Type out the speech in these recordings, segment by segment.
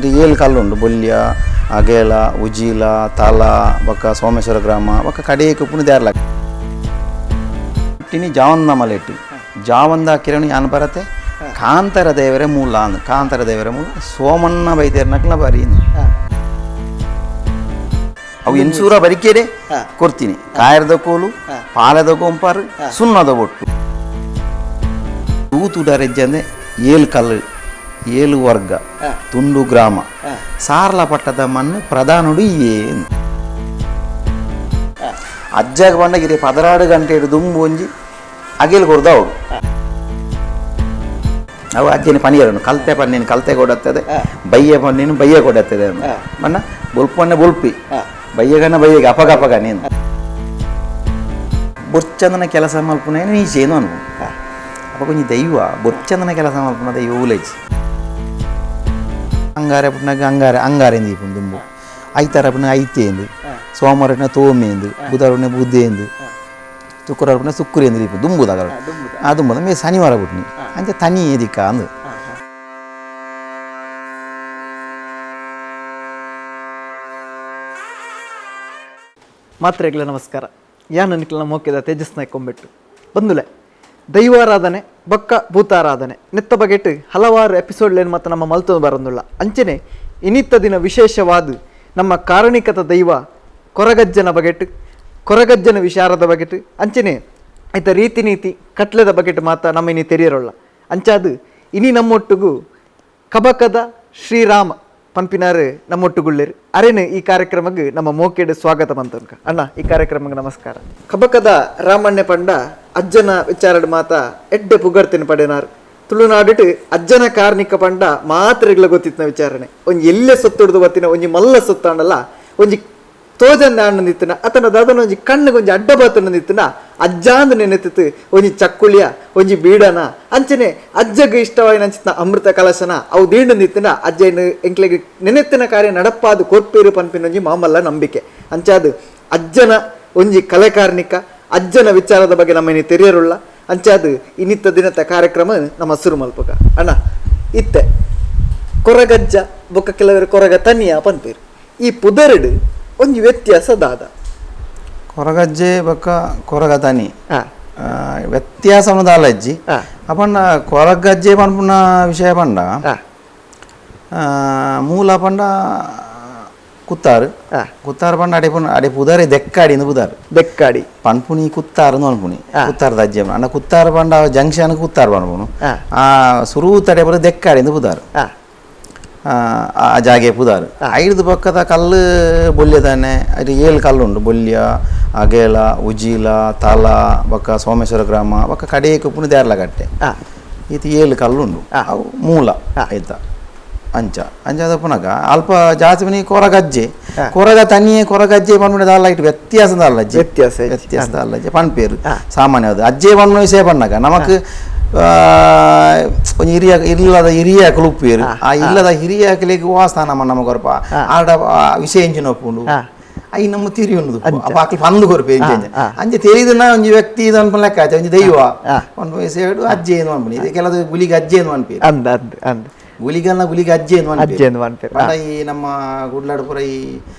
ಇದು ಏಳು ಕಲ್ಲುಂಡು ಬೊಲ್ಯ ಅಗೇಲ ಉಜೀಲ ತಾಲ ಬೊಕ್ಕ ಸೋಮೇಶ್ವರ ಗ್ರಾಮ ಬೊಕ್ಕ ಕಡೆಗೆ ಉಪ್ಪುನು ದೇರ್ಲ ಟಿನಿ ಜಾವಂದ ಮಲೆಟ್ಟಿ ಜಾವಂದ ಕಿರಣಿ ಯಾನ್ ಬರತೆ ಕಾಂತರ ದೇವರೇ ಮೂಲ ಅಂದ್ ಕಾಂತರ ದೇವರೇ ಮೂಲ ಸೋಮಣ್ಣ ಬೈದೇರ್ನಕ್ಲ ಬರೀ ಅವು ಎನ್ಸೂರ ಬರಿಕೇಡೆ ಕೊಡ್ತೀನಿ ಕಾಯರ್ದ ಕೋಲು ಪಾಲದ ಗೊಂಪಾರು ಸುಣ್ಣದ ಒಟ್ಟು ತೂತುಡರೆಜ್ಜಂದೆ ಏಳು ಕಲ್ಲು ಏಳು ವರ್ಗ ತುಂಡು ಗ್ರಾಮ ಸಾರ್ಲ ಪಟ್ಟದ ಮಣ್ಣು ಪ್ರಧಾನುಡು ಏನು ಅಜ್ಜಾಗ ಬಂದಾಗ ಇದೇ 16 ಗಂಟೆ ದುಂಬು ಒಂಜಿ ಅಗೇಲ್ ಕೊಡ್ದವು ಅವು ಅಜ್ಜನ ಪನಿಯರನು ಕಲ್ತೆ ಪನ್ನೇನು ಕಲ್ತೆ ಕೊಡತ್ತದೆ ಬಯ್ಯ ಪನ್ನೇನು ಬಯ್ಯ ಕೊಡತ್ತದೆ ಮಣ್ಣ ಬೊಲ್ಪನ್ನೆ ಬೊಲ್ಪಿ ಬಯ್ಯಗನ ಬಯ್ಯಗೆ ಅಪಗ ಅಪಗ ನೀನು ಬೊರ್ಚಂದನ ಕೆಲಸ ಮಲ್ಪುನ ನೀಚೇನು ಅನ್ಬು ಅಪ್ಪ ಕೊಂಚ ದೈವ ಬೊರ್ಚಂದನ ಕೆಲಸ ಮಲ್ಪುನ ದೈವ ಉಲೇಜಿ ಅಂಗಾರೆ ಪುಟ್ನಾಗ ಅಂಗಾರೆ ಅಂಗಾರೆ ದೀಪುಂಡು ದುಂಬು ಐತಾರ ಪುಟ್ನಾಗ ಐತೇಂದು ಸೋಮವಾರ ತೋಮೇಂದು ಬುಧವಾರ ಬುದ್ಧೇಂದು ಶುಕ್ರವಾರ ಪುಟ್ನ ಶುಕ್ರೇಂದು ದೀಪ ದುಂಬುದಾಗ ಆ ದುಂಬುದ ಮೇ ಶನಿವಾರ ಪುಟ್ನಿ ಅಂಚೆ ತನಿ ಏದಿಕ್ಕ ಅಂದು ಮಾತ್ರೆಗಳ ನಮಸ್ಕಾರ ಯಾನ್ ನಿಕ್ಲ ಮೋಕೆದ ತೇಜಸ್ ನಾಯ್ಕ ಕೊಂಬೆಟ್ಟು ಬಂದುಲೆ ದೈವಾರಾಧನೆ ಬೊಕ್ಕ ಭೂತಾರಾಧನೆ ನೆತ್ತ ಬಗೆಟ್ ಹಲವಾರು ಎಪಿಸೋಡ್ಲೇನು ಮತ್ತು ನಮ್ಮ ಮಲ್ತೊಂದು ಬರಂದುಳ್ಳ ಅಂಚನೆ ಇನಿತ್ತ ದಿನ ವಿಶೇಷವಾದ ನಮ್ಮ ಕಾರಣಿಕತ ದೈವ ಕೊರಗಜ್ಜನ ಬಗೆಟ್ ಕೊರಗಜ್ಜನ ವಿಚಾರದ ಬಗೆಟ್ ಅಂಚನೆ ಐತ ರೀತಿ ನೀತಿ ಕಟ್ಲೆದ ಬಗೆಟ್ ಮಾತ್ರ ನಮ್ಮ ಇನಿ ತೆರಿಯರೊಳ್ಳ ಅಂಚಾದು ಇನಿ ನಮ್ಮೊಟ್ಟುಗು ಕಬಕದ ಶ್ರೀರಾಮ ಪಂಪಿನಾರು ನಮ್ಮೊಟ್ಟುಗುಳ್ಳೇರು ಅರೇನು ಈ ಕಾರ್ಯಕ್ರಮಕ್ಕೆ ನಮ್ಮ ಮೋಕೆಡ್ ಸ್ವಾಗತ ಬಂತನ್ಕ ಅಣ್ಣ ಈ ಕಾರ್ಯಕ್ರಮಕ್ಕೆ ನಮಸ್ಕಾರ. ಕಬಕದ ರಾಮಣ್ಯ ಪಂಡ ಅಜ್ಜನ ವಿಚಾರಡ್ ಮಾತ ಎಡ್ಡೆ ಪುಗರ್ತಿನ ಪಡೆನಾರು ತುಳುನಾಡಿಟ್ಟು ಅಜ್ಜನ ಕಾರ್ಣಿಕ ಪಂಡ ಮಾತ್ರೆಗಳ ಗೊತ್ತಿತ್ತಿನ ವಿಚಾರಣೆ ಒಂಜಿ ಎಲ್ಲೆ ಸೊತ್ತುಡ್ದು ಬತ್ತಿನ ಒಂಜಿ ಮಲ್ಲ ಸೊತ್ತಾಂಡಲ್ಲ ಒಂಜಿ ತೋಜಂದ ಅಣ್ಣ ಅತನ ದಾದನ ಒಂಜಿ ಕಣ್ಣಿಗೆ ಒಂಜಿ ಅಡ್ಡ ಬಾತನ ನಿತ್ತಿನ ಅಜ್ಜಾಂದು ನೆನೆತಿತ್ತು ಒಂಜಿ ಚಕ್ಕುಳಿಯ ಒಂಜಿ ಬೀಡನ ಅಂಚನೆ ಅಜ್ಜಗೆ ಇಷ್ಟವಾಯಿನ ಅಂಚಿನ ಅಮೃತ ಕಲಶನ ಅವು ದೀಂಡು ನಿತ್ತಿನ ಅಜ್ಜನ ಎಂಕ್ಲೆಗೆ ನೆನೆತ್ತಿನ ಕಾರ್ಯ ನಡಪಾದು ಕೊರ್ಪೇರು ಪನ್ಪಿನ ಒಂಜಿ ಮಾಮಲ್ಲ ನಂಬಿಕೆ ಅಂಚಾದು ಅಜ್ಜನ ಒಂಜಿ ಕಲೆಕಾರ್ಣಿಕ ಅಜ್ಜನ ವಿಚಾರದ ಬಗ್ಗೆ ನಮ್ಮ ಇನಿ ತೆರಿಯರುಳ್ಳ ಅಂಚಾದು ಇನ್ನಿತ್ತ ದಿನದ ಕಾರ್ಯಕ್ರಮ ನಮ್ಮ ಸುರು ಮಲ್ಪಕ ಅಣ್ಣ ಇತ್ತೆ ಕೊರಗಜ್ಜ ಬೊಕ್ಕ ಕೆಲವರು ಕೊರಗ ತನಿಯ ಪನ್ಪೇರು ಈ ಪುದರಡು ಒಂಜಿ ವ್ಯತ್ಯಾಸ ದಾದ ಕೊರಗಜ್ಜೆ ಬೊಕ್ಕ ಕೊರಗ ತನಿ ವ್ಯತ್ಯಾಸ ದಾಲ ಅಜ್ಜಿ ಅಪಣ್ಣ ಕೊರಗಜ್ಜೆ ಪನ್ಪುನ ವಿಷಯ ಪಂಡ ಮೂಲ ಪಂಡ ಕುತ್ತಾರು ಕುತ್ತಾರು ಪಂಡ ಅಡೆ ಅಡೆ ಪುದಾರೆ ದೆಕ್ಕಾಡಿ ಪುದಾರು ದೆಕ್ಕಾಡಿ ಪನ್ಪುನಿ ಕುತ್ತಾರು ಅನ್ಪುನಿ ಕುತ್ತಾರದ ಅಜ್ಜೆ ಅಣ್ಣ ಕುತ್ತಾರು ಪಂಡ ಜಂಕ್ಷನ್ ಕುತ್ತಾರು ಪನ್ಪುನು ಆ ಸುರು ತಡೆ ಬರೋ ದೆಕ್ಕಾಡಿ ಪುದಾರು ಆ ಜಾಗೆ ಪುದಾರು ಐದು ಪಕ್ಕದ ಕಲ್ಲು ಬೊಲ್ಯದಾನೆ ಅದು ಏಳು ಕಲ್ಲುಂಡು ಬೊಲ್ಯ ಅಗೇಲ ಉಜೀಲ ತಾಲ ಬೊಕ್ಕ ಸೋಮೇಶ್ವರ ಗ್ರಾಮ ಬೊಕ್ಕ ಕಡೆಗೆ ಉಪ್ಪುನು ದೇರ್ಲಗಟ್ಟೆ ಇದು ಏಳು ಕಲ್ಲುಂಡು ಅವು ಮೂಲ ಆಯ್ತಾ ಅಂಚ ಅಂಚ ಪುನಗ ಅಲ್ಪ ಜಾಸ್ತಿ ಮನಿ ಕೊರಗಜ್ಜೆ ಕೊರಗ ತನಿಯೇ ಕೊರಗಜ್ಜೆ ಪನ್ಪುನ ದಾಲ ಇಟ್ಟು ವ್ಯತ್ಯಾಸ ದಾಲ ಅಜ್ಜೆ ವ್ಯತ್ಯಾಸ ವ್ಯತ್ಯಾಸ ದಾಲ ಅಜ್ಜೆ ಪನ್ಪೇರು ಸಾಮಾನ್ಯವಾದ ಅಜ್ಜೆ ಪನ್ಪುನ ವಿಷಯ ಪನ್ನಾಗ ನಮಕ್ ಒಂಜಿ ಹಿರಿಯ ಇಲ್ಲದ ಹಿರಿಯ ಕುಲುಪ್ಪೇರು ಆ ಇಲ್ಲದ ಹಿರಿಯ ಕಿಲೆಗೆ ವಾಸ್ಥಾನ ನಮ್ಮ ಕೊರಪ ಆಡ ವಿಷಯ ಎಂಜಿನ ಒಪ್ಪುಂಡು I ನಮ್ಮ ತಿರಿ ಉಂಡು ಅಪ್ಪ ಆಕಿ ಪಂದು ಕೊರಪೆ ಎಂಜೆ ಅಂಚೆ ತೆರಿದನ ಒಂಜಿ ವ್ಯಕ್ತಿ ಇದು ಅನ್ಪು ಲೆಕ್ಕ ಆಯ್ತು ಒಂಜಿ ದೈವ ಒಂದು ವಯಸ್ಸು ಹೇಳು ಅಜ್ಜೆ ಏನು ಅನ್ಪುನಿ ಇದು ಕೆಲವು ಗುಲಿಗೆ ಅಜ್ಜೆ ಏನು ಅನ್ಪೇರು ಅಂದ ಅಂದ ಅಂದ ಗುಲಿಗಲ್ಲ ಗುಲಿಗೆ ಅಜ್ಜೆ ಏನು ಅಜ್ಜೆ ಏನು ಅನ್ಪೇರು ಈ ನಮ್ಮ ಗುಡ್ಲಾಡುಪುರ ಈ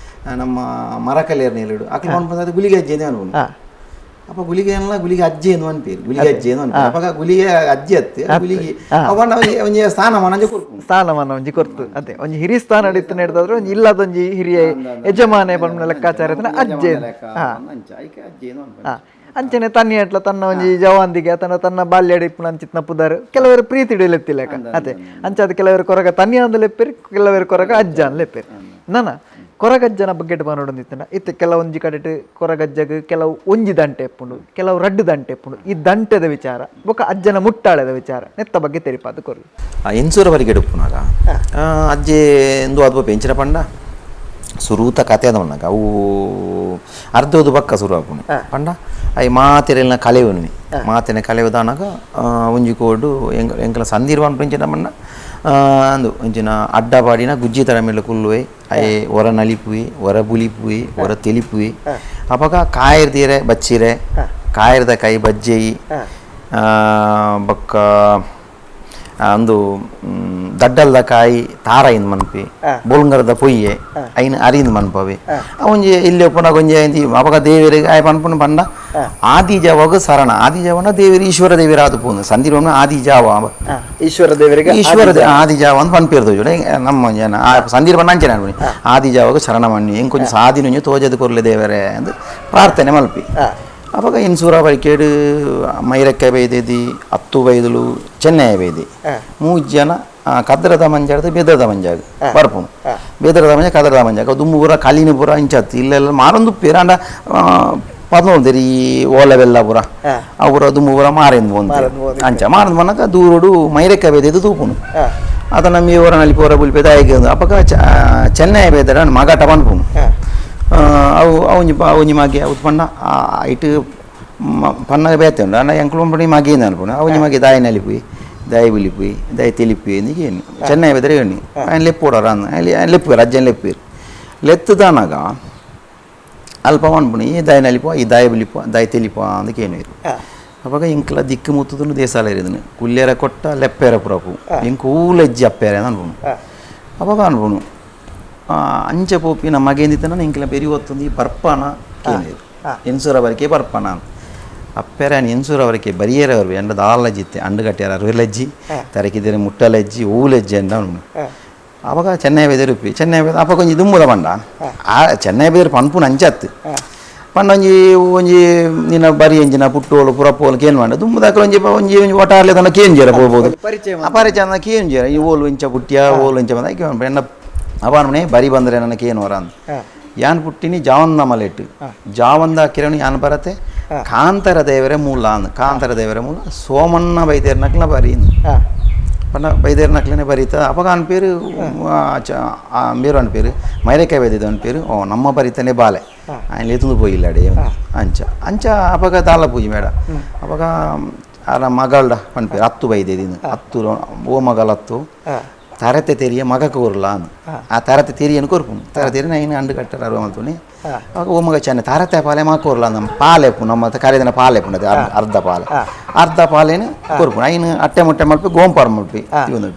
ನಮ್ಮ ಮರಕಲೇರ್ ನೇಲಿಡು ಆಕಿ ಪನ್ಪು ಗುಲಿಗೆ ಅಜ್ಜೆ ಅನ್ಪುನಿ ಅಪ್ಪ ಗುಲಿಗೆ ಅಲ್ಲ ಗುಲಿಗೆ ಅಜ್ಜಿ ಏನು ಅನ್ಪೇರು ಗುಲಿಗೆ ಅಜ್ಜಿ ಏನು ಅನ್ಪೇರು ಅಪ್ಪ ಗುಲಿಗೆ ಅಜ್ಜಿ ಅತ್ತೆ ಗುಲಿಗೆ ಅವನ ಒಂಜಿ ಸ್ಥಾನಮಾನ ಒಂಜಿ ಕೊರ್ಪು ಸ್ಥಾನಮಾನ ಒಂಜಿ ಕೊರ್ತು ಅದೇ ಒಂಜಿ ಹಿರಿ ಸ್ಥಾನ ಇತ್ತು ನಡೆದಾದ್ರೆ ಒಂಜಿ ಇಲ್ಲದೊಂಜಿ ಹಿರಿಯ ಯಜಮಾನೆ ಪನ್ಪುನ ಲೆಕ್ಕಾಚಾರ ಅಜ್ಜೆ ಅಂಚನೆ ತನ್ನಿ ಅಟ್ಲ ತನ್ನ ಒಂಜಿ ಜವಾಂದಿಗೆ ತನ್ನ ತನ್ನ ಬಾಲ್ಯ ಇಪ್ಪುನ ಅಂಚಿತ್ನ ಪುದಾರು ಕೆಲವರು ಪ್ರೀತಿ ಲೆತ್ತಿಲೆಕ್ಕ ಅದೇ ಅಂಚಾದ ಕೆಲವರು ಕೊರಗ ತನ್ನಿ ಅಂದ ಲೆಪ್ಪೇರು ಕೆಲವರು ಕೊರಗ ಅಜ್ಜ ಅಂದ್ ಲೆಪ್ಪೇರು ನಾನ ಕೊರಗಜ್ಜನ ಬಗ್ಗೆ ಬನ್ನೊಂದಿತ್ತನ ಇತ್ತೆ ಕೆಲವೊಂಜಿ ಕಡೆಟ್ ಕೊರಗಜ್ಜಗ್ ಕೆಲವು ಒಂಜಿ ದಂಟೆ ಎಪ್ಪುಂಡು ಕೆಲವು ರಡ್ಡು ದಂಟೆ ಎಪ್ಪುಂಡು ಈ ದಂಟೆದ ವಿಚಾರ ಬೊಕ್ಕ ಅಜ್ಜನ ಮುಟ್ಟಾಳೆದ ವಿಚಾರ ನೆತ್ತ ಬಗ್ಗೆ ತೆರಿಪಾದ ಕೊರ್ಲು ಎನ್ಸೂರ ವರೆಗೆ ಎಡುಪ್ಪುನಾಗ ಅಜ್ಜೆ ಎಂದು ಅದು ಪೆಂಚಿನ ಪಂಡ ಸುರೂತ ಕತೆ ಅದವನ್ನಾಗ ಅವು ಅರ್ಧೋದು ಬಕ್ಕ ಸುರು ಆಪುಣಿ ಪಂಡ I ಮಾತೆರೆಲ್ನ ಕಲೆವನು ಮಾತೆನ ಕಲೆವುದಾನಾಗ ಒಂಜಿ ಕೋಡು ಎಂಕಲ ಸಂದಿರ್ವಾನ್ ಪಂಚಿನ ಪಂಡ ಅಂದು ಒಂಜಿನ ಅಡ್ಡ ಪಾಡಿನ ಗುಜ್ಜಿ ತರ ಮೇಲೆ ಕುಲ್ಲುವೆ I ಹೊರ ನಲಿಪುವೆ ಹೊರ ಬುಲಿಪುವೆ ಹೊರ ತೆಲಿಪುವೆ ಅಪಗ ಕಾಯಿರ್ದೀರೆ ಬಚ್ಚಿರೆ ಕಾಯಿರ್ದ ಕೈ ಬಜ್ಜೆಯಿ ಬೊಕ್ಕ ಅಂದು ದಡ್ಡಲ್ದ ಕಾಯಿ ತಾರ ಇಂದ್ ಮನ್ಪಿ ಬೊಲ್ಂಗರದ ಪೊಯ್ಯೆ ಐನ್ ಅರಿಂದ್ ಮನ್ಪವೆ ಒಂಜಿ ಇಲ್ಲಿ ಉಪ್ಪುನಾಗ ಒಂಜಿ ಅಪಗ ದೇವರಿಗೆ ಆಯ್ ಪನ್ಪುನ ಪಂಡ ಆದಿ ಜಾವಾಗ ಸರಣ ಆದಿ ಜಾವನ ದೇವರು ಈಶ್ವರ ದೇವರ ಆದು ಪೋನು ಸಂದಿರೋನ ಆದಿ ಜಾವ ಈಶ್ವರ ದೇವರಿಗೆ ಈಶ್ವರ ಆದಿ ಜಾವ ಅಂತ ಪನ್ಪಿರ್ದು ನಮ್ಮ ಜನ ಸಂದಿರ ಬಣ್ಣ ಅಂಚನೆ ಅನ್ಪುನಿ ಆದಿ ಜಾವಾಗ ಶರಣ ಮಣ್ಣಿ ಇಂಕೊಂಚ ಸಾದಿನ ತೋಜದ ಕೊರ್ಲೆ ದೇವರೇ ಅಂದ್ ಪ್ರಾರ್ಥನೆ ಮಲ್ಪಿ ಅವಾಗ ಇನ್ಸೂರ ಬೈಕೇಡು ಮೈರಕ್ಕೆ ಬೈದಿದ್ದಿ ಅತ್ತು ಬೈದಲು ಚೆನ್ನೈ ಬೈದಿ ಮೂರು ಜನ ಕದ್ರದ ಮಂಜಾಡ್ದು ಬೆದರದ ಮಂಜಾಗ ಬರ್ಪುನು ಬೆದರದ ಮಂಜ ಕದ್ರದ ಮಂಜಾಗ ದುಮ್ಮು ಪೂರ ಕಲಿನ ಪೂರ ಇಂಚತ್ತು ಇಲ್ಲೆಲ್ಲ ಮಾರೊಂದು ಪೇರಾಂಡ ಪದ್ನೊಂದೇರಿ ಈ ಓಲೆ ಬೆಲ್ಲ ಪೂರ ಅವು ಪೂರ ದುಮ್ಮು ಪೂರ ಮಾರಿಂದ ಬಂದು ಅಂಚ ಮಾರಂದು ಬಂದಾಗ ದೂರೋಡು ಮೈರಕ್ಕೆ ಬೈದಿದ್ದು ತೂಪುನು ಅದ ನಮ್ಮ ಊರನಲ್ಲಿ ಪೂರ ಬುಲ್ಪೇದ ಆಯ್ಕೆ ಅಪ್ಪಗ ಚೆನ್ನೈ ಬೈದರ ಮಗಾಟ ಪನ್ಪುನು ಅವು ಒಂಜಿ ಒಂಜಿ ಮಾಗೆ ಅವು ಪಂಡ ಇಟ್ಟು ಪನ್ನಾಗ ಬೇತೆ ಉಂಡು ಅಣ್ಣ ಎಂಕುಲು ಮಗೇನು ಅನ್ಪುನು ಅವು ಮಗೆ ದಾಯ ನಲಿಪುಯಿ ದಾಯ ಬಿಲಿಪುಯಿ ದಾಯ ತೆಲಿಪುಯಿ ಏನು ಚೆನ್ನೈ ಬೆದರೆ ಎಣ್ಣಿ ఆయన ಲೆಪ್ಪೋಡಾರ ಅಲ್ಲಿ ಲೆಪ್ಪುವೇರು ಅಜ್ಜನ ಲೆಪ್ಪುವೇರು ಲೆತ್ತುದಾನಾಗ ಅಲ್ಪ ಅನ್ಪುಣಿ ಈ ದಾಯ ನಲಿಪುವ ಈ ದಾಯ ಬಿಲಿಪುವ ದಾಯ ತೆಲಿಪುವ ಅಂದಕ್ಕೆ ಏನು ಅವಾಗ ಇಂಕಲ ದಿಕ್ಕು ಮುತ್ತುದನ್ನು ದೇಸಾಲ ಇರಿದನು ಕುಲ್ಯರ ಕೊಟ್ಟ ಲೆಪ್ಪೇರ ಪುರಪು ಇಂಕ ಊಲೆಜ್ಜಿ ಅಪ್ಪೇರೆ ಅನ್ಪುನು ಅವಾಗ ಅನ್ಪುನು ಅಂಚೆ ಪೋಪಿ ನಮ್ಮ ಮಗೇಂದಿತ್ತನ ಇಂಕಲ ಬೆರಿ ಒತ್ತುಂದು ಈ ಬರ್ಪಾನ ಕೇನಿರು ಎನ್ಸೂರ ಬರಿಕೆ ಬರ್ಪಾನ ಅಪ್ಪೆರ ಎನ್ಸೂರ ಅವರಿಗೆ ಬರಿಯರ ಅವರು ಎಂಡ ದಾಲಜ್ಜಿತ್ತೆ ಅಂಡು ಕಟ್ಟಿಯಾರ ಅರುವೆಲಜ್ಜಿ ತರಕಿದರೆ ಮುಟ್ಟಲಜ್ಜಿ ಊಲಜ್ಜಿ ಅಂಡ ಅವಾಗ ಚೆನ್ನೈ ಬೇದರು ಉಪ್ಪಿ ಚೆನ್ನೈ ಬೇದ ಅಪ್ಪ ಕೊಂಚ ದುಮ್ಮುದ ಪಂಡ ಆ ಚೆನ್ನೈ ಬೇದರು ಪನ್ಪುನ ಅಂಚತ್ತು ಪಂಡ ಒಂಜಿ ಒಂಜಿ ನಿನ್ನ ಬರಿ ಎಂಜಿನ ಪುಟ್ಟೋಳು ಪುರಪ್ಪೋಳು ಕೇನ್ ಮಾಡ ದುಮ್ಮದಾಕಲು ಒಂಜಿ ಒಂಜಿ ಒಂಜಿ ಒಟಾರ್ಲೆ ತನ ಕೇನ್ ಜೇರ ಹೋಗ್ಬೋದು ಅಪರಿಚಯ ಕೇನ್ ಜೇರ ಈ ಓಲು ಇಂಚ ಪುಟ್ಟಿಯ ಓಲು ಇಂಚ ಬಂದ ಎಣ್ಣ ಅವಾನಮನೆ ಬರಿ ಬಂದರೆ ನನ್ನ ಕೇನು ವರ ಅಂದ ಯಾನ್ ಪುಟ್ಟಿನಿ ಜಾವಂದ ಮಲೆಟ್ಟು ಜಾವಂದ ಕಿರಣಿ ಯಾನ್ ಬರತೆ ಕಾಂತರ ದೇವರೇ ಮೂಲ ಅಂದ ಕಾಂತರ ದೇವರೇ ಮೂಲ ಸೋಮಣ್ಣ ಬೈದೇರ್ನಕ್ಲ ಬರಿ ಪಂಡ ಬೈದೇರ್ನಕ್ಲನೆ ಬರೀತ ಅವಾಗ ಅನ್ ಪೇರು ಮೇರು ಅನ್ ಪೇರು ಮೈರೆಕಾಯಿ ಬೈದಿದ್ದು ಅನ್ ಪೇರು ಓ ನಮ್ಮ ಬರಿತಾನೆ ಬಾಲೆ ఆయన లేతుంది పోయిల్లాడు ಅಂಚ ಅಂಚ ಅವಾಗ ದಾಲ ಪೂಜೆ ಮೇಡ ಅವಾಗ ಆರ ಮಗಳ್ಡ ಪನ್ ಪೇರು ಅತ್ತು ಬೈದೇದಿನ ಅತ್ತು ಓ ಮಗಳ ಅತ್ತು ತರತೆ ತೆರಿಯ ಮಗ ಕೋರ್ಲ ಅಂದ್ ಆ ತರತೆ ತೆರಿಯನು ಕೊರ್ಪುನು ತರತೆ ತೆರಿ ನೈನ್ ಅಂಡು ಕಟ್ಟರ ಅರುವ ಮಲ್ತುನಿ ಅವಾಗ ಓ ಮಗ ಚೆನ್ನ ತರತೆ ಪಾಲೆ ಮಾ ಕೋರ್ಲ ನಮ್ಮ ಪಾಲೆಪು ನಮ್ಮ ಕರೆದಿನ ಪಾಲೆಪು ಅದು ಅರ್ಧ ಪಾಲೆ ಅರ್ಧ ಪಾಲೇನು ಕೊರ್ಪುನು ಐನು ಅಟ್ಟೆ ಮುಟ್ಟೆ ಮಲ್ಪಿ ಗೋಂಪಾರ್ ಮಲ್ಪಿ ಇವನು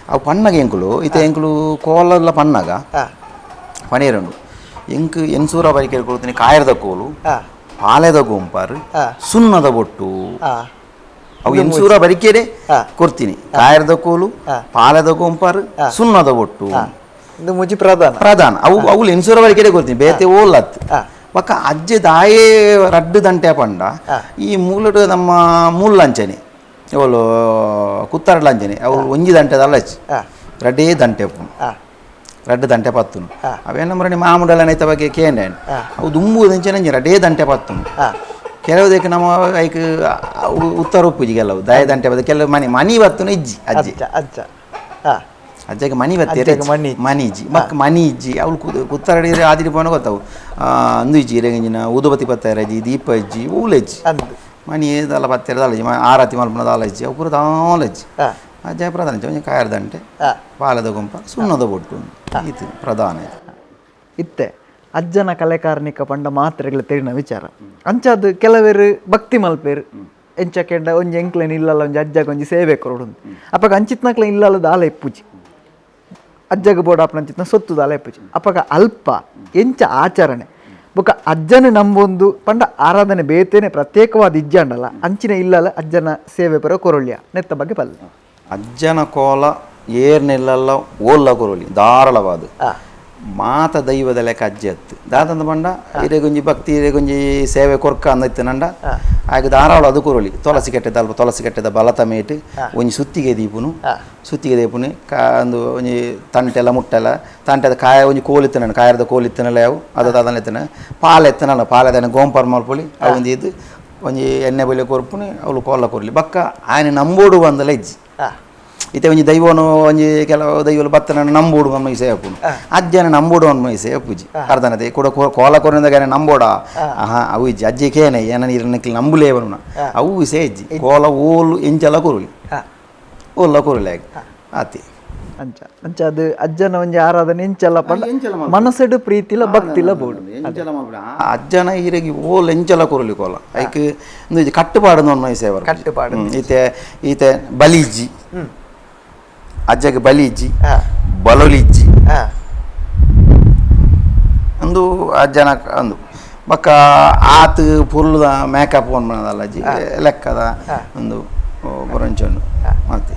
ಅವು ಪಣ್ಣಗ ಎಂಕುಲು ಇತ ಎಂಕುಲು ಕೋಲಲ್ಲ ಪಣ್ಣಗ ಪಣೇರುಂಡು ಎಂಕ್ ಎನ್ಸೂರ ಬರಿಕೆ ಕೊಡ್ತೀನಿ ಕಾಯರದ ಕೋಲು ಪಾಲೆದ ಗೋಂಪಾರು ಸುಣ್ಣದ ಬೊಟ್ಟು ಅವು ಎನ್ಸೂರ ಬರಿಕೆಡೆ ಕೊಡ್ತೀನಿ ಕಾಯರದ ಕೋಲು ಪಾಲೆದ ಗೋಂಪಾರು ಸುಣ್ಣದ ಬೊಟ್ಟು ಇದು ಮುಜಿ ಪ್ರಧಾನ ಪ್ರಧಾನ ಅವು ಅವು ಎನ್ಸೂರ ಬರಿಕೆಡೆ ಕೊಡ್ತೀನಿ ಬೇತೆ ಓಲತ್ ಬೊಕ್ಕ ಅಜ್ಜೆ ದಾಯೇ ರಡ್ಡು ದಂಟೆ ಪಂಡ ಈ ಮೂಲಡು ನಮ್ಮ ಮೂಲ ಅಂಚನೆ ಓಲು ಕುತ್ತಾರಡ್ಲ ಅಂಚನೆ ಅವು ಒಂಜಿ ದಂಟೆ ಅಲ್ಲಚ್ಚಿ ರಡ್ಡೇ ದಂಟೆ ರಡ್ಡು ದಂಟೆ ಪತ್ತುನು ಅವೇನ ಮರಣಿ ಮಾಮೂಡಲನೈತ ಬಗ್ಗೆ ಕೇಂದ್ರ ಅವು ದುಂಬುದಂಚನೆ ರಡ್ಡೇ ದಂಟೆ ಪತ್ತುನು ಕೆಲವುದಕ್ಕೆ ನಮ್ಮ ಐಕ್ ಉತ್ತರ ಉಪ್ಪುಜಿ ಕೆಲವು ದಾಯ ದಂಟೆ ಬದ ಕೆಲವು ಮನಿ ಮನಿ ಬತ್ತುನು ಇಜ್ಜಿ ಅಜ್ಜಿ ಅಜ್ಜ ಅಜ್ಜಗೆ ಮನಿ ಬತ್ತೇರೆ ಮನಿ ಮನಿ ಇಜ್ಜಿ ಮಕ್ ಮನಿ ಇಜ್ಜಿ ಅವಳು ಕುತ್ತರಡಿ ಆದಿರಿ ಪೋನ ಗೊತ್ತಾವು ಅಂದು ಇಜ್ಜಿ ಇರೆಂಜಿನ ಊದುಬತ್ತಿ ಪತ್ತಾರ ಅಜ್ಜಿ ದೀಪ ಇಜ್ಜಿ ಊಲೆಜ್ಜಿ ಮನಿ ದಾಲ ಪತ್ತೆರ ದಾಲಜ್ಜಿ ಆರತಿ ಮಲ್ಪನ ದಾಲಜ್ಜಿ ಅವು ಪೂರ ದಾಲಜ್ಜಿ ಅಜ್ಜ ಪ್ರಧಾನ ಒಂಜಿ ಕಾಯರ್ದಂಟೆ ಪಾಲದ ಗುಂಪ ಸುಣ್ಣದ ಬೊಟ್ಟು ಇದು ಪ್ರಧಾನ ಇತ್ತೆ ಅಜ್ಜನ ಕಲೆಕಾರ್ನಿಕ ಪಂಡ ಮಾತ್ರೆಗಳ ತೆರಿನ ವಿಚಾರ ಅಂಚಾದ ಕೆಲವರು ಭಕ್ತಿ ಮಲ್ಪೇರು ಎಂಚ ಕೆಂಡ ಒಂಜಿ ಎಂಕ್ಲೇನ್ ಇಲ್ಲಲ್ಲ ಒಂಜಿ ಅಜ್ಜಗ ಒಂಜಿ ಸೇವೆ ಕೊರಡು ಅಪ್ಪಗ ಅಂಚಿತ್ನಕ್ಲೆ ಇಲ್ಲಲ್ಲ ದಾಲ ಇಪ್ಪುಜಿ ಅಜ್ಜಗ ಬೋಡ ಅಪ್ಪನ ಅಂಚಿತ್ನ ಸೊತ್ತು ದಾಲ ಇಪ್ಪುಜಿ ಅಪ್ಪಗ ಅಲ್ಪ ಎಂಚ ಆಚರಣೆ ಬೊಕ ಅಜ್ಜನ ನಂಬೊಂದು ಪಂಡ ಆರಾಧನೆ ಬೇತೇನೆ ಪ್ರತ್ಯೇಕವಾದ ಇಜ್ಜಾಂಡಲ್ಲ ಅಂಚಿನ ಇಲ್ಲಲ್ಲ ಅಜ್ಜನ ಸೇವೆ ಪರ ಕೊರೊಳ್ಳಿಯ ನೆತ್ತ ಬಗ್ಗೆ ಪಲ್ಲ ಅಜ್ಜನ ಕೋಲ ಏರ್ನೆಲ್ಲಲ್ಲ ಓಲ್ಲ ಕೊರೊಲಿ ಧಾರಾಳವಾದ ಮಾತ ದೈವದ ಲೆಕ್ಕ ಅಜ್ಜಿ ಅತ್ತು ದಾದಂದ ಪಂಡ ಇರೆಗೊಂಜಿ ಭಕ್ತಿ ಇರೆಗೊಂಜಿ ಸೇವೆ ಕೊರ್ಕ ಅಂದಿತ್ತು ನಂಡ ಆಗ ಧಾರಾಳ ಅದು ಕೊರೊಲಿ ತುಳಸಿ ಕಟ್ಟೆದ ಅಲ್ಪ ತುಳಸಿ ಕಟ್ಟೆದ ಬಲತ ಮೇಟ್ ಒಂಜಿ ಸುತ್ತಿಗೆ ದೀಪುನು ಸುತ್ತಿಗೆ ದೀಪುನು ಒಂದು ಒಂಜಿ ತಂಟೆಲ್ಲ ಮುಟ್ಟೆಲ್ಲ ತಂಟೆದ ಕಾಯ ಒಂಜಿ ಕೋಲಿತ್ತನ ಕಾಯರದ ಕೋಲಿತ್ತನಲ್ಲ ಯಾವು ಅದು ಅದನ್ನ ಪಾಲೆ ಎತ್ತನಲ್ಲ ಪಾಲೆದನ ಗೋಂಪರ್ ಮಲ್ಪೊಲಿ ಅವು ಒಂದು ಇದು ಒಂಜಿ ಎಣ್ಣೆ ಬೊಲೆ ಕೊರ್ಪುನಿ ಅವಳು ಕೋಲ ಕೊರ್ಲಿ ಬಕ್ಕ ఆయన ನಂಬೋಡು ಬಂದಲ ಇಜ್ಜಿ ಇತ್ತೆ ಒಂಜಿ ದೈವನು ಒಂಜಿ ಕೆಲವು ದೈವಲು ಬತ್ತನ ನಂಬೋಡು ಅಮ್ಮ ಸೇಪುನು ಅಜ್ಜನ ನಂಬೋಡು ಅಮ್ಮ ಸೇಪುಜಿ ಅರ್ಧನತೆ ಕೂಡ ಕೋಲ ಕೊರಿನದಾಗ ನಂಬೋಡ ಆಹಾ ಅವು ಇಜ್ಜಿ ಅಜ್ಜಿ ಕೇನೆ ಏನ ನೀರನ್ನ ನಂಬುಲೇ ಬರುಣ ಅವು ಇಸೆ ಇಜ್ಜಿ ಕೋಲ ಓಲು ಎಂಚಲ ಕೊರುಲಿ ಓಲ್ಲ ಕೊರುಲಿ ಆತಿ ಅಂಚ ಅಂಚ ಅದು ಅಜ್ಜನ ಒಂಜಿ ಆರಾಧನೆ ಎಂಚಲ ಪಂಡ ಮನಸ್ಸು ಪ್ರೀತಿಲ ಭಕ್ತಿಲ ಬೋಡು ಅಜ್ಜನ ಈರೆಗೆ ಓಲ್ ಎಂಚಲ ಕೊರಲಿ ಕೋಲ ಐಕ್ ಕಟ್ಟುಪಾಡು ಸೇವ ಕಟ್ಟುಪಾಡು ಈತೆ ಈತೆ ಬಲಿಜ್ಜಿ ಅಜ್ಜಗೆ ಬಲಿ ಇಜ್ಜಿ ಬಲೊಲಿ ಇಜ್ಜಿ ಅಂದು ಅಜ್ಜನ ಅಂದು ಬೊಕ್ಕ ಆತ್ ಪೊರ್ಲುದ ಮೇಕಪ್ ಪೋನ್ ಅಜ್ಜಿ ಲೆಕ್ಕದ ಒಂದು ಬೊರಂಚೊಂಡು ಮತ್ತೆ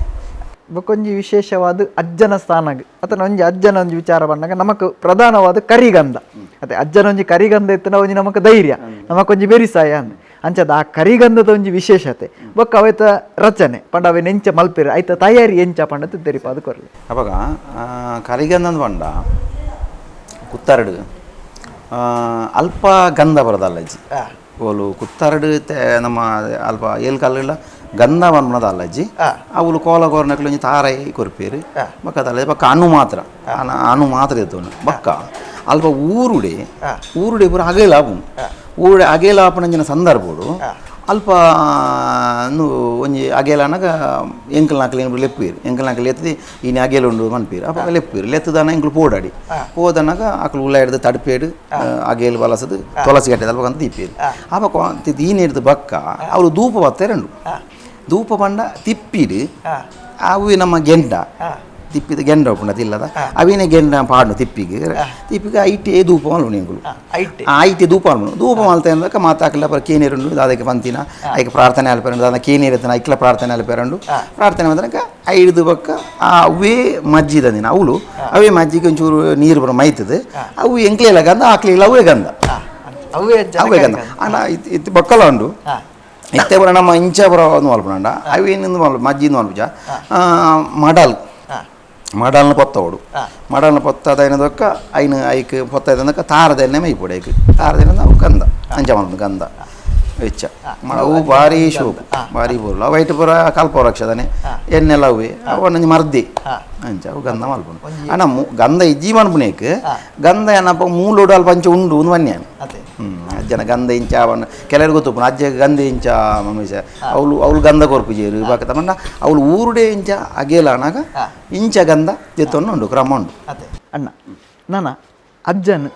ಬೊಕೊಂಜಿ ವಿಶೇಷವಾದ ಅಜ್ಜನ ಸ್ಥಾನಗ್ ಅತನ ಒಂಜಿ ಅಜ್ಜನ ಒಂಜಿ ವಿಚಾರ ಬಂದಾಗ ನಮಕ್ ಪ್ರಧಾನವಾದ ಕರಿಗಂಧ ಅದೇ ಅಜ್ಜನ ಒಂಜಿ ಕರಿಗಂಧ ಇತ್ತನ ಒಂಜಿ ನಮಕ್ ಧೈರ್ಯ ನಮಕೊಂಜಿ ಬೆರಿಸಾಯ ಅಂದ್ ಅಂಚದ ಆ ಕರಿಗಂಧದ ಒಂಜಿ ವಿಶೇಷತೆ ಬೊಕ್ಕ ಅವೆತ ರಚನೆ ಪಂಡ ಅವೆ ಎಂಚ ಮಲ್ಪೆರ್ ಐತ ತಯಾರಿ ಎಂಚ ಪಂಡದು ತೆರಿಪಾದ ಕೊರ್ಲಿ ಅಪಗ ಕರಿಗಂಧ ಪಂಡ ಕುತ್ತರಡು ಅಲ್ಪ ಗಂಧ ಬರದಲ್ಲ ಅಜ್ಜಿ ಓಲು ಕುತ್ತರಡು ನಮ್ಮ ಅಲ್ಪ ಏಲ್ ಕಲ್ಲ ಗಂಧ ಪನ್ಪುನದ ಅಲ್ಲಜ್ಜಿ ಅವುಲು ಕೋಲ ಕೋರ್ನಕ್ಲು ಒಂಜಿ ತಾರೈ ಕೊರ್ಪೇರು ಬೊಕ್ಕ ಅದಲ್ಲ ಬೊಕ್ಕ ಅಣು ಮಾತ್ರ ಅಣು ಮಾತ್ರ ಇತ್ತವನು ಬೊಕ್ಕ ಅಲ್ಪ ಊರುಡೆ ಊರುಡೆ ಪೂರ ಅಗೇಲ ಆಪುಂಡು ಊರುಡೆ ಅಗೇಲ ಆಪುನಂಚಿನ ಸಂದರ್ಭಡು ಅಲ್ಪ ಒಂಜಿ ಅಗೇಲ ಅನಗ ಎಂಕಲ್ ನಾಕಲ್ ಏನು ಲೆಪ್ಪೀರು ಎಂಕಲ್ ನಾಕಲ್ ಎತ್ತದಿ ಈನೆ ಅಗೇಲ ಉಂಡು ಮನ್ಪೀರು ಅಪ್ಪ ಲೆಪ್ಪೀರು ಲೆತ್ತದಾನ ಎಂಕುಲು ಪೋಡಾಡಿ ಪೋದನಾಗ ಅಕಲು ಉಲ್ಲ ಹಿಡ್ದು ತಡ್ಪೇಡು ಅಗೇಲು ಬಲಸದು ತುಳಸಿ ಕಟ್ಟೆದ ಅಲ್ಪ ಅಂತ ದೀಪೇರು ಅಪ್ಪ ಈನೆ ಹಿಡ್ದು ಬಕ್ಕ ಅವರು ಧೂಪ ಬತ್ತಾರೆ ಧೂಪ ಪಂಡ ತಿಪ್ಪಿಡು ಅವು ನಮ್ಮ ಗೆಂಡ ತಿಪ್ಪಿದ ಗೆಂಡ ಉಪ್ಪುಂಡು ಅದಿಲ್ಲದ ಅವಿನ ಗೆಂಡ ಪಾಡು ತಿಪ್ಪಿಗೆ ತಿಪ್ಪಿಗೆ ಐಟೇ ಧೂಪ ಮಲ್ಪುನು ಎಂಕುಲು ಐಟೆ ಧೂಪ ಮಲ್ಪುನು ಧೂಪ ಮಲ್ತೆ ಅಂದಕ ಮಾತಾಕಲ ಪರ ಕೇನೇರುಂಡು ದಾದಕ್ಕೆ ಪಂತಿನ ಐಕ್ ಪ್ರಾರ್ಥನೆ ಅಲ್ಪೇರುಂಡು ದಾದ ಕೇನೇರುತ್ತನ ಐಕ್ಲ ಪ್ರಾರ್ಥನೆ ಅಲ್ಪೇರುಂಡು ಪ್ರಾರ್ಥನೆ ಬಂದನಕ ಐದು ಬಕ್ಕ ಆ ಅವೇ ಮಜ್ಜಿ ದಂದಿನ ಅವಳು ಅವೇ ಮಜ್ಜಿಗೆ ಒಂಚೂರು ನೀರು ಬರೋ ಮೈತದೆ ಅವು ಎಂಕ್ಲೆಲ್ಲ ಗಂಧ ಆಕ್ಲಿಲ್ಲ ಅವೇ ಗಂಧ ಅವೇ ಗಂಧ ಅಣ್ಣ ಇತ್ತು ಬಕ್ಕಲ ಉಂಡು ಇತ್ತೆ ಬರ ನಮ್ಮ ಇಂಚ ಬರೋ ಮಲ್ಪುನಂಡ ಅವು ಏನಿಂದು ಮಲ್ಪ ಮಜ್ಜಿಂದು ಮಲ್ಪುಜ ಮಡಲ್ ಮಡಲ್ನ ಪೊತ್ತವಡು ಮಡಲ್ನ ಪೊತ್ತದೈನದೊಕ್ಕ ಐನು ಐಕ್ ಪೊತ್ತದನಕ ತಾರದೆಣ್ಣೆ ಮೈಪೊಡು ಐಕ್ ತಾರದೆಣ್ಣೆ ಅವು ಗಂಧ ಅಂಚ ಮಲ್ಪುನು ಗಂಧ వెచ్చ ಅವು ಭಾರಿ ಶೋಕು ಭಾರಿ ಬೋರ್ಲು ಅವು ಐಟ್ ಪೂರ ಕಲ್ಪವೃಕ್ಷದನೆ ಎಣ್ಣೆಲ್ಲ ಅವೇ ಅವು ಒಂಜಿ ಮರ್ದಿ ಅಂಚ ಅವು ಗಂಧ ಮಲ್ಪುನು ಅಣ್ಣ ಗಂಧ ಇಜ್ಜಿ ಮನ್ಪುನೇಕ್ ಗಂಧ ಏನಪ್ಪ ಮೂಲೋಡು ಅಲ್ಪ ಅಂಚ ಉಂಡು ಒಂದು ಮನ್ಯಾನ ಅಜ್ಜನ ಗಂಧ ಇಂಚ ಅವನ್ನ ಕೆಲವರು ಗೊತ್ತುಪ್ಪುನು ಅಜ್ಜ ಗಂಧ ಇಂಚ ಮನುಷ್ಯ ಅವಳು ಅವಳು ಗಂಧ ಕೊರ್ಪುಜೇರು ಬಾಕ ತಮ್ಮಣ್ಣ ಅವಳು ಊರುಡೆ ಇಂಚ ಅಗೇಲ ಅನಾಗ ಇಂಚ ಗಂಧ ಜೆತ್ತೊಂಡು ಉಂಡು ಕ್ರಮ ಉಂಡು ಅಣ್ಣ ನಾನ ಅಜ್ಜನ್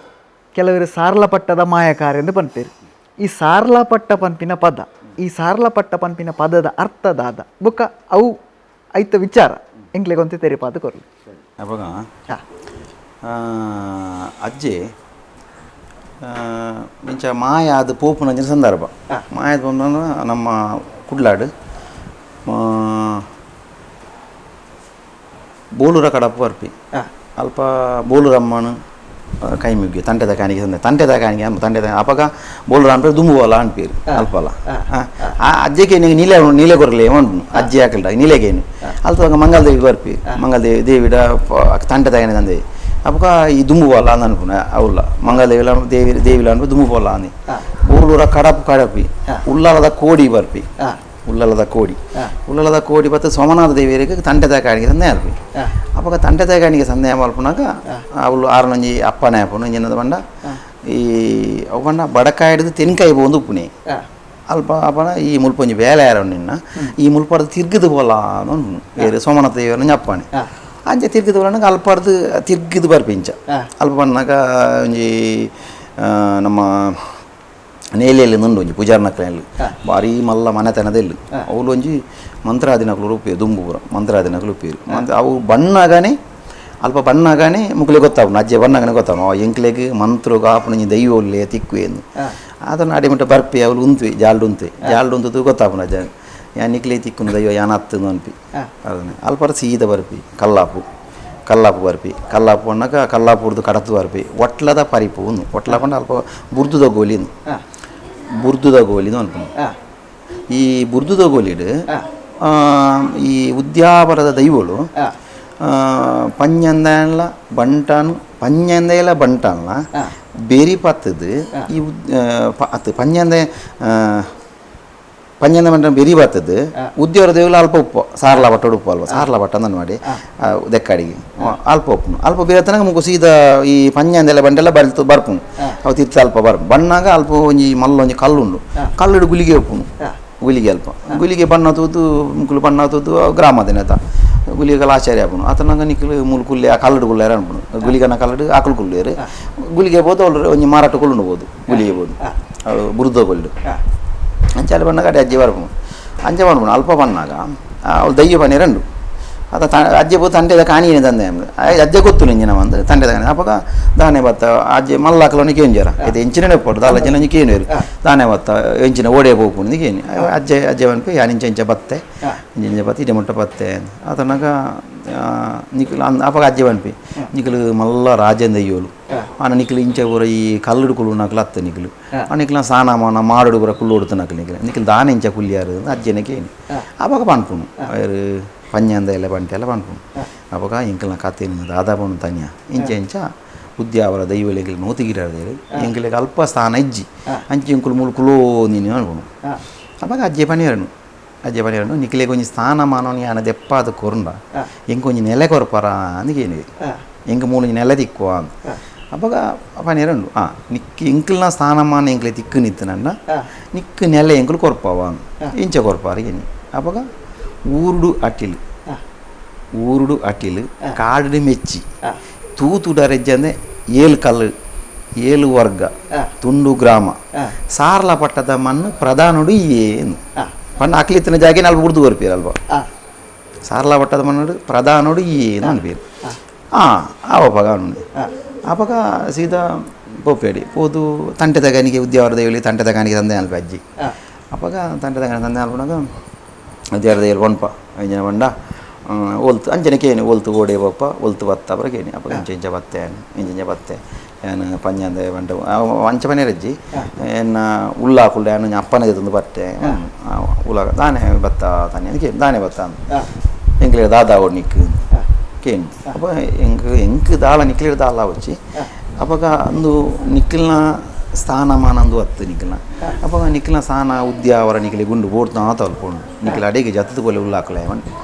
ಕೆಲವರು ಸಾರ್ಲಪಟ್ಟದ ಮಾಯಕಾರ ಎಂದು ಪನ್ಪೇರು ಈ ಸಾರ್ಲಪಟ್ಟ ಪನ್ಪಿನ ಪದ ಈ ಸಾರ್ಲಪಟ್ಟ ಪನ್ಪಿನ ಪದದ ಅರ್ಥದಾದ ಬೊಕ್ಕ ಅವು ಐತ ವಿಚಾರ ಎಂಕ್ಲೆಗೊಂತೆ ತೆರಿಪಾದ ಕೊರ್ಲಿ ಅವಾಗ ಅಜ್ಜೆ ಇಂಚ ಮಾಯಾದ ಪೋಪುನಂಚಿನ ಸಂದರ್ಭ ಮಾಯಾದ ಪೋಪುನ ನಮ್ಮ ಕುಡ್ಲಾಡು ಬೋಲೂರ ಕಡಪು ಬರ್ಪಿ ಅಲ್ಪ ಬೋಲೂರಮ್ಮನ ಕೈ ಮುಗಿ ತಂಟೆದ ಕಾಣಿಗೆ ಸಂದೆ ತಂಟೆದ ಕಾಣಿಗೆ ತಂಟೆದ ಅಪಗ ಬೋಲೂರ ಅನ್ಪೇರು ದುಂಬುವಲ್ಲ ಅನ್ಪೇರು ಅಲ್ಪಲ್ಲ ಆ ಅಜ್ಜಕ್ಕೆ ನೀವು ನೀಲೆ ನೀಲೆ ಕೊರಲೆ ಉಂಟು ಅಜ್ಜಿ ಹಾಕಲ್ಡ ನೀಲೆಗೇನು ಅಲ್ಪ ಮಂಗಲದೇವಿ ಬರ್ಪಿ ಮಂಗಲದೇವಿ ದೇವಿಡ ತಂಟೆದ ಕಾಣಿ ತಂದೆ ಅಪಗ ಈ ದುಂಬುವಲ್ಲ ಅಂದ ಅನ್ಪುನ ಅವಲ್ಲ ಮಂಗಲದೇವಿಲ ದೇವಿ ದೇವಿಲ ಅನ್ಪು ದುಂಬುವಲ್ಲ ಅಂದಿ ಬೋಲೂರ ಕಡಪು ಕಡಪಿ ಉಳ್ಳಾಲದ ಕೋಡಿ ಬರ್ಪಿ ಉಳ್ಳಲದ ಕೋಡಿ ಉಳ್ಳಲದ ಕೋಡಿ ಬತ್ತ ಸೋಮನಾಥ ದೇವಿಯರಿಗೆ ತಂಟೆದ ಕಾಣಿಗೆ ಸಂದೆ ಅಲ್ಪಿ ಅಪಗ ತಂಟೆದ ಕಾಣಿಗೆ ಸಂದೆ ಮಲ್ಪುನಾಗ ಅವಳು ಆರನೊಂಜಿ ಅಪ್ಪನೇ ಆಪುನು ಇಂಜಿನದ ಬಂಡ ಈ ಅವು ಬಂಡ ಬಡಕಾಯಿ ಹಿಡಿದು ತೆನ್ಕಾಯಿ ಪೋಂದು ಉಪ್ಪುನೆ ಅಲ್ಪ ಅಪನ ಈ ಮುಲ್ಪೊಂಜಿ ಬೇಲೆ ಯಾರ ನಿನ್ನ ಈ ಮುಲ್ಪಡ್ದು ತಿರ್ಗದು ಪೋಲ ಬೇರೆ ಸೋಮನಾಥ ದೇವಿಯರ ಅಪ್ಪಣೆ ಅಂಚ ತಿರ್ಗದು ಪೋಲನಾಗ ಅಲ್ಪಡ್ದು ತಿರ್ಗದು ಬರ್ಪಿ ಇಂಚ ಅಲ್ಪ ಬಣ್ಣಾಗ ಒಂಜಿ ನಮ್ಮ ನೇಲೆಯಲ್ಲಿ ನುಂಡು ಒಂಜಿ ಪೂಜಾರ್ನಕ್ಲೆಯಲ್ಲಿ ಭಾರಿ ಮಲ್ಲ ಮನೆತನದ ಇಲ್ಲಿ ಅವಳು ಒಂಜಿ ಮಂತ್ರಾದಿನಕ್ಲು ರೂಪಿಯು ದುಂಬು ಪೂರ ಮಂತ್ರಾದಿನಕ್ಲು ಉಪ್ಪಿರು ಮಂತ್ರ ಅವು ಬಣ್ಣಾಗನೆ ಅಲ್ಪ ಬಣ್ಣಾಗನೆ ಮುಕ್ಲೆ ಗೊತ್ತಾಪುನು ಅಜ್ಜೆ ಬಣ್ಣಾಗನೆ ಗೊತ್ತಾಪುನು ಎಂಕ್ಲೆಗ್ ಮಂತ್ರಗ್ ಆಪುನಂಜಿ ದೈವ ಒಲ್ಲೆ ತಿಕ್ಕು ಎಂದು ಅದನ್ನು ಅಡಿಮಟ್ಟ ಬರ್ಪಿ ಅವಳು ಉಂತ್ವಿ ಜಾಲ್ಡ್ ಉಂತ್ವಿ ಜಾಲ್ಡ್ ಉಂತದ್ದು ಗೊತ್ತಾಪುನು ಅಜ್ಜ ಯಾನ್ ನಿಕ್ಲೆ ತಿಕ್ಕುನು ದೈವ ಯಾನ್ ಅತ್ತುಂದು ಅನ್ಪಿ ಅದನ್ನೇ ಅಲ್ಪರ ಸೀದ ಬರ್ಪಿ ಕಲ್ಲಾಪು ಕಲ್ಲಾಪು ಬರ್ಪಿ ಕಲ್ಲಾಪು ಅನ್ನಾಗ ಕಲ್ಲಾಪುರ್ದು ಕಡತು ಬರ್ಪಿ ಒಟ್ಲದ ಪರಿಪು ಒಂದು ಒಟ್ಲ ಪಂಡ ಅಲ್ಪ ಬುರ್ದುದ ಗೋಲಿ ಬುರ್ದುದ ಗೋಲಿದು ಅನ್ಪುನು ಈ ಬುರ್ದುದ ಗೋಲಿಡ್ ಈ ಉದ್ಯಾವರದ ದೈವಳು ಪಂಜಂದಲ ಬಂಟಾನು ಪಂಜಂದೆಲ ಬಂಟಾನ್ಲ ಬೇರಿ ಪತ್ತದು ಈ ಅತ್ತು ಪಂಜಂದೆ ಪಂಜಂದ ಬಂಟನ್ ಬೆರಿ ಬತ್ತದು ಉದ್ಯೋರ ದೇವಲ ಅಲ್ಪ ಉಪ್ಪು ಸಾರ್ಲ ಬಟ್ಟೋಡು ಉಪ್ಪು ಅಲ್ವ ಸಾರ್ಲ ಬಟ್ಟ ಅಂದನ್ ಮಾಡಿ ದೆಕ್ಕಾಡಿಗೆ ಅಲ್ಪ ಉಪ್ಪುನು ಅಲ್ಪ ಬೇರೆ ತನಕ ಮುಗು ಸೀದಾ ಈ ಪಂಜಂದೆಲ್ಲ ಬಂಟೆಲ್ಲ ಬರ್ತು ಬರ್ಪುನು ಅವು ತಿರ್ತು ಅಲ್ಪ ಬರ್ ಬಣ್ಣಾಗ ಅಲ್ಪ ಒಂಜಿ ಮಲ್ಲ ಒಂಜಿ ಕಲ್ಲುಂಡು ಕಲ್ಲುಡು ಗುಲಿಗೆ ಉಪ್ಪುನು ಗುಲಿಗೆ ಅಲ್ಪ ಗುಲಿಗೆ ಬಣ್ಣ ತೂತು ಮುಕುಲು ಬಣ್ಣ ತೂತು ಗ್ರಾಮದಿನತ ಗುಲಿಗೆಲ್ಲ ಆಚಾರ್ಯ ಆಪುನು ಆತನಾಗ ನಿಕ್ಲು ಮುಲ್ಕುಲ್ಲೆ ಆ ಕಲ್ಲಡು ಗುಲ್ಲೇರ ಅನ್ಪುನು ಗುಲಿಗನ ಕಲ್ಲಡು ಆಕಳು ಕುಲ್ಲೇರು ಗುಲಿಗೆ ಬೋದು ಅವ್ರು ಒಂಜಿ ಮಾರಾಟ ಕುಳ್ಳುಂಡು ಗುಲಿಗೆ ಬೋದು ಬುರುದ ಕೊಲ್ಲು ಅಂಚಾಲ ಬಣ್ಣಾಗ ಅಡಿ ಅಜ್ಜಿ ಬರ್ಪುನು ಅಂಚ ಮಾಡ್ಪುನು ಅಲ್ಪ ಬಣ್ಣಾಗ ಅವಳು ದಯ್ಯ ಪನೀರಂಡು ಅದ ಅಜ್ಜೆ ಪೋ ತಂಟೆದ ಕಾಣಿಯೇ ತಂದೆ ಅಜ್ಜೆ ಗೊತ್ತು ಇಂಜಿನ ಬಂದು ತಂಟೆದ ಕಾಣಿ ಅಪಗ ದಾನೆ ಬತ್ತ ಅಜ್ಜೆ ಮಲ್ಲಾಕಲೋನಿ ಕೇಂಜರ ಇದು ಎಂಚಿನ ಪೋಡು ದಾಲ ಜನ ಕೇನು ದಾನೆ ಬತ್ತ ಎಂಚಿನ ಓಡೆ ಹೋಗ್ಕೊಂಡು ಕೇನಿ ಅಜ್ಜೆ ಅಜ್ಜೆ ಬನ್ಪಿ ಯಾನ್ ಇಂಚ ಇಂಚ ಬತ್ತೆ ಇಂಚ ಬತ್ತೆ ಇಡೆ ಮುಟ್ಟ ಬತ್ತೆ ಆತನಾಗ ನಿಕ್ಲು ಅಪಗ ಅಜ್ಜೆ ಬನ್ಪಿ ನಿಕ್ಲು ಮಲ್ಲ ರಾಜೇಂದ್ರ ಅಯ್ಯೋಲು ಆನ ನಿಕ್ಲು ಇಂಚ ಪೂರ ಈ ಕಲ್ಲುಡು ಕುಲ್ಲು ನಕಲು ಅತ್ತ ನಿಕ್ಲು ಆ ನಿಕ್ಲ ಸಾನ ಮಾನ ಮಾಡು ಪೂರ ಕುಲ್ಲು ಉಡುತ್ತ ನಕಲು ನಿಕ್ಲು ನಿಕ್ಲು ದಾನೆ ಇಂಚ ಕುಲ್ಲಿಯಾರು ಅಜ್ಜೆನ ಕೇನಿ ಅಪಗ ಪನ್ಪುನು ಅವ್ರು ಪಂಜಂದ ಎಲ್ಲ ಬಂಟೆ ಎಲ್ಲ ಪನ್ಪುನು ಅಪಗ ಎಂಕಲ್ನ ಕತೆ ದಾದಾ ಪಣ್ಣು ತನಿಯ ಇಂಚ ಇಂಚ ಉದ್ಯಾವರ ದೈವಲೆಂಕಲ್ ನೋತಿಗಿರಾರ್ದೇರು ಎಂಕಲೆಗ್ ಅಲ್ಪ ಸ್ಥಾನ ಇಜ್ಜಿ ಅಂಚೆ ಎಂಕುಲು ಮೂಲು ಕುಲೋ ನೀನು ಅನ್ಪುನು ಅಪಗ ಅಜ್ಜೆ ಪನಿಯರನು ಅಜ್ಜೆ ಪನಿಯರನು ನಿಕ್ಲೆಗ್ ಒಂಜಿ ಸ್ಥಾನಮಾನ ಯಾನ ದೆಪ್ಪಾದ ಕೊರುಂಡ ಎಂಕೊಂಜಿ ನೆಲೆ ಕೊರ್ಪರ ಅಂದ್ ಎಂಕ ಮೂಲು ನೆಲೆ ತಿಕ್ಕುವ ಅಂದ್ ಅಪಗ ಪನಿಯರಂಡು ಆ ನಿಕ್ ಎಂಕಲ್ನ ಸ್ಥಾನಮಾನ ಎಂಕ್ಲೆ ತಿಕ್ಕು ನಿತ್ತನಂಡ ನಿಕ್ಕು ನೆಲೆ ಎಂಕುಲು ಕೊರ್ಪವ ಇಂಚ ಕೊರ್ಪಾರ ಏನಿ ಅಪಗ ಊರುಡು ಅಟಿಲು ಊರುಡು ಅಟಿಲು ಕಾಡು ಮೆಚ್ಚಿ ತೂತುಡರೆಜ್ಜಂದೆ ಏಳು ಕಲ್ಲು ಏಳು ವರ್ಗ ತುಂಡು ಗ್ರಾಮ ಸಾರ್ಲ ಪಟ್ಟದ ಮಣ್ಣು ಪ್ರಧಾನುಡು ಏನು ಪಂಡ ಅಕ್ಲಿತ್ತಿನ ಜಾಗೆ ನಲ್ಪ ಉರ್ದು ಕೊರ್ಪೀರು ಅಲ್ಪ ಸಾರ್ಲ ಪಟ್ಟದ ಮಣ್ಣು ಪ್ರಧಾನುಡು ಏನು ಅನ್ಪೀರು ಆವಪಗ ಅನು ಆಪಗ ಸೀದಾ ಪೋಪೇಡಿ ಪೋದು ತಂಟೆ ತಗಾನಿಗೆ ಉದ್ಯಾವರದ ಹೇಳಿ ತಂಟೆ ತಗಾನಿಗೆ ತಂದೆ ಅಲ್ಪ ಅಜ್ಜಿ ಅಪಗ ತಂಟೆ ತಗಾನಿ ತಂದೆ ಅಲ್ಪನಾಗ ಉದ್ಯಾವರದ ಹೇಳಿ ಒನ್ಪ ಇಂಜಿನ ಬಂಡ ಒಲ್ತು ಅಂಚನೆ ಕೇನಿ ಒಲ್ತು ಓಡೆ ಬಪ್ಪ ಒಲ್ತು ಬತ್ತ ಅಪರ ಕೇನಿ ಅಪಗ ಇಂಚ ಇಂಚ ಬತ್ತೆ ಇಂಚ ಇಂಚ ಬತ್ತೆ ಏನು ಪಂಜಂದೆ ಬಂಟ ಅಂಚ ಪನೆ ರಜ್ಜಿ ಎನ್ನ ಉಲ್ಲಾಕುಲ್ಲೆ ಏನು ಅಪ್ಪನ ಜೊತೆ ಬತ್ತೆ ಉಲ್ಲಾಕ ದಾನೆ ಬತ್ತ ತಾನೆ ಕೇನಿ ದಾನೆ ಬತ್ತ ಎಂಕ್ಲೆ ದಾದಾ ಓಡ್ ನಿಕ್ಕು ಕೇನಿ ಅಪ್ಪ ಎಂಕ್ ಎಂಕ್ ದಾಲ ನಿಕ್ಲಿಡ್ ದಾಲ వచ్చి ಅಪಗ ಅಂದು ನಿಕ್ಕಿಲ್ನ ಸ್ಥಾನಮಾನ ಅಂದು ಅತ್ತು ನಿಕ್ಕಿಲ್ನ ಅಪಗ ನಿಕ್ಕಿಲ್ನ ಸ್ಥಾನ ಉದ್ಯಾವರ ನಿಕ್ಲಿ ಗುಂಡು ಬೋಡ್ತಾ ತಲ್ಪೊಂಡು ನಿಕ್ಲ ಅಡಿಗೆ ಜತ್ತದ ಪೋಲೆ ಉಲ್ಲಾಕಲೆ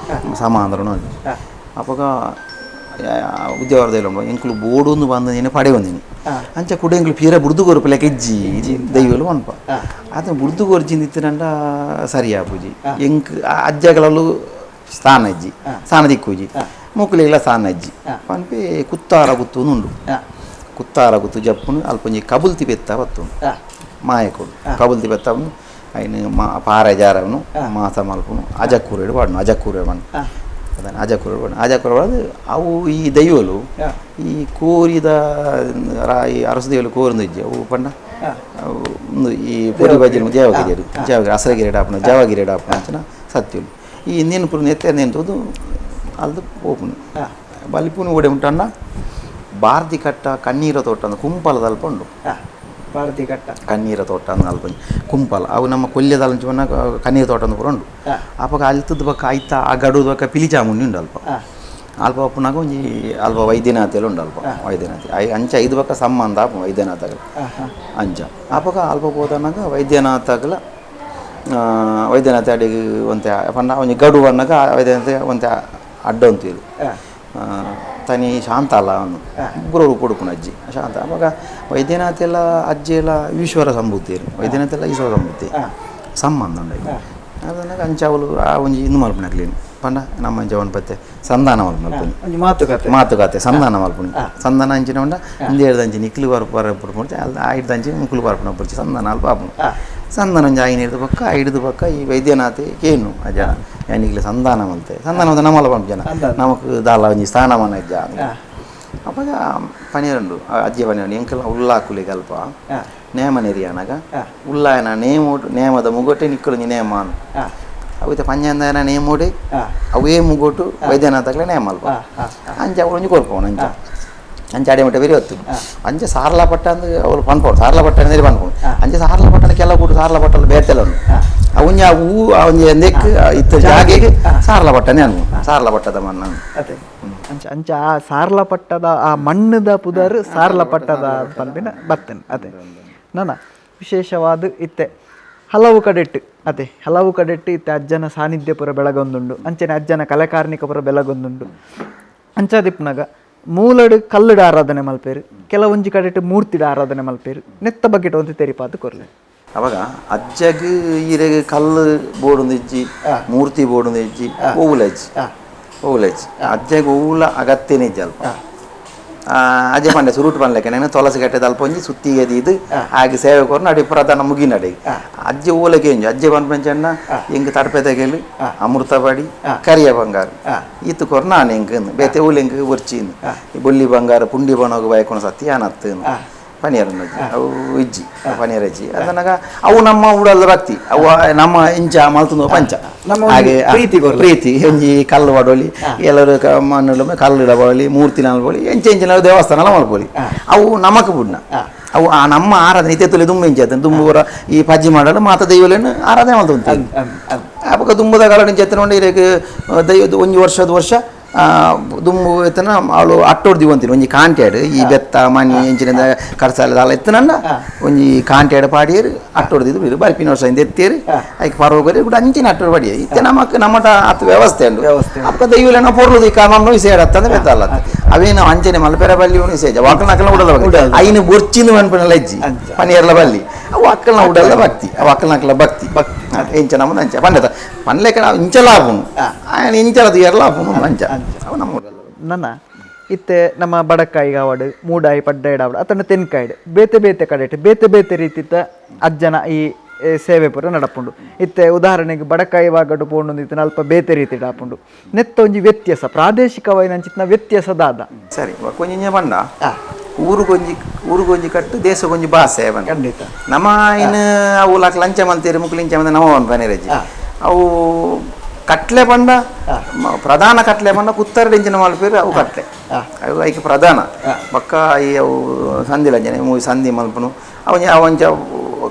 ಸಮಾಂದ್ರನು ಅಪಗ ಉದ್ಯಾವರದ ಎಂಕುಲು ಬೋಡೊಂದು ಬಂದ ಪಡೆ ಬಂದಿನಿ ಅಂಚ ಕೂಡ ಎಂಕುಲು ಪೀರ ಬುಡ್ದು ಕೊರ್ಪು ಲೆಕ್ಕ ಇಜ್ಜಿ ದೈವಲು ಅನ್ಪ ಆತ ಬುಡ್ದು ಕೊರ್ಜಿಂದ ಇತ್ತಿನಂಡ ಸರಿಯಾ ಪೂಜಿ ಎಂಕ್ ಅಜ್ಜಗಳಲ್ಲೂ ಸ್ಥಾನ ಇಜ್ಜಿ ಸ್ಥಾನ ದಿಕ್ಕೂಜಿ ಮೊಕ್ಕುಲಿಗೆಲ್ಲ ಸ್ಥಾನ ಇಜ್ಜಿ ಪನ್ಪಿ ಕುತ್ತಾರ ಗುತ್ತು ಉಂಡು ಕುತ್ತಾರ ಗುತ್ತು ಜಪ್ಪುನು ಅಲ್ಪೊಂಜಿ ಕಬುಲ್ತಿ ಪೆತ್ತ ಬತ್ತುನು ಮಾಯಕೋಡು ಕಬುಲ್ತಿ ಪೆತ್ತವನು ಐನು ಮಾ ಪಾರೆ ಜಾರವನು ಮಾಸ ಮಲ್ಪುನು ಅಜಕ್ಕೂರೇಡು ಪಾಡುನು ಅಜಕ್ಕೂರೇಡು ಮಣ್ಣು ಅದನ್ನು ಅಜಕ್ಕೂರೇಡು ಪಾಡು ಅಜಕ್ಕೂರು ಪಾಡೋದು ಅವು ಈ ದೈವಲು ಈ ಕೋರಿದ ಈ ಅರಸು ದೈವಲು ಕೋರಿಂದು ಇಜ್ಜಿ ಅವು ಪಂಡ ಒಂದು ಈ ಪೊರಿ ಬಜ್ಜಿನ ಜಾವಗಿರಿಯರು ಜಾವಗಿರಿ ಅಸರಗಿರೇಡು ಆಪುನ ಜಾವಗಿರೇಡು ಆಪುನ ಅಂಚನ ಸತ್ಯಲು ಈ ಇಂದಿನ ಪುರ ನೆತ್ತೆ ನೆಂತದು ಅದು ಪೋಪುನು ಬಲಿಪುನು ಓಡೆ ಉಂಟಣ್ಣ ಭಾರತಿ ಕಟ್ಟ ಕಣ್ಣೀರ ತೋಟ ಅಂದ್ರೆ ಕುಂಪಲದ ಅಲ್ಪ ಉಂಡು ಭಾರತಿ ಕಟ್ಟ ಕಣ್ಣೀರ ತೋಟ ಅಂದ್ರೆ ಅಲ್ಪ ಕುಂಪಲ ಅವು ನಮ್ಮ ಕೊಲ್ಯದ ಕಣ್ಣೀರ ತೋಟ ಅಂದ್ರೆ ಪೂರ ಉಂಡು ಅಪಗ ಅಲ್ತದ ಬಕ್ಕ ಆಯ್ತಾ ಆ ಗಡುದ ಬಕ್ಕ ಪಿಲಿಚಾಮುಂಡಿ ಉಂಡು ಅಲ್ಪ ಅಲ್ಪ ಅಪ್ಪನಾಗ ಒಂಜಿ ಅಲ್ಪ ವೈದ್ಯನಾಥೆಲ್ಲ ಉಂಡು ಅಲ್ಪ ವೈದ್ಯನಾಥಿ ಅಂಚ ಐದು ಬಕ್ಕ ಸಂಬಂಧ ಆಪು ವೈದ್ಯನಾಥಗಲ ಅಂಚ ಅಪಗ ಅಲ್ಪ ಹೋದನಾಗ ವೈದ್ಯನಾಥಗಲ ವೈದ್ಯನಾಥ ಅಡಿಗೆ ಒಂತೆ ಪಂಡ ಒಂಜಿ ಗಡು ಅನ್ನಾಗ ವೈದ್ಯನಾಥ ಒಂತೆ ಅಡ್ಡ ಅಂತೀರು ತನಿ ಶಾಂತ ಅಲ್ಲ ಅವನು ಗುರುವರು ಕೊಡುಪುನ ಅಜ್ಜಿ ಶಾಂತ ಅವಾಗ ವೈದ್ಯನಾಥ ಎಲ್ಲ ಅಜ್ಜಿ ಎಲ್ಲ ಈಶ್ವರ ಸಂಬೂತಿರು ವೈದ್ಯನಾಥ ಎಲ್ಲ ಈಶ್ವರ ಸಂಬೂತಿ ಸಂಬಂಧ ಉಂಡು ಅದನ್ನ ಅಂಚ ಅವಳು ಆ ಒಂಜಿ ಇಂದು ಮಲ್ಪುನಕ್ಲೇನು ಪಂಡ ನಮ್ಮ ಅಂಚ ಪತ್ತೆ ಸಂಧಾನ ಮಲ್ಪುನಿ ಮಾತುಕತೆ ಮಾತುಕತೆ ಸಂಧಾನ ಮಲ್ಪುನಿ ಸಂಧಾನ ಅಂಚಿನ ಉಂಡ ಇಂದೇಳ್ದ ಅಂಚೆ ನಿಕ್ಲು ಬರಪು ಅಲ್ಲಿ ಐಡ್ದ ಅಂಚೆ ಮುಕ್ಲು ಬರಪುನ ಪುರ್ಚಿ ಸಂಧಾನ ಅಲ್ಪ ಆಪುನು ಸಂಧಾನ ಒಂಜಿ ಆಯಿನ ಹಿಡ್ದು ಪಕ್ಕ ಹಿಡಿದು ಪಕ್ಕ ಈ ವೈದ್ಯನಾಥೆ ಕೇನು ಆ ಜನ ಯಾನಿಗ್ಲೆ ಸಂಧಾನ ಮಲ್ತೆ ಸಂಧಾನ ಮಲ್ತೆ ನಮ್ಮಲ್ಲ ಪಂಪ ಜನ ನಮಕ್ ದಾಲ ಒಂಜಿ ಸ್ಥಾನಮಾನ ಇಜ್ಜ ಅಪಗ ಪನಿರಂಡು ಅಜ್ಜಿ ಪನಿರಂಡು ಎಂಕಲ್ನ ಉಲ್ಲಾಕುಲಿಗೆ ಅಲ್ಪ ನೇಮ ನೆರಿಯಾನಾಗ ಉಲ್ಲಾಯನ ನೇಮೋಡು ನೇಮದ ಮುಗೋಟೆ ನಿಕ್ಕಲೊಂಜಿ ನೇಮ ಅವಿತ ಪಂಜಂದಾಯನ ನೇಮೋಡೆ ಅವೇ ಮುಗೋಟು ವೈದ್ಯನಾಥಗ್ಲೆ ನೇಮ ಅಲ್ಪ ಅಂಚ ಅವಳು ಒಂಜಿ ಕೊರ್ಪವನು ಅಂಚ ಅಂಚ ಅಡೆ ಮಟ್ಟ ಬೇರೆ ಹೊತ್ತು ಅಂಚ ಸಾರ್ಲ ಪಟ್ಟ ಅಂದ್ರೆ ಅವಳು ಪನ್ಪೋಡು ಸಾರ್ಲ ಪಟ್ಟ ಅಂದ್ರೆ ಪನ್ಪೋಡು ಅಂಚ ಸಾರ್ಲ ಪಟ್ಟಣ ಕೆಲವು ಕೂಟ ಸಾರ್ಲ ಪಟ್ಟಲ್ಲ ಬೇತೆಲ್ಲ ಅವುಂಜ ಹೂ ಒಂಜಿ ಅಂದೆಕ್ ಇತ್ತ ಜಾಗೆಗೆ ಸಾರ್ಲ ಪಟ್ಟನೆ ಅನ್ನು ಸಾರ್ಲ ಪಟ್ಟದ ಮಣ್ಣ ಅದೇ ಅಂಚ ಅಂಚ ಆ ಸಾರ್ಲ ಪಟ್ಟದ ಆ ಮಣ್ಣದ ಪುದರ್ ಸಾರ್ಲ ಪಟ್ಟದ ಪನ್ಪಿನ ಬತ್ತನ್ ಅದೇ ನನ ವಿಶೇಷವಾದ ಇತ್ತೆ ಹಲವು ಕಡೆಟ್ಟು ಅದೇ ಹಲವು ಕಡೆಟ್ಟು ಇತ್ತೆ ಅಜ್ಜನ ಸಾನ್ನಿಧ್ಯ ಪುರ ಬೆಳಗೊಂದುಂಡು ಅಂಚನೆ ಅಜ್ಜನ ಕಲೆಕಾರ್ಣಿಕ ಪುರ ಬೆಳಗೊಂದುಂಡು ಅಂಚಾದಿಪ್ಪನಾಗ ಮೂಲಡು ಕಲ್ಲುಡ ಆರಾಧನೆ ಮಲ್ಪೇರು ಕೆಲವೊಂಜಿ ಕಡೆಟ್ಟು ಮೂರ್ತಿಡ ಆರಾಧನೆ ಮಲ್ಪೇರು ನೆತ್ತ ಬಗ್ಗೆಟ್ ಒಂದು ತೆರಿಪಾದು ಕೊರ್ಲೆ ಅವಾಗ ಅಜ್ಜಗ್ ಈರೆಗ್ ಕಲ್ಲು ಬೋಡುಂದು ಇಜ್ಜಿ ಮೂರ್ತಿ ಬೋಡುಂದು ಇಜ್ಜಿ ಓವುಲ ಇಜ್ಜಿ ಓವುಲ ಇಜ್ಜಿ ಅಜ್ಜಗ್ ಓವುಲ ಅಗತ್ಯನೇ ಇಜ್ಜಿ ಅಲ್ಪ ಅಜ್ಜೆ ಪಂಡೆ ಸುರುಟು ಪನ್ಲೆಕ್ಕ ನಾನು ತುಳಸಿ ಕಟ್ಟೆ ತಲ್ಪೊಂಜಿ ಸುತ್ತಿಗೆ ದೀದು ಆಗ ಸೇವೆ ಕೊರ್ನ ಅಡಿ ಪ್ರಧಾನ ಮುಗಿನಡೆ ಅಜ್ಜೆ ಓಲಕ್ಕೆ ಎಂಜು ಅಜ್ಜೆ ಪನ್ಪಂಚಣ್ಣ ಎಂಕ್ ತಡಪೆ ತೆಗೆಲು ಅಮೃತಪಡಿ ಕರಿಯ ಬಂಗಾರು ಈತು ಕೊರ್ನ ಆನೆ ಎಂಕ್ ಬೇತೆ ಓಲೆಂಕ್ ಒರ್ಚಿಂದು ಬೊಲ್ಲಿ ಬಂಗಾರ ಪುಂಡಿ ಬನೋಗು ಬಯಕೊಣ ಸತ್ಯ ಆನತ್ತು ಪನಿಯರ್ ಅವು ಇಜ್ಜಿ ಪನಿಯರ್ ಅಜ್ಜಿ ಅದನ್ನಾಗ ಅವು ನಮ್ಮ ಉಡಲ್ದ ಭಕ್ತಿ ಅವು ನಮ್ಮ ಇಂಚ ಮಲ್ತುಂದು ಪಂಚ ಹಾಗೆ ಪ್ರೀತಿ ಒಂಜಿ ಕಲ್ಲು ಪಡೋಲಿ ಎಲ್ಲರೂ ಮಣ್ಣು ಕಲ್ಲು ಇಡಬೋಲಿ ಮೂರ್ತಿ ನಲ್ಬೋಲಿ ಎಂಚ ಎಂಚಿನ ದೇವಸ್ಥಾನ ಮಲ್ಪೋಲಿ ಅವು ನಮಕ್ ಬುಡ್ನ ಅವು ಆ ನಮ್ಮ ಆರಾಧನೆ ಇತ್ತೆ ತುಲೆ ದುಂಬು ಇಂಚ ದುಂಬು ಈ ಪಜ್ಜಿ ಮಾಡಲು ಮಾತ ದೈವಲೇನು ಆರಾಧನೆ ಮಲ್ತು ಅಪಗ ದುಂಬುದ ಕಾಲ ಇಂಚ ಇರಕ್ಕೆ ದೈವದ ಒಂಜಿ ವರ್ಷದ ವರ್ಷ ದುಂಬು ಎತ್ತನ ಅವಳು ಅಟ್ಟೋಡ್ದಿ ಒಂತಿನ ಒಂಜಿ ಕಾಂಟ್ಯಾಡು ಈ ಬೆತ್ತ ಮಣಿ ಎಂಚಿನ ಕರ್ಸಾಲ ದಾಲ ಎತ್ತನಂಡ ಒಂಜಿ ಕಾಂಟ್ಯಾಡು ಪಾಡಿಯರು ಅಟ್ಟೋಡ್ದಿದ್ದು ಬರ್ಪಿನ ವರ್ಷ ಇಂದ ಎತ್ತೇರು ಐಕ್ ಪರ್ವ ಕೂಡ ಅಂಚಿನ ಅಟ್ಟೋಡ್ ಪಾಡಿಯ ಇತ್ತೆ ನಮಕ್ ನಮ್ಮಟ ಆತ ವ್ಯವಸ್ಥೆ ಉಂಡು ಅಪ್ಪ ದೈವಲೇನ ಪೊರ್ಲುದು ಈ ಕಾಮನ್ನು ಸೇರತ್ತಂದ್ರೆ ಬೆತ್ತಲ್ಲ ಅವೇನು ಅಂಚನೆ ಮಲ್ಪೆರ ಬಲ್ಲಿ ಸೇಜ ವಾಕಲ್ನ ಅಕ್ಕಲ್ನ ಉಡಲ ಐನು ಬೊರ್ಚಿನ ಮನ್ಪನ ಲಜ್ಜಿ ಪನಿಯರ್ಲ ಬಲ್ಲಿ ಅವು ಅಕ್ಕಲ್ನ ಉಡಲ್ಲ ಭಕ್ತಿ ಅವು ಅಕ್ಕಲ್ನ ಅಕ್ಕಲ ಭಕ್ತಿ ಭಕ್ತಿ ಇಂಚ ನಮ್ಮದು ಅಂಚ ಪಂಡತ ಪನ್ಲೆಕ್ಕ ನಾವು ಇಂಚ ಲಾಭನು ఆయన ಇಂಚಲ ತೀಯರ್ಲ ಆಪುನು ಅಂಚ ಅವು ನಮ್ಮ ಉಡಲ್ಲ ನನ್ನ ಇತ್ತೆ ನಮ್ಮ ಬಡಕಾಯಿಗೆ ಆವಡು ಮೂಡಾಯಿ ಪಡ್ಡಾಯಿಡ್ ಆವಡು ಅತನ ತೆನ್ಕಾಯಿಡ್ ಬೇತೆ ಬೇತೆ ಕಡೆಟ್ ಬೇತೆ ಬೇತೆ ರೀತಿತ ಅಜ್ಜನ ಈ ಸೇವೆ ಪೂರ ನಡಪುಂಡು ಇತ್ತೆ ಉದಾಹರಣೆಗೆ ಬಡಕಾಯಿ ವಾಗಡು ಪೋಂಡು ಅಲ್ಪ ಬೇತೆ ರೀತಿ ಆಪುಂಡು ನೆತ್ತ ಒಂಜಿ ವ್ಯತ್ಯಾಸ ಪ್ರಾದೇಶಿಕವಾಯಿನ ಅಂಚಿನ ವ್ಯತ್ಯಾಸ ದಾದ ಸರಿ ಕೊಂಜ ಪಂಡ ಊರುಗೊಂಜಿ ಊರುಗೊಂಜಿ ಕಟ್ಟು ದೇಶಗೊಂಜಿ ಭಾಷೆ ಖಂಡಿತ ನಮ್ಮ ಇನ್ನು ಅವು ಲಾಕ್ ಲಂಚ ಮಂತೀರಿ ಮುಕ್ಲು ಇಂಚ ಮಂದಿ ನಮ್ಮ ಒಂದು ಪನೇರಜ್ಜಿ ಅವು ಕಟ್ಲೆ ಪಂಡ ಪ್ರಧಾನ ಕಟ್ಲೆ ಪಂಡ ಕುತ್ತರಡು ಇಂಚಿನ ಮಲ್ಪೇರು ಅವು ಕಟ್ಲೆ ಅವು ಐಕೆ ಪ್ರಧಾನ ಬಕ್ಕ ಈ ಅವು ಸಂಧಿ ಲಂಚನೆ ಮೂವಿ ಸಂಧಿ ಮಲ್ಪನು ಅವು ಅವಂಚ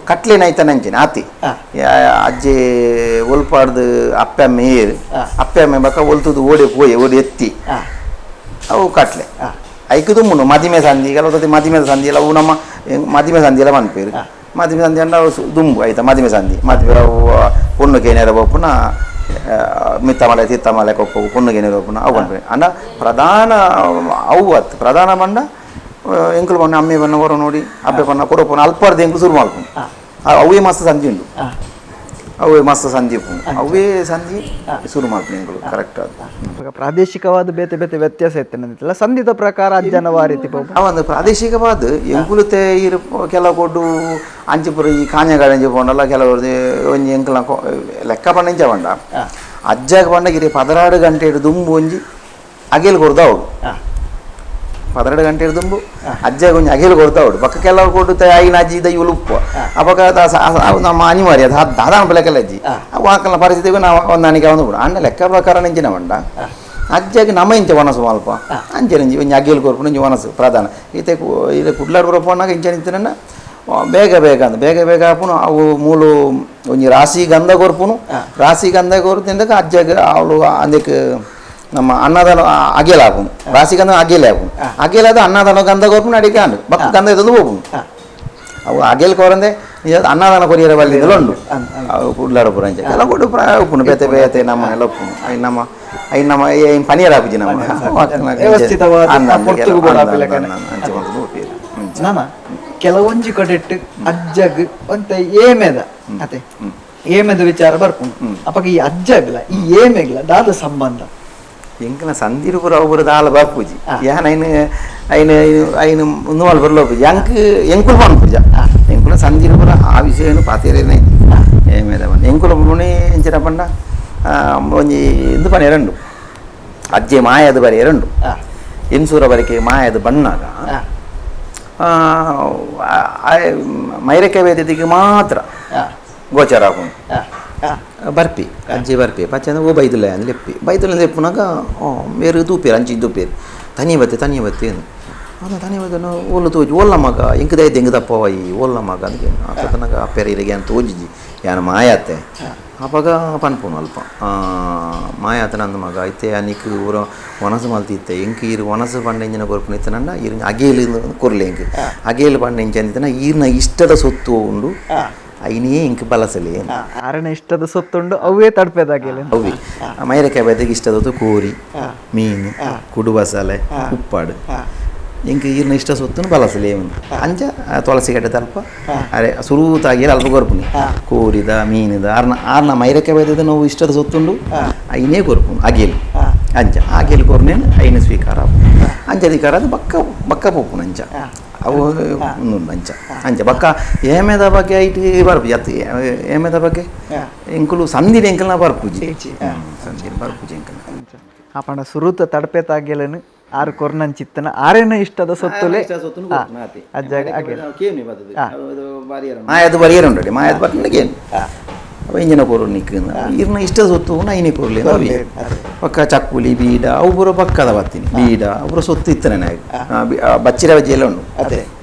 ಕಟ್ಲೆ ನೈತನ ಅಂಚಿನ ಆತಿ ಅಜ್ಜಿ ಒಲ್ಪಾಡ್ದು ಅಪ್ಪೆ ಅಮ್ಮೆ ಏರು ಅಪ್ಪೆ ಅಮ್ಮೆ ಬಕ್ಕ ಒಲ್ತುದು ಓಡಿ ಪೋಯೆ ಓಡಿ ಎತ್ತಿ ಅವು ಕಟ್ಲೆ ಐಕ್ ದುಮ್ಮುನು ಮದಿಮೆ ಸಂಧಿ ಕೆಲವು ಮದಿಮೆ ಸಂಧಿ ಎಲ್ಲ ಅವು ನಮ್ಮ ಮದಿಮೆ ಸಂಧಿ ಎಲ್ಲ ಮನ್ಪೇರು ಮದಿಮೆ ಸಂಧಿ ಅಂಡ ಅವು ದುಂಬು ಆಯ್ತಾ ಮದಿಮೆ ಸಂಧಿ ಮದಿಮೆ ಅವು ಪೊಣ್ಣು ಕೇನೇರ ಬೊಪ್ಪುನ ಮಿತ್ತಮಲೆ ತಿತ್ತಮಲೆ ಕೊಪ್ಪು ಪೊಣ್ಣು ಕೇನೇರ ಬೊಪ್ಪುನ ಅವು ಪನ್ಪೇರು ಅಂಡ ಪ್ರಧಾನ ಅವು ಅತ್ತು ಪ್ರಧಾನ ಪಂಡ ಎಂಕುಲು ಪಣ್ಣ ಅಮ್ಮೆ ಪಣ್ಣ ಕೊರ ನೋಡಿ ಅಪ್ಪೆ ಪಣ್ಣ ಕೊರಪುನ ಅಲ್ಪಾರ್ದು ಎಂಕುಲು ಶುರು ಮಲ್ಪುನು ಅವೇ ಮಸ್ತ್ ಸಂಧಿ ಉಂಡು ಅವೇ ಮಸ್ತ್ ಸಂಧಿ ಉಪ್ಪುಂಡು ಅವೇ ಸಂಧಿ ಶುರು ಮಲ್ಪುನು ಎಂಕುಲು ಕರೆಕ್ಟ್ ಅದು ಪ್ರಾದೇಶಿಕವಾದ ಬೇತೆ ಬೇತೆ ವ್ಯತ್ಯಾಸ ಇತ್ತು ಸಂಧಿತ ಪ್ರಕಾರ ಅಜ್ಜನ ರೀತಿ ಅವೊಂದು ಪ್ರಾದೇಶಿಕವಾದ ಎಂಕುಲುತೆ ಇರು ಕೆಲವು ಕೊಡು ಅಂಚಿಪುರ ಈ ಕಾಂಜಗಾಡ ಅಂಚಿ ಪೋಂಡಲ್ಲ ಕೆಲವರು ಒಂಜಿ ಎಂಕುಲ ಲೆಕ್ಕ ಪಂಡ ಇಂಚ ಪಂಡ ಅಜ್ಜಾಗ ಪಂಡ ಇರಿ 16 ಗಂಟೆ ದುಂಬು ಒಂಜಿ ಅಗೇಲ್ ಕೊರ್ದ ಅವಳು 12 ಗಂಟೆ ದುಂಬು ಅಜ್ಜಾಗ ಒಂಜಿ ಅಗೇಲ್ ಕೊರ್ದ ಅವಳು ಪಕ್ಕ ಕೆಲವು ಕೊಡು ಐನ ಅಜ್ಜಿ ದೈವಲು ಉಪ್ಪು ಅಪಕ ನಮ್ಮ ಅನಿವಾರ್ಯ ಅದು ದಾದಾನ ಲೆಕ್ಕಲ್ಲ ಅಜ್ಜಿ ಅವು ಆಕಲ್ನ ಪರಿಸ್ಥಿತಿಗೂ ನಾವು ಹೊಂದಾಣಿಕೆ ಒಂದು ಬಿಡು ಅಣ್ಣ ಲೆಕ್ಕ ಪ್ರಕಾರ ನೆಂಚಿನ ಬಂಡ ಅಜ್ಜಾಗ ನಮ್ಮ ಇಂಚ ವನಸು ಅಲ್ಪ ಅಂಚೆ ಒಂಜಿ ಒಂಜಿ ಅಗೇಲ್ ಕೊರ್ಪುನ ಒಂಜಿ ವನಸು ಪ್ರಧಾನ ಈತೆ ಇಲ್ಲಿ ಕುಡ್ಲಾಡ್ ಬರೋಪನ್ನಾಗ ಇಂಚ ನಿಂತನ ಬೇಗ ಬೇಗ ಅಂದ ಬೇಗ ಬೇಗ ಆಪುನು ಅವು ಮೂಲು ಒಂಜಿ ರಾಶಿ ಗಂಧ ಕೊರ್ಪುನು ರಾಶಿ ಗಂಧ ಕೊರ್ತಿಂದಾಗ ಅಜ್ಜಾಗ ಅವಳು ಅಂದಕ್ಕೆ ನಮ್ಮ ಅನ್ನದಾನ ಅಗೇಲ ಆಪುನು ರಾಶಿ ಗಂಧ ಅಗೇಲೆ ಆಪುನು ಅಗೇಲಾದ ಅನ್ನದಾನ ಗಂಧ ಕೊರ್ಪುನು ಅಡಿಗೆ ಅಂಡು ಬಕ್ಕ ಗಂಧ ಇದ್ದದ್ದು ಹೋಗುನು ಅವು ಅಗೇಲ್ ಕೋರಂದೆ ಅನ್ನದಾನ ಕೊರಿಯರ ಬಲ್ಲಿಂದಲೂ ಉಂಡು ಅವು ಕುಡ್ಲಾಡ ಪುರ ಅಂಚೆ ಎಲ್ಲ ಕೊಡು ಉಪ್ಪುನು ಬೇತೆ ಬೇತೆ ನಮ್ಮ ಎಲ್ಲ ಉಪ್ಪುನು I ನಮ್ಮ I ನಮ್ಮ ಏನು ಪನಿಯರ್ ಆಪುಜಿ ನಮ್ಮ ಕೆಲವೊಂಜಿ ಕಡೆಟ್ಟು ಅಜ್ಜಗ್ ಒಂತ ಏಮೆದ ಅದೇ ಏಮೆದ ವಿಚಾರ ಬರ್ಪುಂಡು ಅಪಗ ಈ ಅಜ್ಜಗ್ಲ ಈ ಏಮೆಗ್ಲ ದಾದ ಸಂಬಂಧ ಎಂಕನ ಸಂದಿರು ಪುರ ಅವು ದಾಲ ಬರ್ಪೂಜಿ ಯಾನ್ ಐನು ಐನು ಐನು ಮುಂದುವಾಲ್ ಬರ್ಲೋಪೂಜಿ ಎಂಕ್ ಎಂಕುಲು ಪನ್ಪೂಜ ಎಂಕುಲ ಸಂದಿರು ಪುರ ಆ ವಿಷಯನು ಪಾತೇರೇನೆ ಏಮೇದ ಪಂಡ ಎಂಕುಲ ಪುಣಿ ಎಂಚಿನ ಪಂಡ ಒಂಜಿ ಇಂದು ಪನ ಎರಡು ಅಜ್ಜೆ ಮಾಯದ ಬರಿ ಎರಡು ಇನ್ಸೂರ ಬರಿಕೆ ಮಾಯದ ಬಣ್ಣಾಗ ಮೈರಕ್ಕೆ ವೇದಿಕೆ ಮಾತ್ರ ಗೋಚರ ಆಪುಂಡು ಬರ್ಪಿ ಅಜ್ಜಿ ಬರ್ಪಿ ಪಚ್ಚ ಓ ಬೈದುಲೆ ಅಂದ್ ಲೆಪ್ಪಿ ಬೈದುಲೆ ಲೆಪ್ಪುನಾಗ ಬೇರೆ ತೂಪೇರು ಅಂಚಿ ತೂಪೇರು ತನಿ ಬತ್ತೆ ತನಿ ಬತ್ತೆ ಏನು ಅದು ತನಿ ಬತ್ತೆ ಓಲು ತೋಜಿ ಓಲ್ಲ ಮಗ ಇಂಕ್ ದೈತೆ ಇಂಕ್ ತಪ್ಪವೈ ಓಲ್ಲ ಮಗ ಅದಕ್ಕೆ ಅಪ್ಪತನಗ ಅಪ್ಪೆರ ಇರಿಗೆ ಅಂತ ತೋಜಿಜಿ ಯಾನ ಮಾಯಾತೆ ಅಪಗ ಪನ್ಪುನು ಅಲ್ಪ ಮಾಯಾತ ನಂದು ಮಗ ಐತೆ ಅನಿಕ್ ಊರ ವನಸು ಮಲ್ತಿತ್ತೆ ಇಂಕ್ ಇರು ವನಸು ಪಂಡ ಇಂಜಿನ ಕೊರ್ಪುನ ಇತ್ತನಂಡ ಇರು ಅಗೇಲು ಕೊರ್ಲೆ ಇಂಕ್ ಅಗೇಲು ಪಂಡ ಇಂಚ ಅಂದಿತ್ತನ ಈರ್ನ ಇಷ್ಟದ ಸೊತ್ತು ಉಂಡು ಐನೇ ಇಂಕ್ ಬಲಸಲಿ ಆರಣ ಇಷ್ಟದ ಸೊತ್ತುಂಡು ಅವೇ ತಡ್ಪೆದಾಗೇಲೆ ಅವೇ ಮೈರಕಾಯಿ ಬೈದಕ್ಕೆ ಇಷ್ಟದತ್ತು ಕೋರಿ ಮೀನು ಕುಡುಬಸಲೆ ಉಪ್ಪಾಡು ಇಂಕ್ ಈರ್ನ ಇಷ್ಟ ಸೊತ್ತುನು ಬಲಸಲಿ ಅಂಚ ತುಳಸಿ ಗಡ್ಡೆ ತಲ್ಪ ಅರೆ ಸುರುತಾಗಿ ಅಲ್ಪ ಕೊರ್ಪುನಿ ಕೋರಿದ ಮೀನಿದ ಆರ್ನ ಆರ್ನ ಮೈರಕ್ಕೆ ಬೈದದ ನಾವು ಇಷ್ಟದ ಸೊತ್ತುಂಡು ಐನೇ ಕೊರ್ಪುನು ಅಗೇಲು ಅಂಚ ಆಗೆಲ್ ಕೊರ್ನೇನು ಐನ ಸ್ವೀಕಾರ ಅಂಚ ಅಧಿಕಾರ ಅದು ಬಕ್ಕ ಬಕ್ಕ ಪೋಪುನು ಅಂಚ ಅವು ಉಂದುಂಡು ಅಂಚ ಅಂಚ ಬಕ್ಕ ಏಮೆದ ಬಗ್ಗೆ ಐಟ್ ಬರ್ಪುಜಿ ಅತ್ತು ಏಮೆದ ಬಗ್ಗೆ ಎಂಕುಲು ಸಂದಿನ ಎಂಕಲ್ನ ಬರ್ಪುಜಿ ಸಂದಿನ ಬರ್ಪುಜಿ ಎಂಕಲ್ನ ಆ ಪಂಡ ಸುರುತ ತಡಪೆ ತಾಗೆಲನು ಆರು ಕೊರ್ನಂಚಿತ್ತನ ಆರೇನ ಇಷ್ಟದ ಸೊತ್ತುಲೆ ಅಜ್ಜಾಗ ಮಾಯದ ಬರಿಯರ್ ಉಂಟು ಮಾಯದ ಬರ್ತದೆ ಏನು ಅವ ಇಂಜಿನ ಕೊರು ನಿಕ್ಕ ಇರ್ನ ಇಷ್ಟ ಸೊತ್ತು ಐನೇ ಕೊರ್ಲಿ ಪಕ್ಕ ಚಕ್ಕುಲಿ ಬೀಡ ಅವು ಪೂರ ಪಕ್ಕದ ಬತ್ತೀನಿ ಬೀಡ ಅವು ಪೂರ ಸೊತ್ತು ಇತ್ತನೆ ನನಗೆ ಬಚ್ಚಿರ ಬಜ್ಜಿ ಎಲ್ಲ ಉಂಟು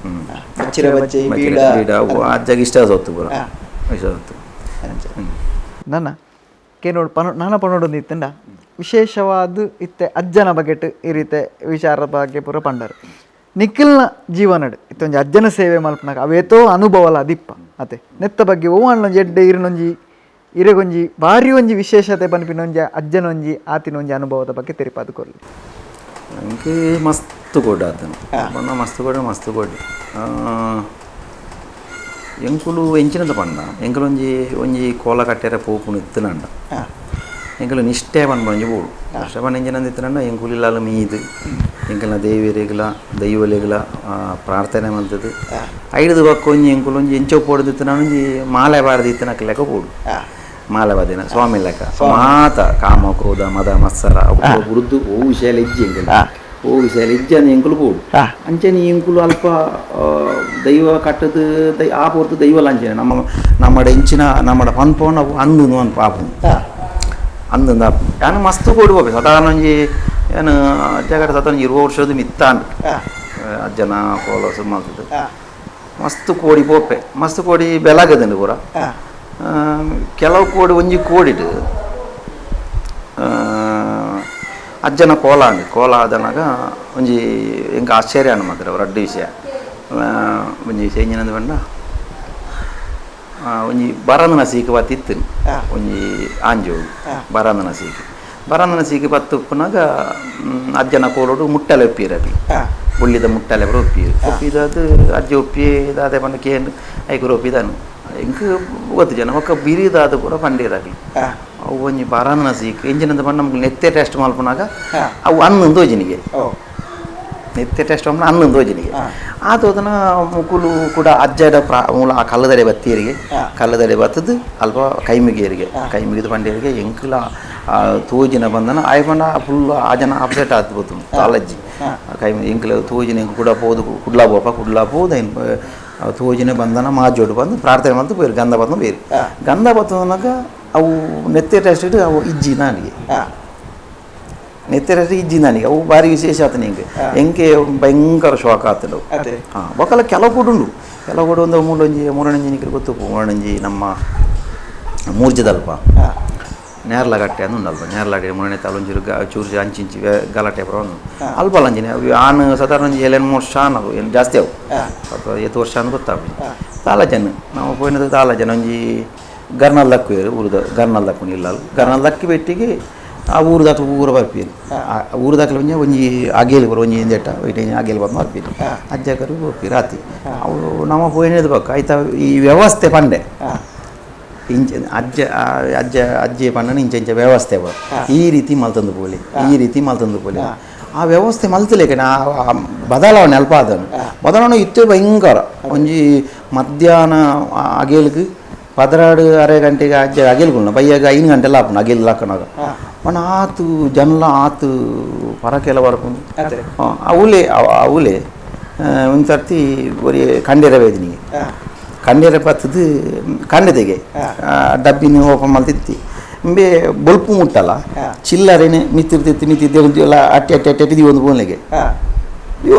ಬಚ್ಚಿರ ಬಜ್ಜಿ ಬೀಡ ಅವು ಅಜ್ಜಗೆ ಇಷ್ಟ ಸೊತ್ತು ಪೂರ ಇಷ್ಟ ಸೊತ್ತು. ನನ್ನ ಕೇನೋಡು ಪನೋ ನಾನ ಪನೋಡೊಂದು ಇತ್ತಂಡ ವಿಶೇಷವಾದ ಇತ್ತೆ ಅಜ್ಜನ ಬಗೆಟ್ ಈ ರೀತಿ ವಿಚಾರದ ಬಗ್ಗೆ ಪೂರ ಪಂಡರು ನಿಖಿಲ್ನ ಜೀವನಡ್ ಇತ್ತೊಂಜಿ ಅಜ್ಜನ ಸೇವೆ ಮಲ್ಪನಾಗ ಅವೇತೋ ಅನುಭವಲ ಅದಿಪ್ಪ ಅತೆ ನೆತ್ತ ಬಗ್ಗೆ ಓವಣ್ಣೊಂಜಿ ಎಡ್ಡೆ ಇರನೊಂಜಿ ಇರೆಗೊಂಜಿ ಭಾರಿ ಒಂಜಿ ವಿಶೇಷತೆ ಪನ್ಪಿನೊಂಜಿ ಅಜ್ಜನೊಂಜಿ ಆತಿನೊಂಜಿ ಅನುಭವದ ಬಗ್ಗೆ ತೆರಿಪಾದು ಕೊರ್ಲಿ. ನನಗೆ ಮಸ್ತ್ ಕೊಡ್ಡು ಆತನು ಬಣ್ಣ ಮಸ್ತ್ ಕೊಡು ಮಸ್ತ್ ಕೊಡ್ಡು ಎಂಕುಲು ಎಂಚಿನದ ಪಂಡ ಎಂಕುಲೊಂಜಿ ಒಂಜಿ ಕೋಲ ಕಟ್ಟೆರೆ ಪೋಪುನು ಇತ್ತನಂಡ ಎಂಕುಲು ನಿಷ್ಠೆ ಪನ್ಪೊಂಜಿ ಬೋಡು ನಿಷ್ಠೆ ಪಂಡ ಎಂಚಿನಂದ ಇತ್ತನಂಡ ಎಂಕುಲು ಇಲ್ಲಾಲ ಮೀದು ಎಂಕಲ್ನ ದೇವಿಯರಿಗ್ಲ ದೈವಲೆಗ್ಲ ಪ್ರಾರ್ಥನೆ ಮಲ್ತದು ಐದು ಬಕ್ಕ ಒಂಜಿ ಎಂಕುಲು ಒಂಜಿ ಎಂಚೋ ಪೋಡ್ದು ಇತ್ತನ ಒಂಜಿ ಮಾಲೆ ಬಾರ್ದು ಇತ್ತನಕ್ಕ ಲೆಕ್ಕ ಪೋಡು ಮಾಲೆ ಬಾದಿನ ಸ್ವಾಮಿ ಲೆಕ್ಕ ಮಾತ ಕಾಮ ಕ್ರೋಧ ಮದ ಮತ್ಸರ ಬುರುದ್ದು ಓ ವಿಷಯ ಇಜ್ಜಿ ಎಂಕಲ್ ಓ ವಿಷಯ ಇಜ್ಜಿ ಅಂದ್ ಎಂಕುಲು ಪೋಡು ಅಂಚನೆ ಎಂಕುಲು ಅಲ್ಪ ದೈವ ಕಟ್ಟದು ದೈ ಆ ಪೊರ್ತು ದೈವ ಅಂಚನೆ ನಮ್ಮ ನಮ್ಮಡ ಎಂಚಿನ ನಮ್ಮಡ ಪನ್ಪೋಣ ಅವು ಅಂದು ಅನ್ಪ ಆಪುನು ಅಂದಂದ ಯಾನು ಮಸ್ತ್ ಕೊಡು ಹೋಗ್ಬೇಕು ಸಾಧಾರಣ ಒಂಜಿ ಏನು ಅಜ್ಜಗಡ ಸಾಧಾರಣ 20 ವರ್ಷದ ಮಿತ್ತಾಂಡ್ ಅಜ್ಜನ ಕೋಲ ಸುಮ್ಮಲ್ತದೆ ಮಸ್ತ್ ಕೋಡಿ ಪೋಪೆ ಮಸ್ತ್ ಕೋಡಿ ಬೆಳಗದಂಡು ಪೂರ ಕೆಲವು ಕೋಡಿ ಒಂಜಿ ಕೋಡಿಡು ಅಜ್ಜನ ಕೋಲ ಅಂಡು ಕೋಲ ಆದನಾಗ ಒಂಜಿ ಎಂಕ ಆಶ್ಚರ್ಯ ಅನ್ನ ಮಾತ್ರ ರಡ್ಡು ವಿಷಯ ಒಂಜಿ ವಿಷಯ ಎಂಜಿನಂದು ಪಂಡ ಒಂಜಿ ಬರಂದನ ಸೀಕು ಬತ್ತಿತ್ತು ಒಂಜಿ ಆಂಜೋವು ಬರಂದನ ಸೀಕು ಬರಂದನ ಸೀಕು ಬತ್ತು ಉಪ್ಪುನಾಗ ಅಜ್ಜನ ಕೋಲೋಡು ಮುಟ್ಟಲೆ ಒಪ್ಪಿರು ಅಕ್ಲು ಬುಳ್ಳಿದ ಮುಟ್ಟಲೆ ಪೂರ ಒಪ್ಪಿರು ಒಪ್ಪಿದಾದ ಅಜ್ಜ ಒಪ್ಪಿ ದಾದೆ ಪಂಡ ಕೇಂದ್ರ ಐಕುರು ಒಪ್ಪಿದಾನು ಎಂಕ್ ಗೊತ್ತು ಜನ ಒಕ್ಕ ಬಿರಿದಾದ ಪೂರ ಪಂಡೀರಾಗ್ಲಿ ಅವು ಒಂಜಿ ಬರಂದನ ಸೀಕು ಎಂಜಿನಂದ ಪಂಡ ನಮ್ಗೆ ನೆತ್ತೆ ಟೆಸ್ಟ್ ಮಲ್ಪುನಾಗ ಅವು ಅನ್ನೊಂದು ಹೋಜಿನಿಗೆ ನೆತ್ತೆ ಟೆಸ್ಟ್ ಮಲ್ಪುನ ಅನ್ನೊಂದು ಹೋಜಿನಿಗೆ ಆತೋದನ ಮುಕುಲು ಕೂಡ ಅಜ್ಜಡ ಪ್ರಾ ಮೂಲ ಆ ಕಲ್ಲದಡೆ ಬತ್ತೀರಿಗೆ ಕಲ್ಲದಡೆ ಬತ್ತದು ಅಲ್ಪ ಕೈ ಮುಗಿಯರಿಗೆ ಕೈ ಮುಗಿದು ಪಂಡಿಯರಿಗೆ ಎಂಕುಲ ತೋಜಿನ ಬಂದನ ಆಯ್ ಪಂಡ ಫುಲ್ ಆ ಜನ ಅಪ್ಸೆಟ್ ಆತು ಬೋತು ಕಾಲಜ್ಜಿ ಕೈ ಎಂಕುಲ ತೋಜಿನ ಎಂಕು ಕೂಡ ಪೋದು ಕುಡ್ಲಾ ಬೋಪ ಕುಡ್ಲಾ ಪೋದು ಐನ್ ತೋಜಿನ ಬಂದನ ಮಾಜೋಡು ಬಂದು ಪ್ರಾರ್ಥನೆ ಬಂದು ಪೋಯಿರು ಗಂಧ ಬಂದು ಬೇರು ಗಂಧ ಬತ್ತದನಾಗ ಅವು ನೆತ್ತೆ ಟೆಸ್ಟ್ ಅವು ಇಜ್ಜಿ ನನಗೆ ನೆತ್ತೆ ಟೆಸ್ಟ್ ಇಜ್ಜಿ ನನಗೆ ಅವು ಭಾರಿ ವಿಶೇಷ ಆತನ ಹಿಂಗೆ ಎಂಕೆ ಭಯಂಕರ ಶೋಕ ಆತನು ಹಾಂ ಒಕ್ಕಲ ಕೆಲವು ಕೂಡ ಉಂಡು ಕೆಲವು ಕೂಡ ಒಂದು ಮೂಡೊಂಜಿ ಮೂರಣಂಜಿ ನಿಕ್ಕೆ ಗೊತ್ತು ಮೂರಣಂಜಿ ನಮ್ಮ ಮೂರ್ಜದಲ್ಪ ನೇರ್ಲಗಟ್ಟೆ ಅಂದು ಉಂಡಲ್ಪ ನೇರ್ಲಗಟ್ಟೆ ಮೂರನೇ ತಾಲೊಂಜಿ ಚೂರು ಅಂಚಿಂಚಿ ಗಲಾಟೆ ಬರೋ ಒಂದು ಅಲ್ಪ ಅಂಜಿನ ಆನು ಸಾಧಾರಣ ಒಂಜಿ ಏಳೆಂಟು ವರ್ಷ ಆನವು ಏನು ಜಾಸ್ತಿ ಅವು ಅಥವಾ ಏತು ವರ್ಷ ಅಂದು ಗೊತ್ತಾಗ್ಲಿ ತಾಲಜನ ನಾವು ಪೋಯಿನದು ತಾಲಜನ ಒಂಜಿ ಗರ್ನಲ್ ದಕ್ಕುವೇರು ಊರುದ ಗರ್ನಲ್ ದಕ್ಕುನಿ ಇಲ್ಲ ಗರ್ನಲ್ ದಕ್ಕಿ ಬೆಟ್ಟಿಗೆ ಆ ಊರುದಾಕ ಊರ ಬರ್ಪೀರು ಆ ಊರುದಾಕಲ ಒಂಜಿ ಒಂಜಿ ಅಗೇಲಿ ಬರೋ ಒಂಜಿ ಇಂದೆಟ್ಟ ಇಟ್ಟು ಅಗೇಲಿ ಬಂದು ಬರ್ಪೀರು ಅಜ್ಜಕರು ಬರ್ಪೀರು ಆತಿ ಅವು ನಮ್ಮ ಪೋಯಿನದು ಬಕ್ಕ ಆಯ್ತಾ ಈ ವ್ಯವಸ್ಥೆ ಪಂಡೆ ಇಂಚ ಅಜ್ಜ ಅಜ್ಜ ಅಜ್ಜಿ ಪಂಡನ ಇಂಚ ಇಂಚ ವ್ಯವಸ್ಥೆ ಬ ಈ ರೀತಿ ಮಲ್ತಂದು ಪೋಲಿ ಈ ರೀತಿ ಮಲ್ತಂದು ಪೋಲಿ ಆ ವ್ಯವಸ್ಥೆ ಮಲ್ತಲೇಕ ಆ ಬದಲಾವಣೆ ಅಲ್ಪ ಆದನು ಬದಲಾವಣೆ ಇತ್ತೇ ಭಯಂಕರ ಒಂಜಿ ಮಧ್ಯಾಹ್ನ ಅಗೇಲ್ಗೆ 12.30 ಗಂಟೆಗೆ ಅಜ್ಜ ಅಗೇಲ್ಗುಳ್ನ ಬಯ್ಯಾಗ 5 ಗಂಟೆಲ್ಲ ಆಪುನ ಅಗೇಲ್ ಹಾಕೋಣಾಗ ಮನ ಆತು ಜನಲ ಆತು ಪರಕೆಲ್ಲ ಬರ್ಕೊಂಡು ಅವಲೇ ಅವಲೇ ಒಂದು ಸರ್ತಿ ಒರಿ ಕಂಡೇರ ವೇದಿನಿಗೆ ಕಂಡೇರ ಬತ್ತದು ಕಂಡದೆಗೆ ಡಬ್ಬಿನ ಓಪನ್ ಮಲ್ತಿತ್ತಿ ಇಂಬೆ ಬೊಲ್ಪು ಮುಟ್ಟಲ್ಲ ಚಿಲ್ಲರೇನೆ ಮಿತ್ತಿರ್ತಿತ್ತು ಮಿತ್ತಿದ್ದೆ ಎಲ್ಲ ಅಟ್ಟಿ ಅಟ್ಟಿ ಅಟ್ಟಿ ಅಟ್ಟಿ ಒಂದು ಬೋನ್ಲೆಗೆ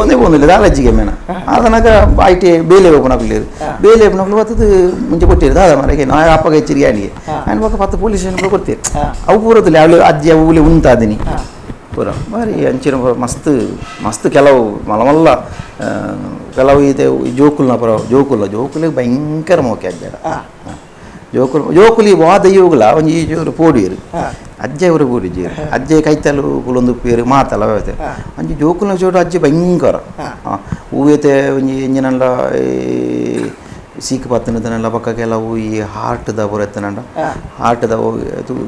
ಒಂದೇ ಬೋನಿಲ್ಲ ದಾಲಜ್ಜಿಗೆ ಮೇನ ಅದನಾಗ IT ಬೇಲೆ ಓಪನ್ ಆಗ್ಲಿರು ಬೇಲೆ ಓಪನ್ ಆಗ್ಲಿ ಬತ್ತದು ಮುಂಚೆ ಕೊಟ್ಟಿರು ದಾದ ಮರಗೆ ನಾ ಅಪ್ಪಗೆ ಹೆಚ್ಚಿಗೆ ಅನಿಗೆ ಆ್ಯಂಡ್ ಪಕ್ಕ ಪತ್ತು ಪೊಲೀಸ್ ಸ್ಟೇಷನ್ ಕೊಡ್ತೀರಿ ಅವು ಪೂರದಲ್ಲಿ ಅವಳು ಅಜ್ಜಿ ಅವು ಉಂಟಾದಿನಿ ಪೂರ ಭಾರಿ ಅಂಚಿನ ಮಸ್ತ್ ಮಸ್ತ್ ಕೆಲವು ಮಲಮಲ್ಲ ಕೆಲವು ಇದೆ ಜೋಕುಲ್ನ ಪರ ಜೋಕುಲ ಜೋಕುಲಿಗೆ ಭಯಂಕರ ಮೋಕೆ ಅಜ್ಜಡ ಜೋಕುಲು ಜೋಕುಲಿ ವಾ ದೈವಗಳ ಒಂಜಿ ಜೋರು ಪೋಡಿಯರು ಅಜ್ಜ ಇವರು ಪೋಡಿಜೇರು ಅಜ್ಜೆ ಕೈತಲು ಕುಲೊಂದು ಪೇರು ಮಾತಲ್ಲ ವ್ಯವಸ್ಥೆ ಒಂಜಿ ಜೋಕುಲ್ನ ಚೋಡು ಅಜ್ಜೆ ಭಯಂಕರ ಹೂವೇತೆ ಒಂಜಿ ಎಂಜಿನಲ್ಲ ಸೀಕ್ ಪತ್ತನ ಪಕ್ಕ ಕೆಲವು ಈ ಹಾರ್ಟ್ದ ಪೂರ ಎತ್ತನಂಡ ಹಾರ್ಟ್ದ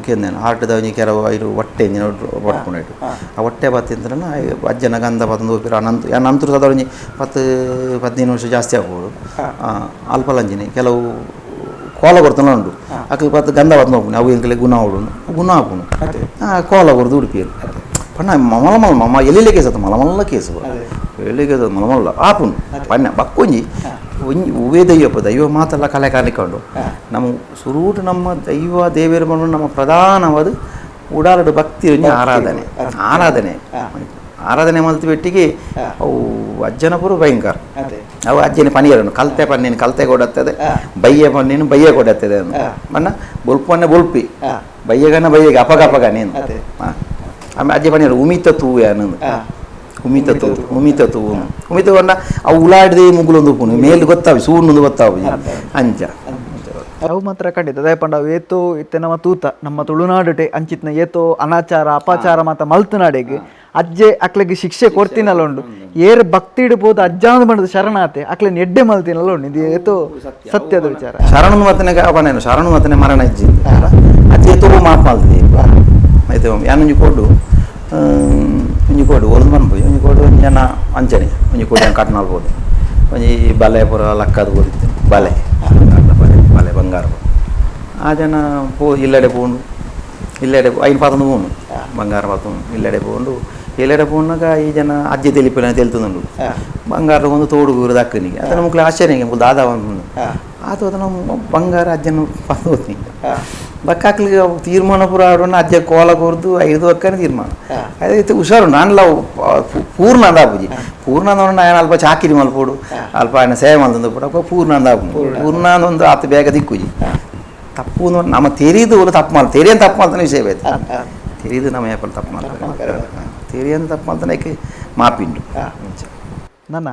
ಕೇಂದ್ರ ಹಾರ್ಟ್ದ ಒಂಜಿ ಕೆಲವು ಐರು ಹೊಟ್ಟೆ ಪಟ್ಕೊಂಡು ಆ ಹೊಟ್ಟೆ ಪತ್ತಿಂತ ಅಜ್ಜನ ಗಂಧ ಪತ್ತೊಂದು ಹೋಗ್ಪಿರ ಅನಂತ ನಂತರ ಸದ ಒಂಜಿ 10-15 ವರ್ಷ ಜಾಸ್ತಿ ಆಗ್ಬೋದು ಅಲ್ಪಲಂಜಿನಿ ಕೆಲವು ಕೋಲ ಕೊಡ್ತಾನೆ ಉಂಟು ಅಕ್ಲು ಪತ್ತು ಗಂಧ ಪತ್ತು ಹೋಗ್ಪುಣಿ ಅವು ಎಂಕಲೆ ಗುಣ ಆವಡು ಗುಣ ಆಪುಣು ಕೋಲ ಕೊರ್ದು ಉಡುಪಿಯರು ಪಣ್ಣ ಮಮಲ ಮಲ ಮಮ್ಮ ಎಲ್ಲೆಲ್ಲ ಕೇಸ್ ಆತು ಮಲ ಮಲ್ಲ ಕೇಸ್ ಎಲ್ಲಿ ಕೇಸ್ ಮಲ ಮಲ್ಲ ಆಪುನು ಪಣ್ಣ ಬಕ್ಕೊಂಜಿ ಒಂಜಿ ಹೂವೇ ದೈವಪ್ಪ ದೈವ ಮಾತೆಲ್ಲ ಕಲೆ ಕಾಣಿಕೊಂಡು ನಮ್ಮ ಸುರೂಟು ನಮ್ಮ ದೈವ ದೇವಿಯರ ನಮ್ಮ ಪ್ರಧಾನವಾದ ಉಡಾಲಡು ಭಕ್ತಿ ಒಂಜಿ ಆರಾಧನೆ ಆರಾಧನೆ ಆರಾಧನೆ ಮಲ್ತು ಬೆಟ್ಟಿಗೆ ಅವು ಅಜ್ಜನ ಪೂರ ಭಯಂಕರ ಅವು ಅಜ್ಜನ ಪನಿಯರನು ಕಲ್ತೆ ಪನ್ನೇನು ಕಲ್ತೆ ಕೊಡತ್ತದೆ ಬಯ್ಯ ಪನ್ನೇನು ಬಯ್ಯ ಕೊಡತ್ತದೆ ಮಣ್ಣ ಬೊಲ್ಪನ್ನೆ ಬೊಲ್ಪಿ ಬಯ್ಯಗನ ಬಯ್ಯಗೆ ಅಪಗ ಅಪಗ ನೀನು ಆಮೇಲೆ ಅಜ್ಜ ಪನಿಯರು ಉಮಿತ ತೂವೆ ಅನ್ನೋದು ಉಮಿತ ತೂ ಉಮಿತ ತೂ ಉಮಿತ ಕೊಂಡ ಅವು ಉಲಾಡದೆ ಮುಗುಲೊಂದು ಉಪ್ಪುನು ಮೇಲೆ ಗೊತ್ತಾವು ಸೂರ್ಣೊಂದು ಗೊತ್ತಾವು ಅಂಚ ಅವು ಮಾತ್ರ ಖಂಡಿತ ದಯಪಂಡ ಅವು ಏತೋ ಇತ್ತೆ ನಮ್ಮ ತೂತ ನಮ್ಮ ತುಳುನಾಡುಟೆ ಅಂಚಿತ್ನ ಏತೋ ಅನಾಚಾರ ಅಪಾಚಾರ ಮಾತ ಮಲ್ತುನಾಡೆಗೆ ಅಜ್ಜೆ ಅಕ್ಲೆಗೆ ಶಿಕ್ಷೆ ಕೊಡ್ತೀನಲ್ಲ ಉಂಡು ಏರ್ ಭಕ್ತಿ ಇಡ್ಬೋದು ಅಜ್ಜಾಂದು ಮಾಡದು ಶರಣಾತೆ ಅಕ್ಲೆ ಎಡ್ಡೆ ಮಲ್ತಿನಲ್ಲ ಉಂಡು ಇದು ಏತೋ ಸತ್ಯದ ವಿಚಾರ. ಶರಣು ಮತ್ತನೆ ಪನೇನು ಶರಣು ಮತ್ತನೆ ಮರಣ ಅಜ್ಜಿ ಅಜ್ಜೆ ತೋ ಮಾಪ್ ಮಲ್ತಿದೆ ಆಯ್ತು ಯಾನೊಂಜಿ ಕೊಡು ಒಂಜಿ ಕೋಡು ಒಲ್ದು ಪನ್ಪುಜಿ ಒಂಜಿ ಕೋಡು ಒಂಜಿ ಜನ ಅಂಚನೆ ಒಂಜಿ ಕೋಡಿ ಕಟ್ ಮಾಡ್ಬೋದು ಒಂಜಿ ಬಲೆ ಪೂರ ಲಕ್ಕದ ಓದಿತ್ತು ಬಲೆ ಬಲೆ ಬಲೆ ಬಂಗಾರ ಆ ಜನ ಪೋ ಇಲ್ಲಡೆ ಪೋಂಡು ಇಲ್ಲಡೆ ಐನು ಪಾತೊಂದು ಪೋಂಡು ಬಂಗಾರ ಪಾತೊಂದು ಇಲ್ಲಡೆ ಪೋಂಡು ಇಲ್ಲಡೆ ಪೋನಾಗ ಈ ಜನ ಅಜ್ಜಿ తెలిపిన తెలుతుండు ಬಂಗಾರ ಒಂದು ತೋಡು ಗುರು ದಕ್ಕನಿಗೆ ಅದನ್ನ ಮುಕ್ಳು ಆಶ್ಚರ್ಯ ಮುಕ್ಳು ದಾದಾ ಒಂದು ಆತ ನಮ್ಮ ಬಂಗಾರ ಅಜ್ಜನ ಪಂದು ಬಕ್ಕಾಕ್ಲಿಗೆ ತೀರ್ಮಾನ ಪೂರ ಆಡೋಣ ಅಜ್ಜ ಕೋಲ ಕೊರ್ದು ಐದು ಬಕ್ಕನೆ ತೀರ್ಮಾನ ಅದೇ ಹುಷಾರು ನಾನ್ಲ ಪೂರ್ಣ ಅಂದಾಪುಜಿ ಪೂರ್ಣ ಅಂದ ఆయన ಅಲ್ಪ ಚಾಕಿರಿ ಮಲ್ಪೋಡು ಅಲ್ಪ ఆయన ಸೇವೆ ಮಲ್ತಂದು ಪೂಡ ಪೂರ್ಣ ಅಂದಾಪು ಪೂರ್ಣ ಒಂದು ಆತ ಬೇಗ ದಿಕ್ಕುಜಿ ತಪ್ಪು ನಮ್ಮ ತೆರಿದು ತಪ್ಪು ಮಾಲ್ ತೆರಿಯನ್ ತಪ್ಪು ಮಾಲ್ತಾನೆ ವಿಷಯ ಬೇಕು ತೆರಿದು ನಮ್ಮ ಏಪಲ್ ತಪ್ಪು ಮಾಡ್ತಾರೆ ತೆರಿಯನ್ ತಪ್ಪು ಮಾಲ್ತಾನೆ ಮಾಪಿಂಡು. ನನ್ನ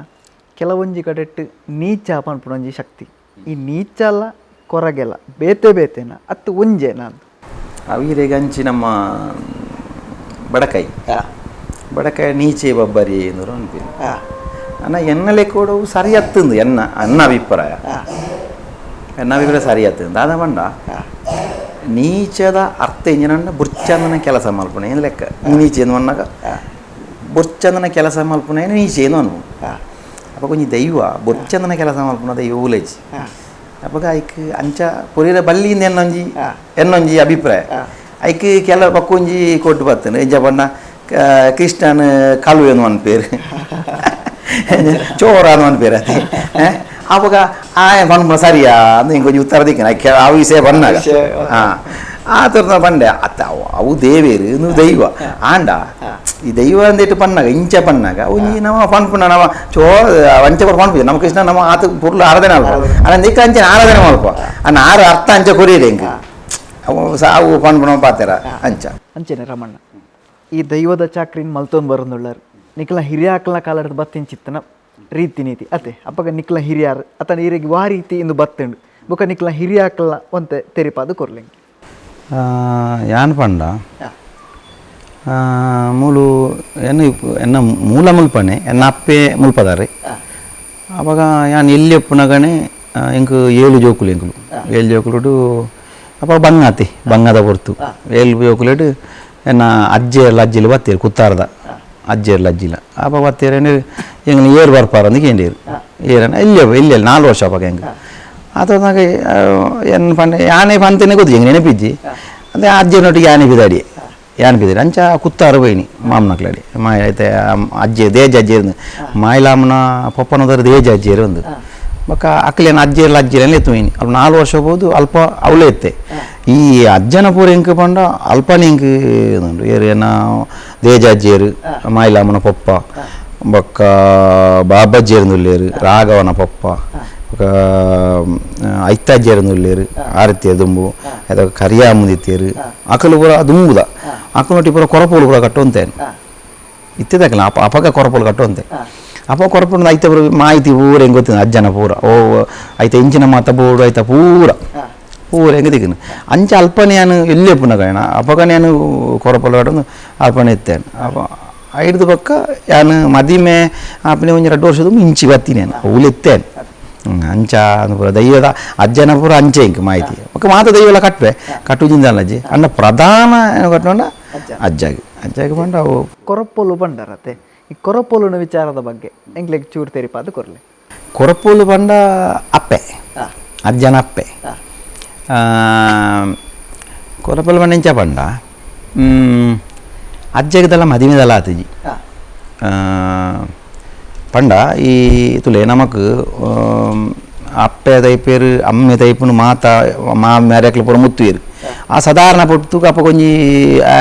ಕೆಲವೊಂಜಿ ಕಡೆಟ್ಟು ನೀಚ ಪನ್ಪುನೊಂಜಿ ಶಕ್ತಿ ಈ ನೀಚಲ್ಲ ಕೊರಗೆಲ್ಲ ಬೇತೆ ಬೇತೆನ ಅತ್ತು ಒಂಜೆ ನಾನು ಅವಿರೆಗಂಚಿ ನಮ್ಮ ಬಡಕಾಯಿ ಬಡಕಾಯಿ ನೀಚೆ ಬಬ್ಬರಿ ಎಂದರು ಅನ್ಪಿ ಅನ್ನ ಎನ್ನಲೆ ಕೂಡ ಸರಿ ಹತ್ತಂದು ಎನ್ನ ಅನ್ನ ಅಭಿಪ್ರಾಯ ಎನ್ನ ಅಭಿಪ್ರಾಯ ಸರಿ ಹತ್ತಂದು ದಾದ ಬಂಡ ನೀಚದ ಅರ್ಥ ಇಂಜಿನ ಬುರ್ಚಂದನ ಕೆಲಸ ಮಲ್ಪುಣ ಏನು ಲೆಕ್ಕ ನೀಚೆ ಎಂದು ಅನ್ನಾಗ ಬೊರ್ಚಂದನ ಕೆಲಸ ಮಲ್ಪುಣ ಏನು ನೀಚೆ ಏನು ಅನ್ವು ಅಪ್ಪ ಕೊಂಚ ದೈವ ಬೊರ್ಚಂದನ ಕೆಲಸ ಮಲ್ಪುಣ ದೈವ ಉಲೇಜಿ ಅಪ್ಪಗ ಐಕ್ ಅಂಚ ಪೊರಿರ ಬಲ್ಲಿಂದ ಎನ್ನೊಂಜಿ ಎನ್ನೊಂಜಿ ಅಭಿಪ್ರಾಯ ಐಕ್ ಕೆಲ ಪಕ್ಕೊಂಜಿ ಕೊಟ್ಟು ಬರ್ತೇನೆ ಎಂಜ ಬಣ್ಣ ಕೃಷ್ಣನ ಕಾಲುವೆ ಒಂದು ಪೇರು ಚೋರ ಒಂದು ಪೇರು ಅದೇ ಅವಾಗ ಆ ಪನ್ಪುನ ಸರಿಯಾ ಅಂದ್ ಇಂಕೊಂಚ ಉತ್ತರ ದಿಕ್ಕನ ಆ ವಿಷಯ ಬನ್ನಾಗ ಹಾಂ ಆ ಥರದ ಬಂಡೆ ಅತ್ತ ಅವು ದೇವೇರು ಇನ್ನು ದೈವ ಆಂಡ ಈ ದೈವ ಅಂದಿಟ್ಟು ಪನ್ನಾಗ ಇಂಚ ಪನ್ನಾಗ ಒಂಜಿ ನಮ್ಮ ಪನ್ಪುನ ನಮ್ಮ ಚೋ ಅಂಚೆ ಕೊಟ್ಟು ಪನ್ಪುಜ ನಮ್ಮ ಕೃಷ್ಣ ನಮ್ಮ ಆತ ಪುರ್ಲು ಆರಾಧನೆ ಅಲ್ಪ ಅಲ್ಲ ನಿಕ್ಕ ಅಂಚೆ ಆರಾಧನೆ ಮಲ್ಪ ಅನ್ನ ಆರು ಅರ್ಥ ಅಂಚೆ ಕೊರಿಯದೆ ಹಿಂಗೆ ಅವು ಸಾವು ಪನ್ಪುನ ಪಾತೆರ ಅಂಚ ಅಂಚೆನೆ ರಮಣ್ಣ ಈ ದೈವದ ಚಾಕ್ರಿನ ಮಲ್ತೊಂದು ಬರೋದುಳ್ಳಾರು ನಿಕ್ಲ ಹಿರಿಯಾಕಲ ಕಾಲದ ಬತ್ತಿನ ಚಿತ್ತನ ರೀತಿ ನೀತಿ ಅತೆ ಅಪ್ಪಗ ನಿಕ್ಲ ಹಿರಿಯಾರು ಅತನ ಈರಿಗೆ ವಾ ರೀತಿ ಇಂದು ಬತ್ತುಂಡು ಬೊಕ ನಿಕ್ಲ ಹಿರಿಯಾಕಲ ಒಂತೆ ತೆರಿಪಾದು ಕೊರ್ಲಿಂಗ್ ಯಾನ್ ಪಂಡ ಮೂಲು ಎನ್ನ ಎನ್ನ ಮೂಲ ಮುಲ್ಪನೆ ಎನ್ನ ಅಪ್ಪೆ ಮುಲ್ಪದಾರೆ ಅವಾಗ ಯಾನ್ ಎಲ್ಲಿ ಒಪ್ಪುನಗನೆ ಎಂಕ್ 7 ಜೋಕುಲು ಎಂಕುಲು 7 ಜೋಕುಲುಡು ಅಪ್ಪ ಬಂಗಾತಿ ಬಂಗಾದ ಹೊರ್ತು 7 ಜೋಕುಲೆಡು ಎನ್ನ ಅಜ್ಜೆರ್ಲ ಅಜ್ಜಿಲು ಬತ್ತೀರು ಕುತ್ತಾರ್ದ ಅಜ್ಜೆರ್ಲ ಅಜ್ಜಿಲ ಅಪ್ಪ ಬತ್ತೀರೇನೆ ಎಂಗ್ನ ಏರು ಬರ್ಪಾರ ಅಂದ್ ಕೇಂಡೇರು ಏರನ ಇಲ್ಲಿ ಇಲ್ಲಿ 4 ವರ್ಷ ಅಪ್ಪ ಹೆಂಗೆ ಆತನಾಗ ಎನ್ ಪಂಡ ಯಾನೆ ಪಂತೇನೆ ಗೊತ್ತು ಹೆಂಗೆ ನೆನಪಿಜ್ಜಿ ಅದೇ ಅಜ್ಜನೊಟ್ಟಿಗೆ ಯಾನೆ ಬಿದಾಡಿ ಯಾನ್ ಬಿದಾಡಿ ಅಂಚ ಕುತ್ತಾರು ಬೈನಿ ಮಾಮನಕ್ಲಡಿ ಮಾಯ ಐತೆ ಅಜ್ಜಿ ದೇಜ ಅಜ್ಜಿ ಮಾಯಿಲಾಮನ ಪಪ್ಪನದರ ದೇಜ ಅಜ್ಜಿಯರು ಒಂದು ಬೊಕ್ಕ ಅಕ್ಲೇನ ಅಜ್ಜಿಯರ್ಲ ಅಜ್ಜಿಯಲ್ಲ ಎತ್ತು ಮೈನಿ ಅಲ್ಪ 4 ವರ್ಷ ಹೋಗ್ಬೋದು ಅಲ್ಪ ಅವಳೇ ಎತ್ತೆ ಈ ಅಜ್ಜನ ಪೂರ ಎಂಕ್ ಪಂಡ ಅಲ್ಪನೆ ಎಂಕ್ ಉಂಡು ಏರು ಏನ ದೇಜ ಅಜ್ಜಿಯರು ಮಾಯಿಲಾಮನ ಪಪ್ಪ ಬೊಕ್ಕ ಬಾಬಜ್ಜಿಯರು ರಾಘವನ ಪಪ್ಪ ಬೊಕ್ಕ ಐತಾಜ್ಯರು ನುಲ್ಲೇರು ಆರತಿಯ ದುಂಬು ಅದಕ್ಕೆ ಕರಿಯ ಮುಂದಿತ್ತೇರು ಅಕಲು ಪೂರ ದುಂಬುದ ಅಕಲು ಪೂರ ಕೊರಪೋಲು ಪೂರ ಕಟ್ಟುವಂತೇನು ಇತ್ತಿದ್ದಕ್ಕಲ್ಲ ಅಪ ಅಪಗ ಕೊರಪೋಲು ಕಟ್ಟುವಂತೆ ಅಪ್ಪ ಕೊರಪೋಲು ಐತೆ ಪೂರ ಮಾಹಿತಿ ಪೂರ ಹೆಂಗೆ ಗೊತ್ತಿದೆ ಅಜ್ಜನ ಪೂರ ಓ ಐತೆ ಇಂಚಿನ ಮಾತ ಬೋಡು ಐತ ಪೂರ ಪೂರ ಹೆಂಗೆ ದಿಕ್ಕನು ಅಂಚ ಅಲ್ಪನೆ ನಾನು ಎಲ್ಲಿ ಪುನಃ ಕಾರಣ ಅಪಗ ನಾನು ಕೊರಪೋಲು ಕಟ್ಟೊಂದು ಅಲ್ಪನೆ ಇತ್ತೇನೆ ಅಪ್ಪ ಐದು ಪಕ್ಕ ಯಾನು ಮದಿಮೆ ಅಪ್ಪನೆ ಒಂದು 2 ವರ್ಷದ ಇಂಚಿ ಬತ್ತೀನಿ ನಾನು ಉಲಿತ್ತೇನೆ ಅಂಚ ಪೂರ ದೈವದ ಅಜ್ಜನ ಪೂರ ಅಂಚೆ ಇಂಕ್ ಮಾಹಿತಿ ಬೊಕ್ಕ ಮಾತ ದೈವಲ ಕಟ್ಟುವೆ ಕಟ್ಟುಜಿಂದಲ್ಲ ಅಜ್ಜಿ ಅಣ್ಣ ಪ್ರಧಾನ ಕಟ್ಟೋಣ ಅಜ್ಜಾಗಿ ಅಜ್ಜಾಗಿ ಪಂಡ ಅವು ಕೊರಪೊಲು ಪಂಡರತೆ ಈ ಕೊರಪೊಲುನ ವಿಚಾರದ ಬಗ್ಗೆ ಎಂಕ್ಲೆಗ್ ಚೂರು ತೆರಿಪಾದ ಕೊರ್ಲೆ ಕೊರಪೊಲು ಪಂಡ ಅಪ್ಪೆ ಅಜ್ಜನ ಅಪ್ಪೆ ಕೊರಪೊಲು ಪಂಡ ಎಂಚ ಪಂಡ ಅಜ್ಜಗದಲ್ಲ ಮದಿಮೆದಲ್ಲ ಆತಜಿ ಪಂಡ ಈ ತುಲೆ ನಮಕ್ ಅಪ್ಪೆ ತೈಪೇರು ಅಮ್ಮೆ ತೈಪುನು ಮಾತ ಮಾ ಮ್ಯಾರೆಕ್ಲು ಪೂರ ಮುತ್ತುವೇರು ಆ ಸಾಧಾರಣ ಪೊಟ್ಟು ಅಪ್ಪ ಕೊಂಜಿ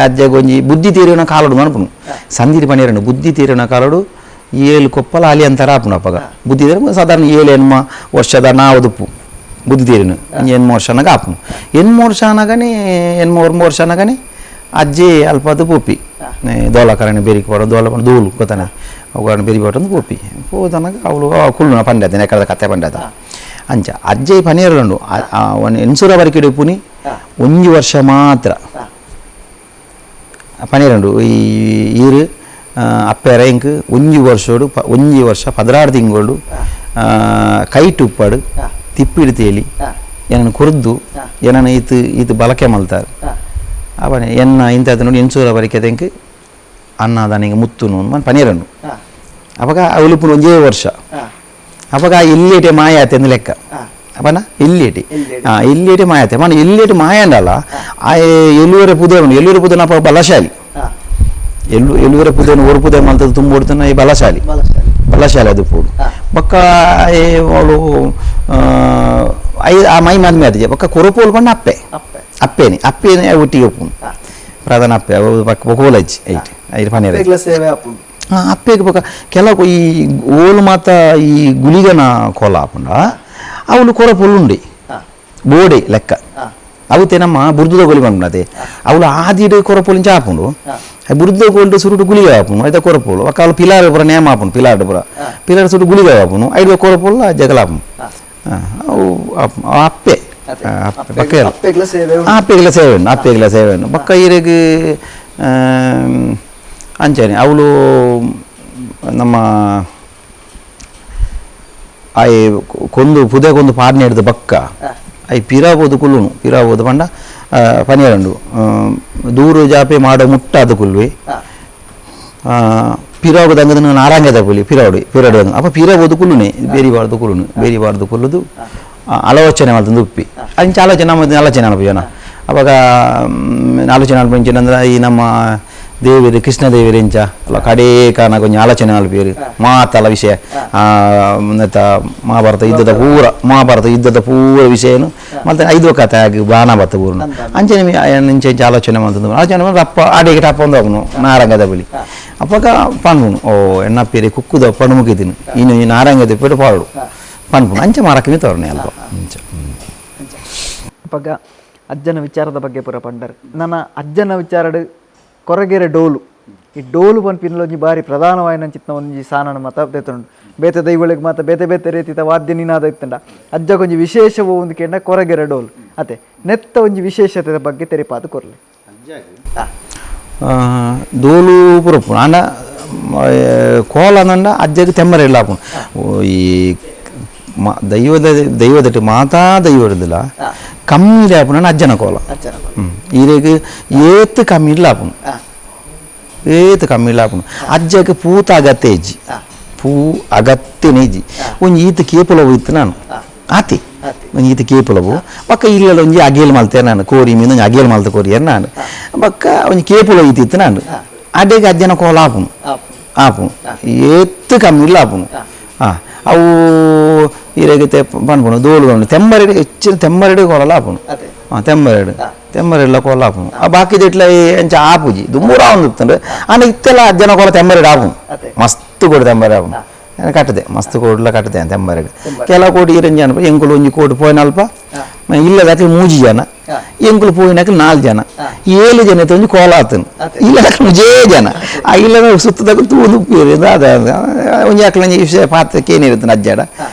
ಅಜ್ಜ ಕೊಂಜಿ ಬುದ್ಧಿ ತೀರಿನ ಕಾಲಡು ಮನಪುನು ಸಂದಿರಿ ಪಣಿರನು ಬುದ್ಧಿ ತೀರಿನ ಕಾಲಡು ಏಳು ಕೊಪ್ಪಲ ಅಲಿ ಅಂತಾರ ಆಪುನು ಅಪ್ಪಗ ಬುದ್ಧಿ ತೀರ ಸಾಧಾರಣ ಏಳು ಎನ್ಮ ವರ್ಷದ ನಾವದುಪ್ಪು ಬುದ್ಧಿ ತೀರಿನ ಎನ್ಮ ವರ್ಷನಾಗ ಆಪುನು ಎನ್ಮ ವರ್ಷ ಅನಗನೆ ಎನ್ಮ ಒರ್ಮ ವರ್ಷ ಅನಗನೆ ಅಜ್ಜಿ ಅಲ್ಪದು ಪೋಪಿ ದೋಲಕರಣ ಬೆರಿಕ್ ಪಡ ದೋಲ ದೋಲು ಗೊತ್ತಾನೆ ಅವುಗಳನ್ನು ಬೆರಿ ಪಟ್ಟೊಂದು ಪೋಪಿ ಪೋತನಗ ಅವಳು ಕುಳ್ಳು ಪಂಡ್ಯಾತ ಎಕ್ಕದ ಕತ್ತೆ ಪಂಡ್ಯಾತ ಅಂಚ ಅಜ್ಜೆ ಪನಿಯರುಂಡು ಎನ್ಸೂರ ಬರಿಕಿಡು ಪುನಿ ಒಂಜಿ ವರ್ಷ ಮಾತ್ರ ಪನಿರಂಡು ಈ ಈರು ಅಪ್ಪೆರ ಇಂಕ್ ಒಂಜಿ ವರ್ಷೋಡು ಒಂಜಿ ವರ್ಷ 16 ತಿಂಗಳು ಕೈಟು ಉಪ್ಪಾಡು ತಿಪ್ಪಿಡು ತೇಲಿ ಏನನ್ನು ಕುರಿದು ಏನನ್ನು ಈತು ಈತು ಬಳಕೆ ಮಲ್ತಾರೆ ಅವನೇ ಎನ್ನ ಇಂಥದ್ದು ನೋಡಿ ಎನ್ಸೂರ ಬರಿಕೆ ಇಂಕ್ ಅನ್ನ ಮುತ್ತು ಮನ್ ಪನೀರನ್ನು ಅವಾಗ ಅವಳಿಪುನ ಒಂಜೇ ವರ್ಷ ಅವಾಗ ಇಲ್ಲೇಟೆ ಮಾಯ ಆತೆ ಅಂದ್ ಲೆಕ್ಕ ಅವನ ಇಲ್ಲೇಟಿ ಇಲ್ಲೇಟಿ ಮಾಯತೆ ಮನ ಇಲ್ಲೇಟಿ ಮಾಯ ಅಂಡಲ್ಲ ಆ ಎಲ್ಲೂರ ಪುದೆ ಉಂಡು ಎಲ್ಲೂರ ಪುದೆನ ಅಪ್ಪ ಬಲಶಾಲಿ ಎಲ್ಲು ಎಲ್ಲೂರ ಪುದೆನ ಒರು ಪುದೆ ಮಲ್ತದ್ದು ತುಂಬ ಹೊಡ್ತಾನೆ ಈ ಬಲಶಾಲಿ ಬಲಶಾಲಿ ಅದು ಪೋಡು ಬೊಕ್ಕ ಅವಳು ಆ ಮೈ ಮದ್ಮೆ ಆತಿಜೆ ಬೊಕ್ಕ ಕೊರಪೋಲು ಪಂಡ ಅಪ್ಪೆ ಅಪ್ಪೇನೆ ಅಪ್ಪೇನೆ ಒಟ್ಟಿಗೆ ಒಪ್ಪುನು ಪ್ರಧಾನ ಅಪ್ಪೆ ಅವು ಪಕ್ಕ ಕೋಲಜ್ಜಿ ಐಟ್ ಐಟ್ ಪನೀರ್ ಅಪ್ಪೆಗೆ ಬೊಕ್ಕ ಕೆಲವು ಈ ಓಲು ಮಾತ ಈ ಗುಳಿಗನ ಕೋಲ ಆಪುಂಡ ಅವಳು ಕೊರಪೊಲು ಉಂಡೆ ಬೋಡೆ ಲೆಕ್ಕ ಅವು ನಮ್ಮ ಬುರ್ದುದ ಗೋಲಿ ಬಂದ್ಬಿಡತೆ ಅವಳು ಆದಿಡು ಕೊರಪೊಲಿಂಚ ಆಪುಂಡು ಬುರ್ದುದ ಗೋಲ್ಡ್ ಸುರುಟು ಗುಳಿಗೆ ಆಪುಂಡು ಐತ ಕೊರಪೊಲು ಒಕ್ಕ ಅವಳು ಪಿಲಾರ್ ಪೂರ ನೇಮ ಆಪುಂಡು ಪಿಲಾರ್ಡ್ ಪೂರ ಪಿಲಾರ್ ಸುರುಟು ಗುಳಿಗೆ ಆಪುಂಡು ಐದು ಕೊರಪೊಲು ಜಗಲ ಆಪುಂಡು ಅವು ಅಪ್ಪೆ ಅಪ್ಪೆಗ್ಲ ಸೇವೆ ಉಂಡು ಅಪ್ಪೆಗ್ಲ ಸೇವೆ ಉಂಡು ಬೊಕ್ಕ ಈರೆಗ್ ಅಂಚನೆ ಅವಳು ನಮ್ಮ ಆಯ್ ಕೊಂದು ಪುದೆ ಕೊಂದು ಪಾಡ್ನೆ ಹಿಡ್ದು ಬಕ್ಕ I ಪಿರಾಬೋದು ಕುಲ್ಲುನು ಪಿರಾಬೋದು ಪಂಡ ಪನಿಯರಂಡು ದೂರು ಜಾಪೆ ಮಾಡೋ ಮುಟ್ಟ ಅದು ಕುಲ್ವಿ ಪಿರಾವು ದಂಗದ ನಾರಾಂಗದ ಪುಲಿ ಪಿರಾವಡಿ ಪಿರಾಡು ಅಪ್ಪ ಪಿರಾಬೋದು ಕುಲ್ಲುನೆ ಬೇರಿ ಬಾರ್ದು ಕುಲ್ಲುನು ಬೇರಿ ಬಾರ್ದು ಕುಲ್ಲುದು ಆಲೋಚನೆ ಮಾಡ್ತಂದು ಉಪ್ಪಿ ಅಂಚ ಆಲೋಚನೆ ನಮ್ಮ ಆಲೋಚನೆ ಅನ್ಪು ಅವಾಗ ಆಲೋಚನೆ ಅನ್ಪಂಚಿನಂದ್ರೆ ಈ ನಮ್ಮ ದೇವರು ಕೃಷ್ಣ ದೇವರು ಎಂಚ ಅಲ್ಲ ಕಡೇ ಕಾನ ಕೊಂಚ ಆಲೋಚನೆ ಅಲ್ಪೇರು ಮಾತಲ್ಲ ವಿಷಯ ಮಹಾಭಾರತ ಯುದ್ಧದ ಪೂರ ಮಹಾಭಾರತ ಯುದ್ಧದ ಪೂರ ವಿಷಯನು ಮತ್ತೆ ಐದು ಕತೆ ಆಗಿ ಬಾಣ ಬತ್ತ ಊರುನು ಅಂಚನೆ ಇಂಚ ಇಂಚ ಆಲೋಚನೆ ಮಾಡ್ತಂದು ಆಲೋಚನೆ ಮಾಡಿ ಅಪ್ಪ ಆಡಿಗೆ ಟಪ್ಪ ಒಂದು ಅವನು ನಾರಂಗದ ಬಳಿ ಅಪ್ಪಗ ಪನ್ಪುನು ಓ ಎಣ್ಣ ಪೇರೆ ಕುಕ್ಕುದ ಪಣುಮುಗಿದ್ದೀನಿ ಇನ್ನು ಈ ನಾರಂಗದ ಪೇರು ಪಾಡು ಪನ್ಪುನು ಅಂಚೆ ಮಾರಕ್ಕೆ ತೋರಣೆ ಅಲ್ಪ ಅಂಚ ಅಪ್ಪಗ ಅಜ್ಜನ ವಿಚಾರದ ಬಗ್ಗೆ ಪೂರ ಪಂಡರ್ ನನ್ನ ಅಜ್ಜನ ವಿಚಾರಡು ಕೊರಗೆರೆ ಡೋಲು ಈ ಡೋಲು ಪನ್ಪಿನಲ ಒಂಜಿ ಬಾರಿ ಪ್ರಧಾನವಾಯಿನ ಚಿತ್ನ ಒಂಜಿ ಸಾನನ ಮತ ದೇತುಂಡು ಬೇತೆ ದೈವಳಿಗೆ ಮಾತ ಬೇತೆ ಬೇತೆ ರೀತಿದ ವಾದ್ಯ ನಿನಾದ ಇತ್ತಂಡ ಅಜ್ಜ ಒಂಜಿ ವಿಶೇಷ ಒಂದು ಕೇಂಡ ಕೊರಗೆರೆ ಡೋಲು ಅತೆ ನೆತ್ತ ಒಂಜಿ ವಿಶೇಷತೆದ ಬಗ್ಗೆ ತೆರಿಪಾದ ಕೊರ್ಲೆ ಡೋಲು ಪುರಪು ಆಂಡ ಕೋಲ ಅಂಡ ಅಜ್ಜಗೆ ತೆಮ್ಮರೆ ಇಲ್ಲ ಈ ದೈವದ ದೈವದಟ್ಟು ಮಾತಾ ದೈವದಿಲ್ಲ ಕಮ್ಮಿ ಆಪುನ ಅಜ್ಜನ ಕೋಲ ಈರೆಗ್ ಏತ್ ಕಮ್ಮಿ ಇಲ್ಲ ಆಪುನು ಏತ್ ಕಮ್ಮಿ ಇಲ್ಲ ಆಪುನು ಅಜ್ಜಗೆ ಪೂತ ಅಗತ್ಯ ಇಜ್ಜಿ ಪೂ ಅಗತ್ಯನೇ ಇಜ್ಜಿ ಒಂಜಿ ಈತ ಕೇಪುಲವು ಇತ್ತು ನಾನು ಆತಿ ಒಂಜಿ ಈತ ಕೇಪುಲವು ಬೊಕ್ಕ ಇಲ್ಲದ ಒಂಜಿ ಅಗೇಲ್ ಮಲ್ತೆ ನಾನು ಕೋರಿ ಮೀನು ಒಂಜಿ ಅಗೇಲ್ ಮಲ್ತ ಕೋರಿಯರ್ ನಾನು ಬೊಕ್ಕ ಒಂಜಿ ಕೇಪುಲ ಇತ್ತು ನಾನು ಅಡೆಗೆ ಅಜ್ಜನ ಕೋಲ ಆಪುನು ಆಪುನು ಏತ್ ಕಮ್ಮಿ ಇಲ್ಲ ಆಪುನು ಅವು ಈರೆಗೆ ಪನ್ಪುನು ದೋಲು ತೆಂಬರೆಡು ಹೆಚ್ಚಿನ ತೆಂಬರೆಡು ಕೋಲಲ ಆಪುನು ತೆಂಬರೆಡು ತೆಂಬರೆಡ್ಲ ಕೋಲ ಆಪುನು ಆ ಬಾಕಿದ ಇಟ್ಲ ಅಂಚ ಆಪುಜಿ ದುಂಬೂರ ಒಂದು ಆಂಡ ಇತ್ತೆಲ್ಲ ಅಜ್ಜನ ಕೋಲ ತೆಂಬರೆಡು ಆಪುನು ಮಸ್ತ್ ಕೋಡಿ ತೆಂಬರೆ ಆಪುನು ಕಟ್ಟದೆ ಮಸ್ತ್ ಕೋಡ್ಲ ಕಟ್ಟದೆ ತೆಂಬರೆಡು ಕೆಲವು ಕೋಟಿ ಇರಂಜಿ ಅನ್ಪ ಎಂಕುಲು ಒಂಜಿ ಕೋಟಿ ಪೋಯಿನಲ್ಪ ಇಲ್ಲದಾಕ ಮೂಜಿ ಜನ ಎಂಕುಲು ಪೋಯಿನಾಕ 4 ಜನ 7 ಜನ ಒಂಜಿ ಕೋಲ ಆತನು ಇಲ್ಲದಾಕ ಮುಜೇ ಜನ ಆ ಇಲ್ಲದ ಸುತ್ತದಾಗ ತೂದು ಅದ ಒಂಜಿ ಅಕ್ಲ ಒಂಜಿ ವಿಷಯ ಪಾತ್ರ ಕೇನಿರುತ್ತೆ ಅಜ್ಜಾಡ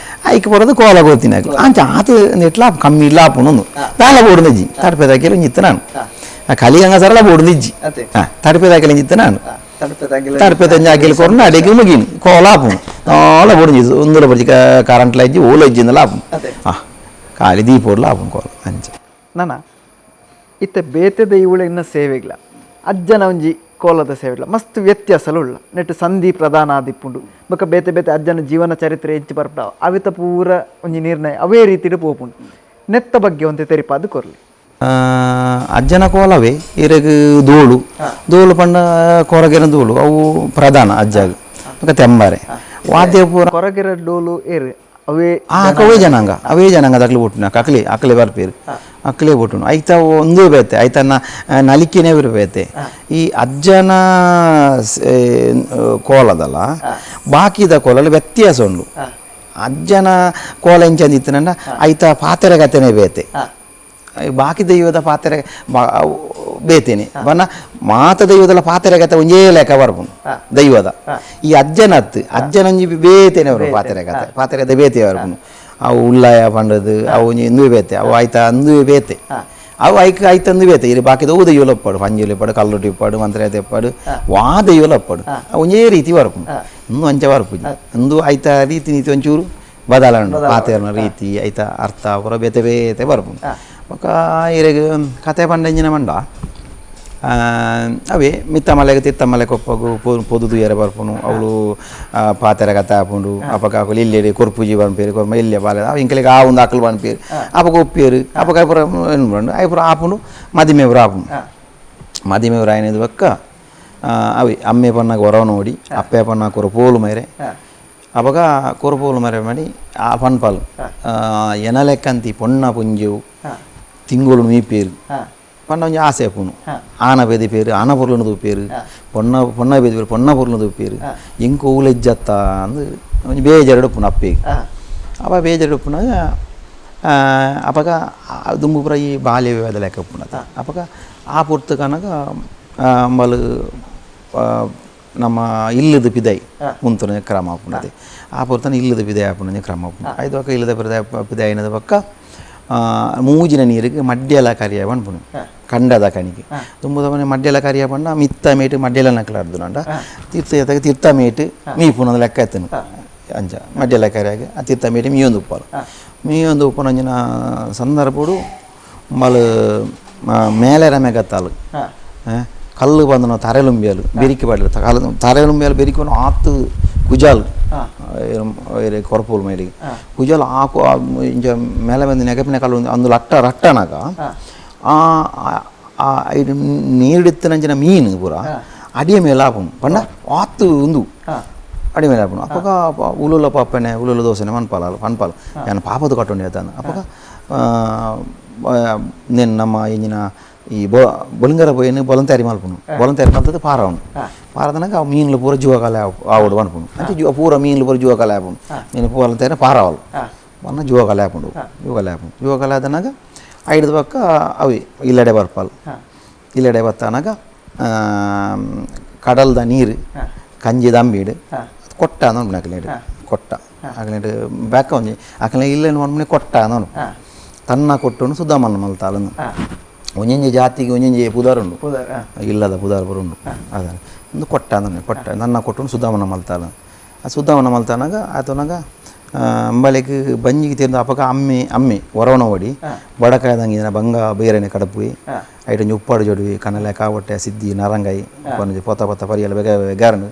ಐಕ್ ಬರೋದು ಕೋಲ ಗೊತ್ತಿನ ಅಂಚ ಆತ ಎಟ್ಲ ಕಮ್ಮಿ ಇಲ್ಲ ಆಪುನು ದಾಲ ಬೋಡುಂದಿಜ್ಜಿ ತಡಪೆದಾಕೆಲ್ಲ ಒಂಜಿ ಇತ್ತು ನಾನು ಆ ಕಲಿಗಂಗ ಸರಳ ಬೋಡುಂದಿಜ್ಜಿ ತಡಪೆದಾಕೆಲ್ಲ ಒಂಜಿ ಇತ್ತು ನಾನು ತಡ್ಪೆ ಅಗಿಲ್ ಕೊರ್ನ ಅಡಿಗೆ ಮುಗಿನಿ ಕೋಲ ಆಪುಂಡು ನಾಲ ಬೊಡಿಂಜಿ ಒಂದುಲ ಬೊಡ್ಚಿ ಕರೆಂಟ್ ಇಜ್ಜಿ ಓಲ ಇಜ್ಜಿಂದಲ ಆಪುಂಡು ಖಾಲಿ ದೀಪೋಡ್ಲ ಆಪುಂಡು ಕೋಲ ಅಂಚ ನನ ಇತ್ತೆ ಬೇತೆ ದೈವಳೆನ್ನ ಸೇವೆಗ್ಲ ಅಜ್ಜನ ಒಂಜಿ ಕೋಲದ ಸೇವೆಗ್ಲ ಮಸ್ತ್ ವ್ಯತ್ಯಾಸಲು ಉಳ್ಳ ನೆಟ್ಟು ಸಂಧಿ ಪ್ರಧಾನ ಆದಿಪ್ಪುಂಡು ಬೊಕ ಬೇತೆ ಬೇತೆ ಅಜ್ಜನ ಜೀವನ ಚರಿತ್ರೆ ಹೆಚ್ಚು ಬರ್ಪುಂಡು ಅವಿತ ಪೂರ ಒಂಜಿ ನಿರ್ಣಯ ಅವೇ ರೀತಿಡ್ ಪೋಪುಂಡು ನೆತ್ತ ಬಗ್ಗೆ ಒಂತೆ ತೆರಿಪಾದು ಕೊರ್ಲಿ. ಅಜ್ಜನ ಕೋಲವೇ ಇರೆಗ್ ದೋಳು ದೋಳು ಪಂಡ ಕೊರಗೆರ ದೋಳು ಅವು ಪ್ರಧಾನ ಅಜ್ಜಾಗ ಬೊಕ ತೆಂಬಾರೆ ವಾದ್ಯ ಪೂರ ಕೊರಗೆರ ಡೋಲು ಏರು ಅವೇ ಅವೇ ಜನಾಂಗ ಅವೇ ಜನಾಂಗ ದಕ್ಲು ಬೊಟ್ಟುನ ಅಕ್ಲೆ ಅಕ್ಲೆ ಬರ್ಪೇರು ಅಕ್ಲೆ ಬೊಟ್ಟುನು ಐತ ಒಂದೇ ಬೇತೆ ಐತ ನಲಿಕೆನೇ ಬೇತೆ ಈ ಅಜ್ಜನ ಕೋಲದಲ್ಲ ಬಾಕಿದ ಕೋಲಲ್ಲಿ ವ್ಯತ್ಯಾಸ ಉಂಡು. ಅಜ್ಜನ ಕೋಲ ಎಂಚಂದಿತ್ತನಂಡ ಐತ ಪಾತೆರಗತೆನೇ ಬೇತೆ ಬಾಕಿ ದೈವದ ಪಾತೆರೆ ಬೇತೇನೆ ಬನ್ನ ಮಾತ ದೈವದಲ್ಲ ಪಾತೆರಗತೆ ಒಂಜೇ ಲೆಕ್ಕ ಬರ್ಪುಂಡು ದೈವದ. ಈ ಅಜ್ಜನತ್ತು ಅಜ್ಜನಂಜಿ ಬೇತೇನೆ ಅವರು ಪಾತೆರಗತೆ ಪಾತೆರಗತೆ ಬೇತೆ ಬರ್ಪುಂಡು. ಅವು ಉಲ್ಲಾಯ ಪಂಡದು ಅವು ಒಂಜಿ ಇಂದುವೆ ಬೇತೆ ಅವು ಆಯ್ತಾ ಅಂದುವೆ ಬೇತೆ ಅವು ಐಕ್ ಐತ ಅಂದು ಬೇತೆ ಇಲ್ಲಿ ಬಾಕಿದ ಅವು ದೈವಲ ಒಪ್ಪಾಡು ಪಂಜುಲಿ ಇಪ್ಪಾಡು ಕಲ್ಲುಟಿ ಇಪ್ಪಾಡು ಮಂತ್ರಾಯತೆ ಇಪ್ಪಾಡು ವಾ ದೈವಲ ಒಪ್ಪಾಡು ಅವು ಒಂಜೇ ರೀತಿ ಬರ್ಪುಂಡು ಇನ್ನೂ ಅಂಚ ಬರ್ಪುಜಿ ಅಂದು ಐತ ರೀತಿ ನೀತಿ ಒಂಚೂರು ಬದಲಾವಣೆ ಪಾತೆರನ ರೀತಿ ಐತ ಅರ್ಥ ಪೂರ ಬೇತೆ ಬೇತೆ ಬರ್ಪುಂಡು. ಬೊಕ ಇರೆಗ್ ಕತೆ ಪಂಡ ಮಂಡ ಅವೇ ಮಿತ್ತ ಮಲೆಗೆ ತಿತ್ತ ಮಲೆ ಕೊಪ್ಪಗು ಪೊದು ತುಯ್ಯರೆ ಬರ್ಪುನು ಅವಳು ಪಾತೆರ ಕತೆ ಆಪುಂಡು ಅಪಗ ಅಕುಲು ಇಲ್ಲೇರಿ ಕೊರ್ಪುಜಿ ಪನ್ಪೇರು ಕೊರ್ಮ ಇಲ್ಲೇ ಬಾಲೆ ಅವು ಇಂಕಲಿಗೆ ಆ ಒಂದು ಅಕಲು ಪನ್ಪೇರು ಅಪಗ ಒಪ್ಪೇರು ಅಪಗ ಐಪುರ ಏನು ಐಪುರ ಆಪುಂಡು ಮದಿಮೆ ಪೂರ ಆಪುಂಡು. ಮದಿಮೆ ಪೂರ ಆಯ್ನದು ಬೊಕ್ಕ ಅವಿ ಅಮ್ಮೆ ಪನ್ನಾಗ ಹೊರವ ನೋಡಿ ಅಪ್ಪೆ ಪನ್ನಾಗ ಕೊರ ಪೋಲು ಮೈರೆ ಅಪಗ ಕೊರಪೋಲು ಮರೆ ಮಾಡಿ ಆ ಪನ್ಪಾಲು ಎನಲೆಕ್ಕಂತಿ ಪೊಣ್ಣ ಪುಂಜು ತಿಂಗಳು ಮೀಪೇರು ಪಂಡ ಒಂಜಿ ಆಸೆ ಆಪುಂಡು. ಆನ ಬೇದಿ ಪೇರು ಆನ ಪೊರ್ಲುನು ತೂಪೇರು ಪೊಣ್ಣ ಪೊಣ್ಣ ಬೇದಿ ಪೇರು ಪೊಣ್ಣ ಪೊರ್ಲುನು ತೂಪೇರು ಎಂಕ್ ಓಲು ಇಜ್ಜತ್ತ ಅಂದ್ ಒಂಜಿ ಬೇಜಾರು ಉಪ್ಪುಂಡು ಅಪ್ಪೆಗ್. ಅಪ ಬೇಜಾರು ಉಪ್ಪುನಗ ಅಪಗ ದುಂಬು ಪೂರ ಈ ಬಾಲ್ಯ ವಿವಾಹ ಲೆಕ್ಕ ಉಪ್ಪುಂಡು. ಅಪಗ ಆ ಪೊರ್ತು ಕನಗ ಅಂಬಲ್ ನಮ್ಮ ಇಲ್ಲದ ಪಿದೈ ಉಂತುನ ಕ್ರಮ ಆಪುಂಡು. ಆ ಪೊರ್ತನ ಇಲ್ಲದ ಪಿದೈ ಆಪುಂಡು ಕ್ರಮ ಆಪುಂಡು. ಐದು ಪಕ್ಕ ಇಲ್ಲದ ಪಿದೈ ಪಿದೈ ಆಯ್ನದ ಪಕ್ಕ ಮೂಜಿನ ನೀರಿಗೆ ಮಡ್ಯಲ ಕರಿಯ ಪನ್ಪುಂಡು ಕಂಡದ ಕಣಿಗೆ ದುಂಬುದ ಮನೆ ಮಡ್ಯಲ ಕರಿಯ ಪಂಡ ಮಿತ್ತ ಮೇಟು ಮಡ್ಯಲ ನಕಲಾಡ್ದು ತೀರ್ಥ ಎತ್ತಾಗ ತೀರ್ಥ ಮೇಟು ಮೀಪುನ ಲೆಕ್ಕ ಎತ್ತನು ಅಂಚ ಮಡ್ಯಲ ಕರಿಯಾಗ ಆ ತೀರ್ಥ ಮೇಟು ಮೀಯೊಂದು ಉಪ್ಪಾಲು ಮೀಯೊಂದು ಉಪ್ಪುನ ಅಂಚಿನ ಸಂದರ್ಭಡು ಮಲ್ ಮೇಲೆ ರಮೆಗತ್ತಾಲು ಕಲ್ಲು ಬಂದನ ತರೆಲುಂಬಿಯಲು ಬೆರಿಕೆ ಪಾಡಲು ಕಲ್ಲು ತರೆಲುಂಬಿಯಲು ಬೆರಿಕೆ ಆತು ಕುಜಾಲ್ ಕೊರಪೋಲು ಮೇಲಿಗೆ ಕುಜಾಲ್ ಆಕು ಇಂಚ ಮೇಲೆ ಬಂದು ನೆಗಪಿನ ಕಲ್ಲು ಅಂದು ಲಟ್ಟ ರಟ್ಟನಾಗ ಆ ನೀರಿಡಿತ್ತನಂಚಿನ ಮೀನು ಪೂರ ಅಡಿಯ ಮೇಲೆ ಆಪುಂಡು ಪಂಡ ಆತು ಉಂದು ಅಡಿ ಮೇಲೆ ಆಪುಂಡು. ಅಪ್ಪಗ ಉಲುಲ ಪಾಪನೆ ಉಲುಲ ದೋಸೆನೆ ಮನ್ಪಾಲ ಪನ್ಪಾಲ ನಾನು ಪಾಪದ ಕಟ್ಟೊಂಡು ಹೇಳ್ತಾನೆ. ಅಪ್ಪಗ నేను ನಮ್ಮ ಇಂಜಿನ ಈ ಬೊಲಿಂಗರ ಪೋಯಿನ ಬೊಲಂತಾರಿ ಮಲ್ಪುಂಡು ಬೊಲಂತಾರಿ ಮಲ್ತದ್ದು ಪಾರವನು ಪಾರದನಾಗ ಅವು ಮೀನ್ಲು ಪೂರ ಜೀವಕಾಲ ಆವಡು ಪನ್ಪುಂಡು ಅಂಚೆ ಜೀವ ಪೂರ ಮೀನ್ಲು ಪೂರ ಜೀವಕಾಲ ಆಪುಂಡು ಮೀನು ಬೊಲಂತಾರಿ ಪಾರವಲು ಪನ್ನ ಜೀವಕಾಲ ಆಪುಂಡು ಜೀವಕಾಲ ಆಪುಂಡು ಜೀವಕಾಲ ಆದನಾಗ ಐದು ಪಕ್ಕ ಅವಿ ಇಲ್ಲಡೆ ಬರ್ಪಾಲು ಇಲ್ಲಡೆ ಬತ್ತಾನಾಗ ಕಡಲ್ದ ನೀರು ಕಂಜಿದ ಅಂಬೀಡು ಕೊಟ್ಟ ಅಂದ್ ಅಕಲೇಡು ಕೊಟ್ಟ ಅಕಲೇಡು ಬ್ಯಾಕ ಒಂಜಿ ಅಕಲೆ ಇಲ್ಲ ಮನ್ಮನೆ ಕೊಟ್ಟ ಅಂದನು ತನ್ನ ಕೊಟ್ಟನು ಸುದ್ದಾಮನ್ನ ಮಲ್ತಾಲನ್ನು ಒಂಜೊಂಜಿ ಜಾತಿಗೆ ಒಂಜೊಂಜಿ ಪುದಾರ್ ಉಂಡು ಇಲ್ಲದ ಪುದಾರ್ ಪೂರ ಉಂಡು ಅದ ಒಂದು ಕೊಟ್ಟ ಅಂದನೆ ಕೊಟ್ಟ ನನ್ನ ಕೊಟ್ಟನು ಸುದ್ದಾಮನ ಮಲ್ತಾಲ ಆ ಸುದ್ದಾಮನ ಮಲ್ತಾನಾಗ ಆತನಾಗ ಅಂಬಲಿಗೆ ಬಂಜಿಗೆ ತೀರ್ದ ಅಪಗ ಅಮ್ಮೆ ಅಮ್ಮೆ ಒರವಣ ಓಡಿ ಬಡಕಾಯದಂಗಿನ ಬಂಗ ಬೇರೆನೆ ಕಡಪುಯಿ ಐಟೊಂಜಿ ಉಪ್ಪಾಡು ಜೊಡುವಿ ಕನಲೆ ಕಾವಟ್ಟೆ ಸಿದ್ದಿ ನರಂಗಾಯಿ ಒಂಜಿ ಪೊತ ಪೊತ ಪರಿಯಲ ಬೇಗ ಬೇಗಾರನು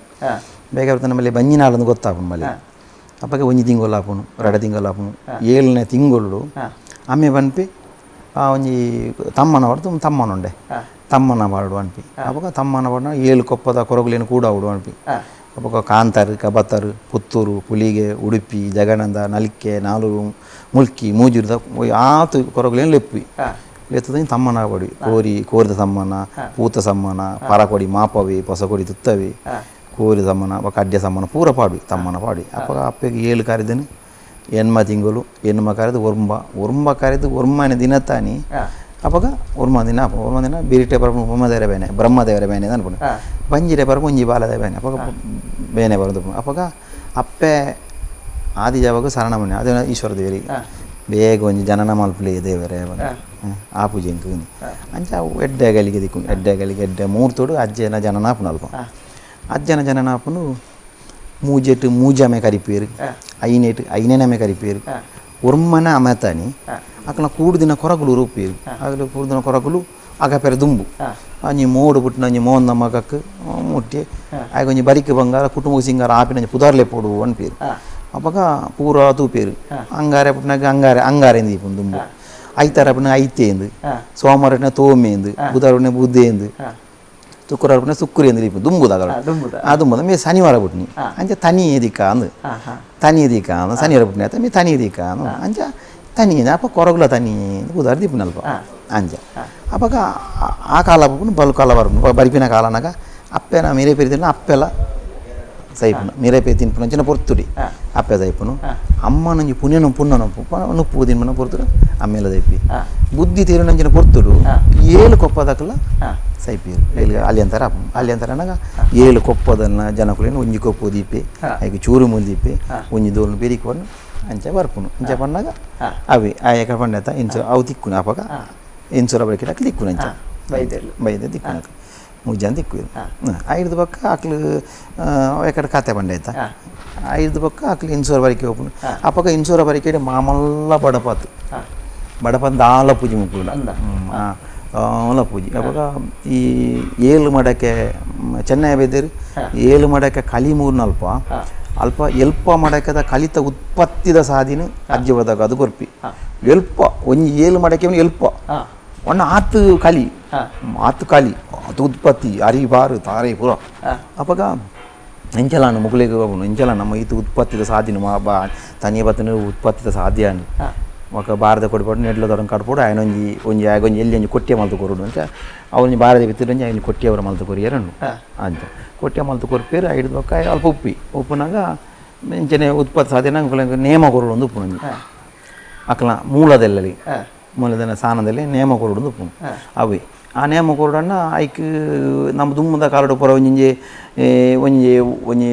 ಬೇಗ ನಮ್ಮಲ್ಲಿ ಬಂಜಿನಾಳಂದು ಗೊತ್ತಾಪುಂಡು ಮಲ್ಲಿ ಅಪ್ಪಗೆ ಒಂಜಿ ತಿಂಗಳು ಆಪುಂಡು ರಡ ತಿಂಗಳು ಆಪುಂಡು ಏಳನೇ ತಿಂಗಳು ಅಮ್ಮೆ ಪನ್ಪಿ ಆ ಒಂಜಿ ತಮ್ಮನ ಹೊಡ್ದು ತಮ್ಮನುಂಡೆ ತಮ್ಮನ ಬಾಡು ಅನ್ಪಿ ಅವಾಗ ತಮ್ಮನ ಬಾಡ ಏಳು ಕೊಪ್ಪದ ಕೊರಗುಲೇನು ಕೂಡ ಆವಡು ಅನ್ಪಿ ಅವಾಗ ಕಾಂತಾರು ಕಬತ್ತಾರು ಪುತ್ತೂರು ಪುಲಿಗೆ ಉಡುಪಿ ಜಗನಂದ ನಲಿಕೆ ನಾಲೂರು ಮುಲ್ಕಿ ಮೂಜೂರ್ದ ಆತು ಕೊರಗುಲೇನು ಲೆಪ್ಪಿ ಲೆತ್ತದ ತಮ್ಮನ ಬಡಿ ಕೋರಿ ಕೋರಿದ ತಮ್ಮನ ಪೂತ ಸಮ್ಮನ ಪರಕೊಡಿ ಮಾಪವಿ ಪೊಸಕೊಡಿ ತುತ್ತವಿ ಕೋರಿ ಸಮ್ಮನ ಕಡ್ಯ ಸಮ್ಮನ ಪೂರ ಪಾಡ್ವಿ ತಮ್ಮನ ಪಾಡ್ವಿ ಅಪ್ಪ ಅಪ್ಪಗೆ ಏಳು ಕಾರಿದ್ದೇನೆ ಎನ್ಮ ತಿಂಗಳು ಎನ್ಮ ಕರೆದು ಒರ್ಂಬ ಒರ್ಂಬ ಕರೆದು ಒರ್ಮನೆ ದಿನ ತಾನಿ ಅವಾಗ ಒರ್ಮ ದಿನ ಒರ್ಮ ದಿನ ಬಿರಿಟೆ ಪರಪು ಬ್ರಹ್ಮದೇವರ ಬೇನೆ ಬ್ರಹ್ಮದೇವರ ಬೇನೆ ಅನ್ಕೊಂಡು ಬಂಜಿರೆ ಪರಪು ಒಂಜಿ ಬಾಲದ ಬೇನೆ ಅವಾಗ ಬೇನೆ ಬರೋದು ಅವಾಗ ಅಪ್ಪೆ ಆದಿ ಜಾವಾಗ ಶರಣಮನೆ ಅದೇ ಈಶ್ವರ ದೇವರಿಗೆ ಬೇಗ ಒಂಜಿ ಜನನ ಮಲ್ಪುಲೆ ದೇವರೇ ಆ ಪೂಜೆ ಇಂಕು ಅಂಚ ಅವು ಎಡ್ಡೆ ಗಲಿಗೆ ದಿಕ್ಕು ಎಡ್ಡೆ ಗಲಿಗೆ ಎಡ್ಡೆ ಮೂರ್ತೋಡು ಅಜ್ಜನ ಜನನ ಆಪುನ ಅಲ್ಪ ಅಜ್ಜನ ಜನನಾಪುನು ಮೂಜೆಟ್ ಮೂಜಾಮೆ ಕರಿಪೇರು ಐನೇಟ್ ಐನೇನಮೆ ಕರಿಪೇರು ಒರ್ಮನ ಅಮತಾನಿ ಅಕನ ಕೂಡುದಿನ ಕೊರಗುಲು ರೂಪೇರು ಆಗಲು ಕೂಡುದಿನ ಕೊರಗುಲು ಅಗಪೆರೆ ದುಂಬು ಅಂಜಿ ಮೋಡು ಪುಟ್ಟಿನ ಅಂಜಿ ಮೋಹನ್ ಮಗಕ್ಕೆ ಮುಟ್ಟಿ ಆಗ ಒಂಜಿ ಬರಿಕ್ ಬಂಗಾರ ಕುಟುಂಬ ಸಿಂಗಾರ ಆಪಿನ ಪುದಾರ್ಲೆ ಪೋಡು ಅನ್ಪೇರು ಅಪಗ ಪೂರ ತೂಪೇರು ಅಂಗಾರೆ ಪುಟ್ಟಿನಾಗ ಅಂಗಾರೆ ಅಂಗಾರೆ ದೀಪುನು ದುಂಬು ಐತಾರ ಪುಟ್ಟಿನ ಐತೇಂದು ಸೋಮವಾರ ತೋಮೇಂದು ಬುಧವಾರ ಪುಟ್ಟಿನ ಬುದ್ಧೇಂದು ಶುಕ್ರವಾರ ಪುಟ್ಟಿನ ಸುಕ್ಕುರಿ ಎಂದು ದೀಪು ದುಂಬುದಾಗ ಆ ದುಂಬುದ ಮೇ ಶನಿವಾರ ಪುಟ್ಟಿನಿ ಅಂಚ ತನಿ ದಿಕ್ಕ ಅಂದು ತನಿ ದಿಕ್ಕ ಅಂದು ಶನಿವಾರ ಪುಟ್ಟಿನ ಆತ ಮೇ ತನಿ ದಿಕ್ಕ ಅಂದು ಅಂಚ ತನಿ ಅಪ್ಪ ಕೊರಗುಲ ತನಿ ಬುಧವಾರ ದೀಪುನಲ್ಪ ಅಂಚ ಅಪಗ ಆ ಕಾಲ ಬಲು ಕಾಲ ಬರ್ಪುನು ಬರಿಪಿನ ಕಾಲನಾಗ ಅಪ್ಪೆನ ಮೀರೆ ಪೇರಿದಿಲ್ಲ ಅಪ್ಪೆಲ ಸೈಪುನು ಮೀರೆ ಪೇ ತಿನ್ಪುನ ಅಂಚಿನ ಪೊರ್ತುಡಿ ಅಪ್ಪೆ ಸೈಪುನು ಅಮ್ಮನಂಜಿ ಪುಣ್ಯನ ಪುಣ್ಣನ ನುಪ್ಪು ತಿನ್ಪುನ ಪೊರ್ತುಡು ಅಮ್ಮೇಲ ದೈಪಿ ಬುದ್ಧಿ ತೀರುನಂಚಿನ ಪೊರ್ತುಡು ಏಳು ಕೊಪ್ಪದಕ್ಕಲ ಸೈಪೇರು ಏಳು ಅಲ್ಲಿ ಅಂತಾರ ಅಲ್ಲಿ ಅಂತಾರ ಅನ್ನಾಗ ಏಳು ಕೊಪ್ಪದನ್ನ ಜನಕುಲೇನು ಒಂಜಿ ಕೊಪ್ಪು ದೀಪೆ ಐಕ್ ಚೂರು ಮುಲ್ ದೀಪೆ ಒಂಜಿ ದೋಲು ಬೆರಿಕೊಂಡು ಅಂಚೆ ಬರ್ಪುನು ಅಂಚೆ ಪಣ್ಣಾಗ ಅವಿ ಆ ಎಕ ಪಂಡತ ಇಂಚ ಅವು ತಿಕ್ಕುನು ಅಪಗ ಇನ್ಸೂರ ಬಳಕೆ ತಿಕ್ಕುನು ಅಂಚ ಬೈದೆ ತಿಕ್ಕುನಕ ಮೂರು ಜನ ತಿಕ್ಕು ಐದು ಪಕ್ಕ ಆಕ್ಲು ಎಕಡೆ ಖಾತೆ ಬಂಡಾಯ್ತ ಐದು ಪಕ್ಕ ಆಕ್ಲು ಇನ್ಸೂರ ಬರಿಕೆ ಹೋಗ್ನು ಅಪಗ ಇನ್ಸೂರ ಬರಿಕೆ ಮಾಮಲ್ಲ ಬಡಪಾತು ಬಡಪಾತ್ ದಾಲ ಪೂಜೆ ಮುಕ್ಕುಲ್ಲ ದಾಲ ಪೂಜೆ ಅವಾಗ ಈ ಏಳು ಮಡಕೆ ಚೆನ್ನೈ ಬೇದೇರು ಏಳು ಮಡಕೆ ಕಲಿ ಮೂರ್ನಲ್ಪ ಅಲ್ಪ ಎಲ್ಪ ಮಡಕದ ಕಲಿತ ಉತ್ಪತ್ತಿದ ಸಾಧಿನ ಅಜ್ಜಿ ಬದಾಗ ಅದು ಕೊರ್ಪಿ ಎಲ್ಪ ಒಂಜಿ ಏಳು ಮಡಕೆ ಎಲ್ಪ ಒಣ್ಣ ಆತು ಕಲಿ ಆತು ಕಲಿ ಆತು ಉತ್ಪತ್ತಿ ಅರಿ ಬಾರು ತಾರೆ ಪೂರ ಅಪಗ ಎಂಚಲಾನು ಮುಗುಳಿಗೆ ಎಂಚಲ ನಮ್ಮ ಈತು ಉತ್ಪತ್ತಿದ ಸಾಧಿನ ಮಾ ಬಾ ತನಿಯ ಬತ್ತನ ಉತ್ಪತ್ತಿದ ಸಾಧ್ಯ ఒక ಭಾರತ ಕೊಡ್ಪಾಡು ನೆಡ್ಲ ದೊಡಂಗೆ ಕಡ್ಪೋಡು ಆಯನೊಂಜಿ ಒಂಜಿ ಆಗೊಂಜಿ ಎಲ್ಲಿ ಒಂಜಿ ಕೊಟ್ಟಿಯ ಮಲ್ತು ಕೊರುಡು ಅಂತ ಅವೊಂಜಿ ಭಾರತ ಬಿತ್ತಿರೊಂಜಿ ಆಯೊಂಜಿ ಕೊಟ್ಟಿಯವರ ಮಲ್ತು ಕೊರಿಯರನ್ನು ಅಂತ ಕೊಟ್ಟಿಯ ಮಲ್ತು ಕೊರ್ಪೇರು ಐದು ಬೊಕ್ಕ ಅಲ್ಪ ಉಪ್ಪಿ ಉಪ್ಪುನಾಗ ಇಂಚನೆ ಉತ್ಪತ್ತಿ ಸಾಧ್ಯನ ನೇಮ ಕೊರುಡು ಒಂದು ಉಪ್ಪುನೊಂಜಿ ಅಕ್ಲ ಮೂಲದೆಲ್ಲಲಿ ಮೂಲದನ್ನ ಸಾನದಲ್ಲಿ ನೇಮ ಕೊರುಡು ಒಂದು ಉಪ್ಪುನು ಅವೆ ಆ ನೇಮ ಕೊರುಡನ್ನ ಐಕ್ ನಮ್ಮ ದುಮ್ಮದ ಕಾಲಡು ಪೊರ ಒಂಜಿ ಒಂಜಿ ಒಂಜಿ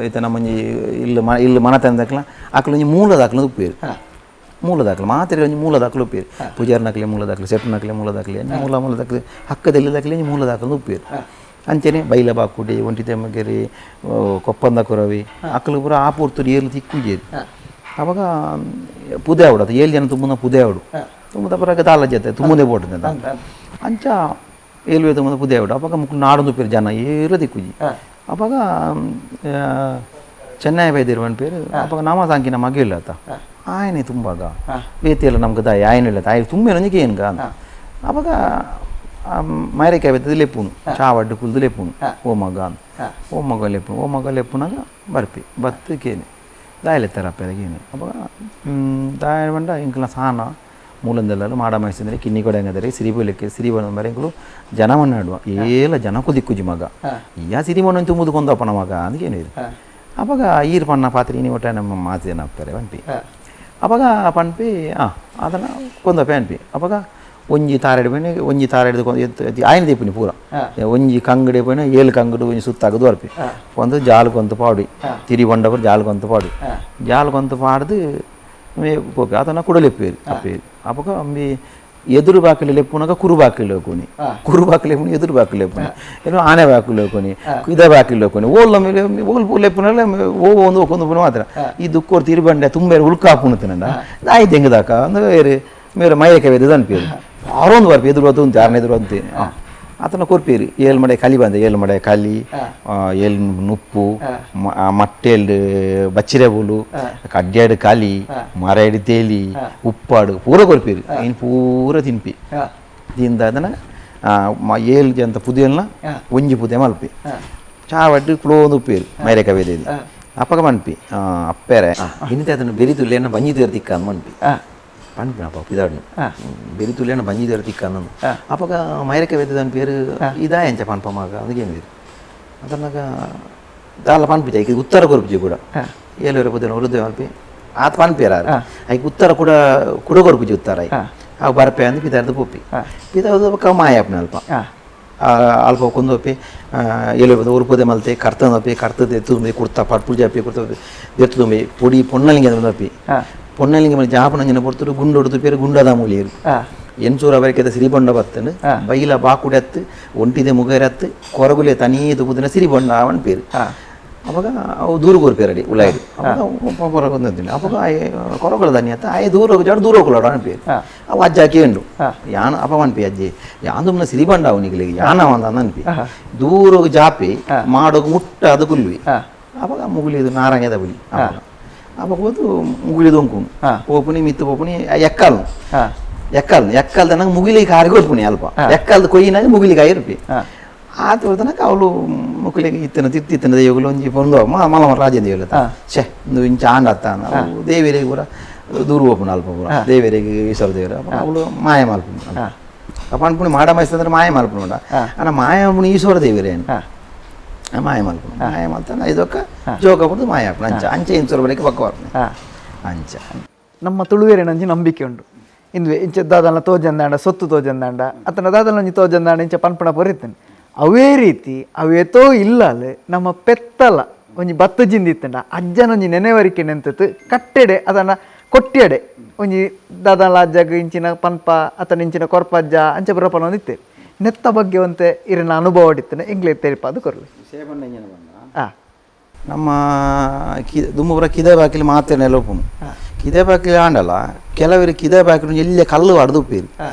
ಇತ್ತ ನಮ್ಮೊಂಜಿ ಇಲ್ಲು ಮ ಇಲ್ಲು ಮನತನದಕ್ಲ ಅಕ್ಲ ಒಂಜಿ ಮೂಲದಾಕ್ಲ ಉಪ್ಪೇರು ಮೂಲದಾಖಲೆ ಮಾತ್ರೆ ಒಂಜಿ ಮೂಲ ದಾಖಲೆ ಉಪ್ಪೇರು ಪೂಜಾರ್ನಕ್ಲೆ ಮೂಲ ದಾಖಲೆ ಸೆಟ್ನಕ್ಲೆ ಮೂಲ ದಾಖಲೆ ಮೂಲ ಮೂಲ ದಾಖಲೆ ಹಕ್ಕದಲ್ಲಿ ದಾಖಲೆ ಮೂಲ ದಾಖಲೆ ಉಪ್ಪೇರು ಅಂಚನೆ ಬೈಲ ಬಾಕುಡಿ ಒಂಟಿ ತೆಮ್ಮಗೆರಿ ಕೊಪ್ಪಂದ ಕೊರವಿ ಅಕ್ಕಲು ಪೂರ ಆ ಪೂರ್ತುಡು ಏಳು ತಿಕ್ಕುಜೇರು ಅವಾಗ ಪುದೆ ಆವಡು ಅದು ಏಳು ಜನ ತುಂಬುನ ಪುದೆ ಆವಡು ತುಂಬುದ ಪರಗ ದಾಲ ಜೊತೆ ತುಂಬುದೇ ಬೋಟು ಅಂಚ ಏಳುವೆ ತುಂಬುದ ಪುದೆ ಆವಡು ಅವಾಗ ಮುಕ್ಳು ನಾಡೊಂದು ಪೇರು ಜನ ಏರು ದಿಕ್ಕುಜಿ ಅವಾಗ ಚೆನ್ನೈ ಬೈದಿರುವನ್ ಪೇರು ಅವಾಗ ನಾಮ ಸಾಂಕಿನ ಮಗಿಲ್ಲ ಆತ ಆಯನೆ ತುಂಬಾಗ ಬೇತಿಯಲ್ಲ ನಮ್ಗೆ ದಾಯಿ ಆಯನ ಇಲ್ಲ ತಾಯಿ ತುಂಬ ಒಂಜಿಗೆ ಏನ್ಗ ಅವಾಗ ಮೈರಕಾಯಿ ಬತ್ತದ ಲೆಪ್ಪುನು ಚಾವಡ್ಡು ಕುಲ್ದು ಲೆಪ್ಪುನು ಓ ಮಗ ಓ ಮಗ ಲೆಪ್ಪುನು ಓ ಮಗ ಲೆಪ್ಪುನಾಗ ಬರ್ಪಿ ಬತ್ತು ಕೇನೆ ದಾಯಲೆತ್ತರ ಅಪ್ಪೆದಗೇನೆ ಅವಾಗ ದಾಯ ಬಂಡ ಇಂಕ್ಲ ಸಾನ ಮೂಲಂದೆಲ್ಲರೂ ಮಾಡ ಮೈಸಂದ್ರೆ ಕಿನ್ನಿ ಕೊಡೆ ಸಿರಿಬಲಿಕ್ಕೆ ಸಿರಿಬನ ಮರೆಂಗಳು ಜನಮಣ್ಣಾಡುವ ಏಲ ಜನ ಕುದಿಕ್ಕುಜಿ ಮಗ ಯಾ ಸಿರಿಮಣ್ಣು ತುಂಬುದು ಕೊಂದಪ್ಪನ ಮಗ ಅಂದ್ಕೇನು ಅವಾಗ ಈರು ಪಣ್ಣ ಪಾತ್ರೆ ಇನಿ ಒಟ್ಟ ನಮ್ಮ ಮಾತೇನ ಅಪ್ಪರೆ ಪನ್ಪಿ ಅವಾಗ ಪನ್ಪಿ ಅದನ್ನು ಕೊಂದಪ್ಪೆ ಅನ್ಪಿ ಅವಾಗ ಒಂಜಿ ತಾರೆಡು ಪೋಯಿನ ಒಂಜಿ ತಾರೆಡು ಆಯ್ನ ದೀಪುನಿ ಪೂರ ಒಂಜಿ ಕಂಗಡಿ ಪೋಯಿನ ಏಳು ಕಂಗಡು ಒಂಜಿ ಸುತ್ತಾಗದು ಅರ್ಪಿ ಒಂದು ಜಾಲ್ಕೊಂತ ಪಾಡಿ ತಿರಿ ಬಂಡವರು ಜಾಲ್ಕೊಂತ ಪಾಡಿ ಜಾಲ್ಕೊಂತ ಪಾಡ್ದು ಪೋಪಿ ಅದನ್ನು ಕುಡಲೆಪ್ಪೇರು ಅಪ್ಪೇರು ಅವಾಗ ಅಂಬಿ ಎದುರು ಬಾಕಿಲು ಲೆಪ್ಪುನಾಗ ಕುರು ಬಾಕಿಲು ಹೋಗುನಿ ಕುರು ಬಾಕಿಲು ಲೆಪ್ಪುನಿ ಎದುರು ಬಾಕಿಲು ಲೆಪ್ಪುನಿ ಏನು ಆನೆ ಬಾಕಿಲು ಹೋಗುನಿ ಇದ ಬಾಕಿಲು ಹೋಗುನಿ ಓಲ್ ಓಲ್ ಲೆಪ್ಪುನಲ್ಲ ಓ ಒಂದು ಒಂದು ಪುನ ಮಾತ್ರ ಈ ದುಕ್ಕೋರ್ ತಿರುಬಂಡೆ ತುಂಬ ಉಳ್ಕ ಹಾಪುನು ತಿನ್ನಂಡ ಆಯ್ತು ಹೆಂಗದಾಕ ಅಂದ್ರೆ ಬೇರೆ ಮೇರೆ ಮೈರಕ್ಕೆ ಬೇರೆ ಅನ್ಪೇರು ಆರೊಂದು ಬರ್ಪಿ ಎದುರು ಅದು ಯಾರನ್ನ ಎದುರು ಅಂತೆ ಆತನ ಕೊರ್ಪೇರಿ ಏಳು ಮಡೆ ಕಲಿ ಬಂದೆ ಏಳು ಮಡೆ ಕಲಿ ಏಳು ನುಪ್ಪು ಮಟ್ಟೆಲ್ಡು ಬಚ್ಚಿರೆ ಬೂಲು ಕಡ್ಯಾಡು ಕಲಿ ಮರಡು ತೇಲಿ ಉಪ್ಪಾಡು ಪೂರ ಕೊರ್ಪೇರಿ ಇನ್ನು ಪೂರ ತಿನ್ಪಿ ತಿಂದ ಅದನ್ನ ಏಳು ಜಂತ ಪುದಿಯಲ್ನ ಒಂಜಿ ಪುದೆ ಮಲ್ಪಿ ಚಾವಡ್ಡು ಕುಳೋಂದು ಉಪ್ಪೇರು ಮೈರೆ ಕವೇದೆ ಅಪ್ಪಗ ಮನ್ಪಿ ಅಪ್ಪೇರೆ ಇನ್ನಿತ ಅದನ್ನು ಬೆರಿತುಲ್ಲೇನ ಬಂಜಿ ತಿಕ್ಕ ಅಂದ್ ಮನ್ಪಿ ಪನ್ಪಿನಪ್ಪ ಪಿದಾಡ್ನು ಬೆರಿತುಲ್ಲೇನ ಬಂಜಿ ತಿಕ್ಕ ಅಂದನು ಅಪ್ಪಗ ಮೈರಕ್ಕೆ ವೇದನ ಪೇರು ಇದಾ ಎಂಚ ಪನ್ಪ ಮಗ ಅದಕ್ಕೇನು ಬೇರು ಅದನ್ನಾಗ ದಾಲ ಪನ್ಪಿಜ ಈಗ ಉತ್ತರ ಕೊರ್ಪಿಜಿ ಕೂಡ ಏಳುವರೆ ಪುದಿನ ಉರುದೇ ಮಲ್ಪಿ ಆತ ಪನ್ಪೇರ ಐಕ್ ಉತ್ತರ ಕೂಡ ಕುಡ ಕೊರ್ಪಿಜಿ ಉತ್ತರ I ಅವು ಬರ್ಪೆ ಅಂದು ಪಿದಾರ್ದು ಪೊಪ್ಪಿ ಪಿದಾರ್ದು ಪಕ್ಕ ಮಾಯಪ್ಪನ ಅಲ್ಪ ಅಲ್ಪ ಕೊಂದೋಪಿ ಏಳು ಉರುಪುದೆ ಮಲ್ತೆ ಕರ್ತನೋಪಿ ಕರ್ತದೆ ತುಂಬಿ ಕುರ್ತಾ ಪಟ್ಪುಜಿ ಅಪ್ಪಿ ಕುರ್ತಾ ದೆತ್ತು ತುಂಬಿ ಪೊಡಿ ಪೊನ್ನಲಿಂಗ ಅಪ್ಪಿ ಪೊನ್ನಲಿಂಗ ಮೇಲೆ ಜಾಪನಂಜನ ಪೊರ್ತುಡು ಗುಂಡೊಡ್ದು ಪೇರು ಗುಂಡದ ಮೂಲಿಯರು ಎನ್ಸೂರ ಬರಿಕೆದ ಸಿರಿಬೊಂಡ ಬತ್ತನು ಬೈಲ ಬಾಕುಡತ್ತು ಒಂಟಿದೆ ಮುಗರತ್ತು ಕೊರಗುಲೆ ತನಿಯೇ ತುಪುದಿನ ಸಿರಿಬೊಂಡ ಅವನ್ ಪೇರು ಅವಾಗ ಅವು ದೂರ ಕೋರ್ಪೇರಡಿ ಉಲಾಯ್ಡು ಅವಾಗ ಕೊರಗೊಂದಿನಿ ಅವಾಗ ಆಯೆ ಕೊರಗುಲ ದನಿ ಅತ್ತ ಆಯೆ ದೂರ ಜಾಡು ದೂರ ಹೋಗ್ಲಾಡು ಅನ್ ಪೇರು ಅವು ಅಜ್ಜ ಕೇಂಡು ಯಾನ್ ಅಪ್ಪ ಅನ್ಪಿ ಅಜ್ಜಿ ಯಾಂದುಮ್ನ ಸಿರಿಬಂಡ ಅವನಿಗೆ ಯಾನ ಅಂದ ಅನ್ಪಿ ದೂರ ಜಾಪಿ ಮಾಡೋಗ ಮುಟ್ಟ ಅದು ಕುಲ್ವಿ ಅವಾಗ ಮುಗುಲಿದು ನಾರಂಗದ ಬುಲಿ ಅವಾಗ ಹೋದು ಮುಗುಲಿದು ಒಂಕುನು ಪೋಪುನಿ ಮಿತ್ತು ಪೋಪುನಿ ಎಕ್ಕಲ್ನು ಎಕ್ಕಲ್ನು ಎಕ್ಕಲ್ದ ನಂಗೆ ಮುಗಿಲಿ ಕಾರಿಗೆ ಹೋಗ್ಪುನಿ ಅಲ್ಪ ಎಕ್ಕಲ್ದ ಕೊಯ್ಯಿನಾಗ ಮುಗಿಲಿ ಕಾಯಿ ಇರ್ಪಿ ಆತ ತನಕ ಅವಳು ಮುಕ್ಕಲಿಗೆ ಇತ್ತನ ತಿತ್ತಿತ್ತನ ದೇವಗಳು ಒಂಜಿ ಪೊಂದು ಮಲ ರಾಜೇಂದ್ರ ದೇವಲ ಛೆ ಒಂದು ಇಂಚ ಆಂಡತ್ತ ದೇವರಿಗೆ ಪೂರ ದೂರ ಹೋಪುನ ಅಲ್ಪ ಪೂರ ದೇವರಿಗೆ ಈಶ್ವರ ದೇವರು ಅವಳು ಮಾಯ ಮಲ್ಪುನ ಅಪ್ಪ ಅನ್ಪುಣಿ ಮಾಡ ಮೈಸ್ತಂದ್ರೆ ಮಾಯ ಮಲ್ಪುಣ ಅಣ್ಣ ಮಾಯ ಮಲ್ಪುಣ ಈಶ್ವರ ದೇವರೇನು ಮಾಯ ಮಲ್ಪುಣ ಮಾಯ ಮಲ್ತಾನ ಇದೊಕ್ಕ ಜೋಗ ಪುಡ್ದು ಮಾಯ ಹಾಪುಣ ಅಂಚ ಅಂಚೆ ಇಂಚೂರ ಬಳಿಕ ಪಕ್ಕ ಬರ್ಪುಣ ಅಂಚ. ನಮ್ಮ ತುಳುವೇರೇನಂಜಿ ನಂಬಿಕೆ ಉಂಡು ಇಂದುವೆ ಇಂಚ ದಾದಲ್ನ ತೋಜಂದಾಂಡ ಸೊತ್ತು ತೋಜಂದಾಂಡ ಅತನ ದಾದಲ್ನಂಜಿ ತೋಜಂದಾಂಡ ಇಂಚ ಪನ್ಪಣ ಪೊರಿತೇನೆ. ಅವೇ ರೀತಿ ಅವೇತೋ ಇಲ್ಲಲೆ ನಮ್ಮ ಪೆತ್ತಲ ಒಂಜಿ ಬತ್ತು ಜಿಂದಿತ್ತಂಡ ಅಜ್ಜನೊಂಜಿ ನೆನೆವರಿಕೆ ನೆಂತತ್ತು ಕಟ್ಟೆಡೆ ಅದನ್ನು ಕೊಟ್ಟಿಯಡೆ ಒಂಜಿ ದಾದಲ ಅಜ್ಜಗ ಇಂಚಿನ ಪನ್ಪ ಅತನ ಇಂಚಿನ ಕೊರ್ಪಜ್ಜ ಅಂಚೆ ಬರಪನ ಒಂದಿತ್ತೆ ನೆತ್ತ ಬಗ್ಗೆ ಒಂತೆ ಇರನ ಅನುಭವ ಹೊಡಿತಾನೆ ಎಂಗ್ಲೇ ತೆರಿಪ ಅದು ಕೊರಲಿ. ನಮ್ಮ ದುಮ್ಮುರ ಕಿದೆ ಬಾಕಿಲಿ ಮಾತ್ರ ಉಪ್ಪುನು ಕಿದೆ ಬಾಕಿಲಿ ಆಂಡಲ್ಲ ಕೆಲವರು ಕಿದೆ ಬಾಕಿಲು ಎಲ್ಲೇ ಕಲ್ಲು ಅಡ್ದು ಉಪ್ಪೇರು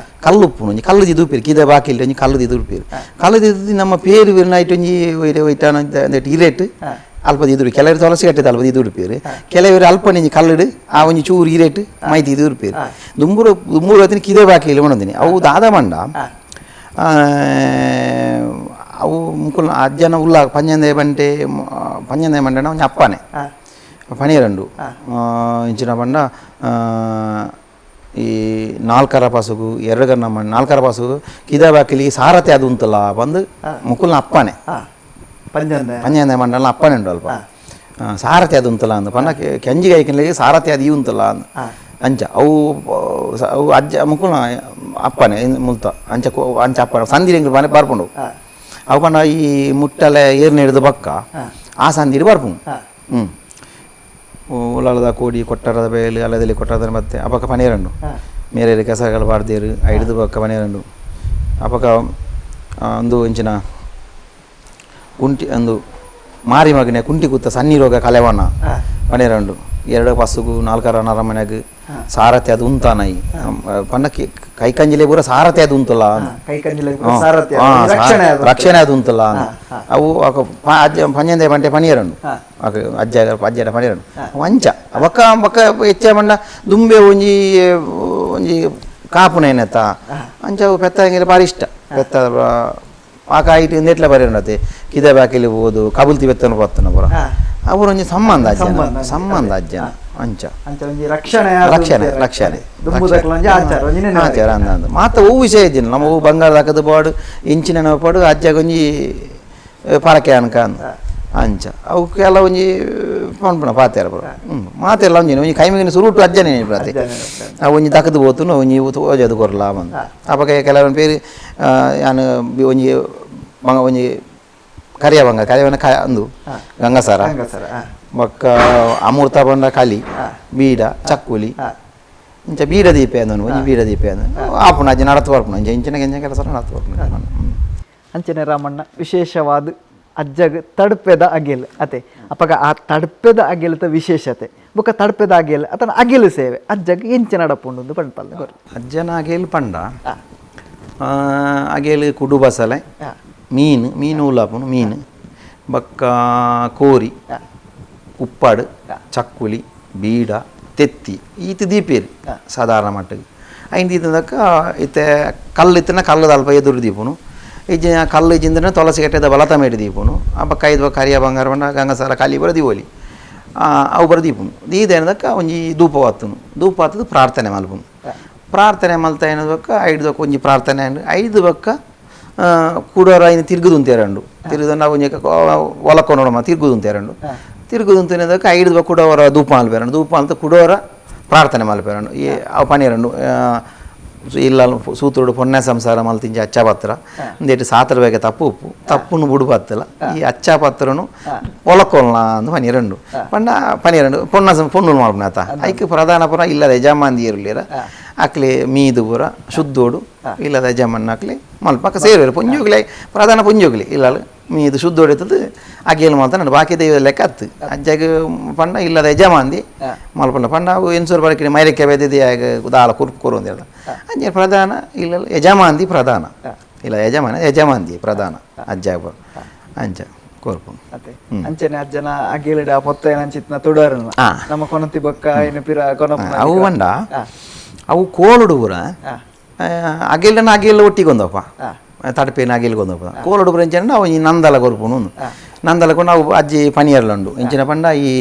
ಕಲ್ಲು ಉಪ್ಪುನು ಒಂಜಿ ಕಲ್ಲು ದಿದ್ದು ಉಪ್ಪೇರು ಕಿದೆ ಬಾಕಿಲಿ ಒಂಜಿ ಕಲ್ಲು ದಿದ್ದು ಉಪ್ಪೇರು ಕಲ್ಲು ದಿದ್ದು ನಮ್ಮ ಪೇರು ನೈಟ್ ಒಂಜಿ ಒಯ್ಟಾನ ಇರೇಟ್ ಅಲ್ಪ ದಿದ್ದು ಕೆಲವರು ತುಳಸಿ ಕಟ್ಟಿದ ಅಲ್ಪ ದಿದ್ದು ಉಡುಪೇರು ಕೆಲವರು ಅಲ್ಪ ಒಂಜಿ ಕಲ್ಲುಡು ಆ ಒಂಜಿ ಚೂರು ಇರೇಟ್ ಮೈತಿ ಇದು ಉಡುಪೇರು ದುಂಬೂರು ದುಂಬೂರು ಹೊತ್ತಿನ ಕಿದೆ ಬಾಕಿಲಿ ಒಂದಿನಿ ಅವು ದಾದ ಮಂಡ ಅವು ಮುಕುಲ್ ಅಜ್ಜನ ಉಲ್ಲ ಪಂಜಂದೆ ಬಂಟೆ ಪಂಜಂದೆ ಮಂಡನ ಒಂಜಿ ಅಪ್ಪನೆ ಪನಿರಂಡು ಇಂಚಿನ ಬಂಡ ಈ ನಾಲ್ಕರ ಪಾಸುಗು ಎರಡಗನ್ನ ಮಂಡ ನಾಲ್ಕರ ಪಾಸುಗು ಕಿದ ಬಾಕಿಲಿ ಸಾರಥಿ ಅದು ಉಂತಲ್ಲ ಬಂದು ಮುಕುಲ್ನ ಅಪ್ಪನೆ ಪಂಜಂದೆ ಮಂಡಲ ಅಪ್ಪನೆ ಉಂಡು ಅಲ್ಪ ಸಾರಥಿ ಅದು ಉಂತಲ್ಲ ಅಂದು ಪನ್ನ ಕೆಂಜಿಗೆ ಐಕನ್ಲಿಗೆ ಸಾರಥಿ ಅದು ಈ ಉಂತಲ್ಲ ಅಂದು ಅಂಚ ಅವು ಅವು ಅಜ್ಜ ಮುಕುಲ್ನ ಅಪ್ಪನೆ ಮುಲ್ತ ಅಂಚ ಅಂಚ ಅಪ್ಪನೆ ಸಂದಿರಿ ಮನೆ ಬರ್ಪುಂಡು ಅವು ಪಂಡ ಈ ಮುಟ್ಟಲೆ ಏರ್ನ ಹಿಡಿದು ಬಕ್ಕ ಆ ಸಂದಿರಿ ಬರ್ಪುಂಡು. ಹ್ಞೂ ಉಳ್ಳಾಲದ ಕೋಡಿ ಕೊಟ್ಟರದ ಬೇಲು ಅಲ್ಲದಲ್ಲಿ ಕೊಟ್ಟರದ ಮತ್ತೆ ಅಪಕ ಪನೇರಂಡು ಮೇರೆ ಕೆಸರುಗಳು ಬಾರ್ದೇರು ಹಿಡಿದು ಬಕ್ಕ ಪನೇರಂಡು ಅಪಕ ಒಂದು ಇಂಚಿನ ಕುಂಟಿ ಒಂದು ಮಾರಿ ಮಗನೆ ಕುಂಟಿ ಕೂತ ಸನ್ನಿ ರೋಗ ಕಲೆವನ ಪನೇರಂಡು ಎರಡು ಪಸುಗು ನಾಲ್ಕರ ನರಮನೆಗೆ ಸಾರಥಿ ಅದು ಉಂತಾನೈ ಪನ್ನ ಕೈ ಕಂಜಿಲೆ ಪೂರ ಸಾರಥಿ ಅದು ಉಂತಲ್ಲ ರಕ್ಷಣೆ ಅದು ಉಂತಲ್ಲ ಅವು ಅಜ್ಜ ಪಂಜಂದೆ ಬಂಟೆ ಪನಿಯರಂಡು ಅಜ್ಜ ಅಜ್ಜಡ ಪನಿಯರಂಡು ಅಂಚ ಬಕ್ಕ ಬಕ್ಕ ಹೆಚ್ಚ ಮಂಡ ದುಂಬೆ ಒಂಜಿ ಒಂಜಿ ಕಾಪುನೇನತ್ತ ಅಂಚ ಅವು ಪೆತ್ತ ಭಾರಿ ಇಷ್ಟ ಪೆತ್ತ ಆಕ ಐಟ್ ನೆಟ್ಲೆ ಬರಿ ಉಂಡತೆ ಕಿದೆ ಬಾಕಿಲಿ ಹೋದು ಕಬುಲ್ತಿ ಬೆತ್ತನ ಪತ್ತನ ಪೂರ ಅವರೊಂಜಿ ಸಂಬಂಧ ಅಜ್ಜನ ಸಂಬಂಧ ಅಜ್ಜನ ಅಂಚ ರಕ್ಷಣೆ ರಕ್ಷಣೆ ರಕ್ಷಣೆ ಆಚಾರ ಅಂದ ಮಾತ ಹೂ ವಿಷಯ ಇದ್ದೀನಿ ನಮ್ಮ ಹೂ ಬಂಗಾರದ ಹಾಕದು ಪಾಡು ಇಂಚಿನ ಪಾಡು ಅಜ್ಜಗೊಂಜಿ ಪರಕೆ ಅನ್ಕ ಅಂಚ ಅವು ಕೆಲ ಒಂಜಿ ಪನ್ಪುಣ ಪಾತೆರ ಪೂರ ಮಾತೆಲ್ಲ ಒಂಜಿ ಒಂಜಿ ಕೈಮಿಗಿನ ಸುರುಟು ಅಜ್ಜನೇ ಪ್ರತಿ ಅವು ಒಂಜಿ ದಕ್ಕದು ಪೋತುನು ಒಂಜಿ ಓಜದು ಕೊರ್ಲ ಬಂದು ಅಪಕ ಕೆಲವೊಂದು ಪೇರು ಯಾನು ಒಂಜಿ ಬಂಗ ಒಂಜಿ ಕರಿಯ ಬಂಗ ಕರಿಯವನ ಕ ಅಂದು ಗಂಗಸರ ಬೊಕ್ಕ ಅಮೃತ ಬಂಡ ಕಲಿ ಬೀಡ ಚಕ್ಕುಲಿ ಇಂಚ ಬೀಡ ದೀಪ ಅಂದನು ಒಂಜಿ ಬೀಡ ದೀಪ ಅಂದ ಆಪುಣ ಅಜ್ಜಿ ನಡತು ಬರ್ಪುಣ ಇಂಚ ಇಂಚಿನ ಕೆಂಚ ಕೆಲಸ ನಡತು ಬರ್ಪುಣ. ಅಂಚನೆ ರಾಮಣ್ಣ ವಿಶೇಷವಾದ ಅಜ್ಜಗ್ ತಡ್ಪೆದ ಅಗೆಲ್ ಅತೆ ಅಪಗ ಆ ತಡ್ಪೆದ ಅಗೆಲದ ವಿಶೇಷತೆ ಬೊಕ್ಕ ತಡ್ಪೆದ ಅಗೆಲ್ ಅತನ ಅಗೆಲು ಸೇವೆ ಅಜ್ಜಗ್ ಎಂಚ ನಡಪುಂಡು ಪಂಡ ಅಜ್ಜನ ಅಗೆಲ್ ಪಂಡ ಅಗೆಲ್ ಕುಡು ಬಸಲೆ ಮೀನು ಮೀನು ಉಲ್ಲಾಪುನು ಮೀನು ಬೊಕ್ಕ ಕೋರಿ ಉಪ್ಪಾಡು ಚಕ್ಕುಲಿ ಬೀಡ ತೆತ್ತಿ ಈತ ದೀಪೇರು ಸಾಧಾರಣ ಮಟ್ಟಿಗೆ ಐನ್ ದೀತದಕ್ಕ ಇತ್ತೆ ಕಲ್ಲು ಇತ್ತನ ಕಲ್ಲದ ಅಲ್ಪ ಎದುರು ದೀಪುನು ಇಜ್ಜ ಕಲ್ಲು ಇಜ್ಜಿಂದನ ತುಳಸಿ ಕಟ್ಟೆದ ಬಲತ ಮೇಡಿ ದೀಪುನು ಆ ಬೊಕ್ಕ ಐದು ಕರಿಯ ಬಂಗಾರ ಬಣ್ಣ ಗಂಗಸಾರ ಕಾಲಿ ಬರ ದೀವೊಲಿ ಅವು ಬರ ದೀಪುನು ದೀದೇನದಕ್ಕ ಒಂಜಿ ಧೂಪ ಹತ್ತುನು ಧೂಪ ಹತ್ತದು ಪ್ರಾರ್ಥನೆ ಮಲ್ಪುನು ಪ್ರಾರ್ಥನೆ ಮಲ್ತ ಏನದಕ್ಕ ಐದು ಬೊಕ್ಕ ಒಂಜಿ ಪ್ರಾರ್ಥನೆ ಐದು ಬೊಕ್ಕ ಕೂಡೋರ ಐನು ತಿರುಗುದುಂತೇರಂಡು ತಿರುಗುದು ಒಂಜಿ ಒಲಕ್ಕೊನೋಡಮ್ಮ ತಿರುಗುದುಂತೇರಂಡು ತಿರುಗುದುಂತೇನದಕ್ಕೆ ಐದು ಕುಡೋರ ಧೂಪ ಮಲ್ಪೇರಂಡು ಧೂಪ ಅಂತ ಕುಡೋರ ಪ್ರಾರ್ಥನೆ ಮಲ್ಪೇರಂಡು ಈ ಅವು ಪನಿರಂಡು ಇಲ್ಲ ಸೂತ್ರುಡು ಪೊನ್ನೆ ಸಂಸಾರ ಮಲ್ತಿಂಚ ಅಚ್ಚಪತ್ರ ಒಂದೇಟು ಸಾತ್ರ ಬೇಗ ತಪ್ಪು ಉಪ್ಪು ತಪ್ಪುನು ಬುಡು ಬತ್ತಲ ಈ ಅಚ್ಚಪತ್ರನು ಒಲಕೊಲ್ನ ಅಂದು ಪನಿರಂಡು ಪಂಡ ಪನಿರಂಡು ಪೊನ್ನ ಪೊಣ್ಣು ಮಲ್ಪನಾತ ಐಕ್ ಪ್ರಧಾನ ಪುರ ಇಲ್ಲದ ಯಜಮಾಂದಿ ಇರಲಿರ ಅಕ್ಲೆ ಮೀದು ಪೂರ ಶುದ್ಧೋಡು ಇಲ್ಲದ ಯಜಮಾನ ಅಕ್ಲೆ ಮಲ್ಪ ಸೇರುವರು ಪೊಂಜೋಗ್ಲೆ ಪ್ರಧಾನ ಪೊಂಜೋಗ್ಲೆ ಇಲ್ಲ ಮೀದು ಶುದ್ಧೋಡು ಅಗೇಲು ಮಾತ್ರ ಬಾಕಿ ದೈವ ಲೆಕ್ಕ ಅತ್ತು ಅಜ್ಜಗ ಪಂಡ ಇಲ್ಲದ ಯಜಮಾಂದಿ ಮಲ್ಪಂಡ ಪಂಡ ಅವು ಎನ್ಸೂರ್ ಬಳಕೆ ಮೈರಕ್ಕೆ ಬೆದ್ದಿದೆ ದಾಲ ಕುರ್ಪು ಕೊರು ಅಂತ ಹೇಳ್ದ ಅಜ್ಜ ಪ್ರಧಾನ ಇಲ್ಲ ಯಜಮಾಂದಿ ಪ್ರಧಾನ ಇಲ್ಲ ಯಜಮಾನ ಯಜಮಾಂದಿ ಪ್ರಧಾನ ಅಜ್ಜ ಅಂಚ ಕೊರ್ಪು ಅಂಚನೆ ಅಜ್ಜನ ಅಗೇಲಿಡ ಮೊತ್ತ ಏನಂಚಿತ್ನ ತುಡಾರನ ನಮ್ಮ ಕೊನತಿ ಬೊಕ್ಕ ಏನು ಪಿರ ಕೊನಪ ಅವು ಪಂಡ ಅವು ಕೋಲುಡು ಪೂರ ಅಗೇಲನ ಅಗೇಲ ಒಟ್ಟಿಗೆ ಒಂದಪ್ಪ ತಡಪೇನ ಅಗೇಲ್ ಒಂದಪ್ಪ ಕೋಲುಡು ಪೂರ ಎಂಚನ ಅವು ಈ ನಂದಲ ಕೊರ್ಪುನು ನಂದಲ ಕೊಂಡು ಅವು ಅಜ್ಜಿ ಪನಿಯರ್ಲ ಉಂಡು ಇಂಚಿನ ಪಂಡ ಈ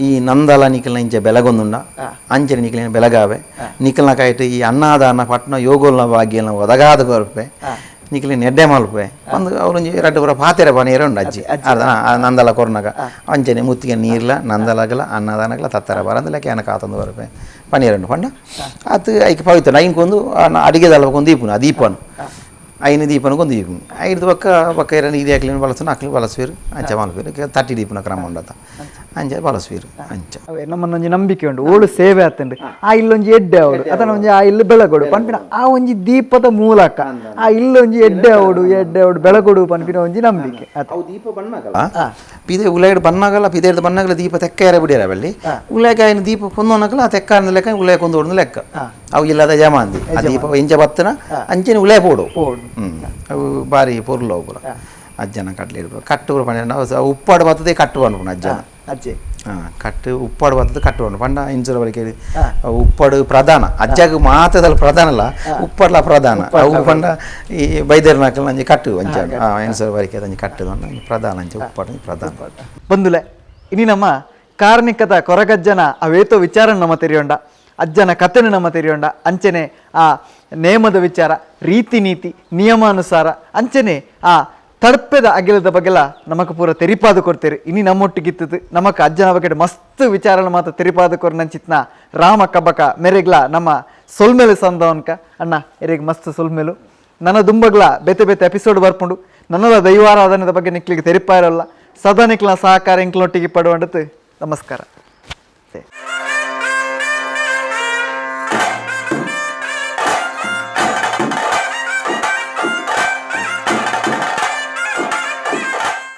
ಈ ನಂದಲ ನಿಕಲ್ನ ಇಂಚ ಬೆಲಗೊಂದುಂಡ ಅಂಚನೆ ನಿಕಲಿನ ಬೆಲಗಾವೆ ನಿಕಲ್ನ ಕಾಯಿಟ್ ಈ ಅನ್ನದಾನ ಪಟ್ನ ಯೋಗೋಲ್ನ ಭಾಗ್ಯನ ಒದಗಾದ ಕೊರ್ಪೆ ನಿಕಲಿ ನೆಡ್ಡೆ ಮಲ್ಪೆ ಒಂದು ಅವರೊಂಜಿ ರಡ್ಡು ಪೂರ ಪಾತೆರೆ ಪನಿಯರ ಉಂಡು ಅಜ್ಜಿ ಅರ್ಧ ನಂದಲ ಕೊರ್ನಗ ಅಂಚನೆ ಮುತ್ತಿಗೆ ನೀರ್ಲ ನಂದಲಗಲ ಅನ್ನದಾನಗಲ ತತ್ತರ ಬರಂದಲ ಕ್ಯಾನ ಕಾತಂದು ಬರ್ಪೆ ಪನಿಯರ ಉಂಡು ಪಂಡ ಅದು ಐಕ್ ಪವಿತ್ರ ಐನ್ಕೊಂದು ಅಡಿಗೆದಲ್ಲ ಒಂದು ದೀಪನು ಆ ದೀಪನು ಐನು ದೀಪನು ಒಂದು ದೀಪನು ಐದು ಬೊಕ್ಕ ಬೊಕ್ಕ ಇರ ಇದು ಹಾಕ್ಲಿನ ಬಳಸನು ಅಕ್ಲಿ ಬಳಸುವಿರು ಅಂಚ ಮಲ್ಪೇರು ತಟ್ಟಿ ದೀಪನ ಕ್ರಮ ಉಂಡತ ಅಂಚ ಬಳಸುವಿರು ಅಂಚ ಅವೇ ನಮ್ಮನ್ನೊಂಜಿ ನಂಬಿಕೆ ಉಂಡು ಓಳು ಸೇವೆ ಆತಂಡು ಆ ಇಲ್ಲೊಂಜಿ ಎಡ್ಡೆ ಅವಡು ಅದನ್ನ ಒಂಜಿ ಆ ಇಲ್ಲು ಬೆಳಗೋಡು ಪನ್ಪಿನ ಆ ಒಂಜಿ ದೀಪದ ಮೂಲಕ ಆ ಇಲ್ಲೊಂಜಿ ಎಡ್ಡೆ ಅವಡು ಎಡ್ಡೆ ಅವಡು ಬೆಳಗೋಡು ಪನ್ಪಿನ ಒಂಜಿ ನಂಬಿಕೆ ಅವು ದೀಪ ಬಣ್ಣಗಲ ಪಿದೆ ಉಲಾಯ್ಡ್ ಬಣ್ಣಗಲ ಪಿದೆಡ್ದು ಬಣ್ಣಗಲ ದೀಪ ತೆಕ್ಕ ಎರ ಬಿಡಿಯರ ಬಲ್ಲಿ ಉಲಾಯ್ಕ ಐನು ದೀಪ ಕೊಂದೊನಕಲ ಆ ತೆಕ್ಕ ಅಂದ ಲೆಕ್ಕ ಉಲಾಯ್ ಕೊಂದು ಹೊಡ್ದು ಲೆಕ್ಕ ಅವು ಇಲ್ಲದ ಜಮಾಂದಿ ಆ ದೀಪ ಇಂಚ ಬತ್ತನ ಅಂಚನೆ ಉಲಾಯ್ ಪೋಡು ಅವು ಬಾರಿ ಪೊರ್ಲು ಅವು ಪೂರ ಅಜ್ಜನ ಕಟ್ಲಿ ಇರ್ಬೇಕು ಕಟ್ಟು ಪೂರ ಪಂಡ ಉಪ್ಪಾಡು ಬರ್ತದೆ ಕಟ್ಟು ಪನ್ಪುನ ಅಜ್ಜನ ಅಜ್ಜೆ ಕಟ್ಟು ಉಪ್ಪಾಡು ಬರ್ತದೆ ಕಟ್ಟು ಪಂಡ ಪಂಡ ಇಂಚರ ಬಳಿಕೆ ಉಪ್ಪಾಡು ಪ್ರಧಾನ ಅಜ್ಜಗ ಮಾತ್ರದಲ್ಲಿ ಪ್ರಧಾನ ಅಲ್ಲ ಉಪ್ಪಾಡ್ಲ ಪ್ರಧಾನ ಅವು ಪಂಡ ಈ ಬೈದೇರ್ನಾಕಲ್ ನಂಜಿ ಕಟ್ಟು ಅಂಚ ಇನ್ಸೂರ ಬಳಿಕೆ ಅಂಜಿ ಕಟ್ಟು ಪ್ರಧಾನ ಅಂಚೆ ಉಪ್ಪಾಡು ಪ್ರಧಾನ ಬಂದುಲೆ ಇನಿ ನಮ್ಮ ಕಾರ್ಣಿಕದ ಕೊರಗಜ್ಜನ ಅವೇತೋ ವಿಚಾರ ನಮ್ಮ ತೆರಿಯೊಂಡ ಅಜ್ಜನ ಕಥೆನ ನಮ್ಮ ತೆರಿಯೊಂಡ ಅಂಚನೆ ಆ ನೇಮದ ವಿಚಾರ ರೀತಿ ನೀತಿ ನಿಯಮಾನುಸಾರ ಅಂಚನೆ ಆ ತಡ್ಪೆದ ಅಗಿಲದ ಬಗೆಲ ನಮಕ್ ಪೂರ ತೆರಿಪಾದ ಕೊಡ್ತೇರಿ ಇನಿ ನಮ್ಮೊಟ್ಟಿಗಿತ್ತದು ನಮಕ್ ಅಜ್ಜನ ಬಗ್ಗೆ ಮಸ್ತ್ ವಿಚಾರನ ಮಾತ್ರ ತೆರಿಪಾದ ಕೊರ್ನಂಚಿತ್ನ ರಾಮ ಕಬಕ ಮೆರೆಗ್ಲ ನಮ್ಮ ಸೊಲ್ಮೆಲು ಸಂದವನ್ಕ ಅಣ್ಣ ಎರೆಗ್ ಮಸ್ತ್ ಸೊಲ್ಮೆಲು ನನ್ನ ದುಂಬಗ್ಲ ಬೇತೆ ಬೇತೆ ಎಪಿಸೋಡ್ ಬರ್ಪುಂಡು ನನ್ನದ ದೈವಾರಾಧನೆದ ಬಗ್ಗೆ ನಿಕ್ಲಿಗೆ ತೆರಿಪಾಯಿರಲ್ಲ ಸದಾ ನಿಕ್ಲ ಸಹಕಾರ ಇಂಕ್ಲೊಟ್ಟಿಗೆ ಪಡುವಂಡತು ನಮಸ್ಕಾರ.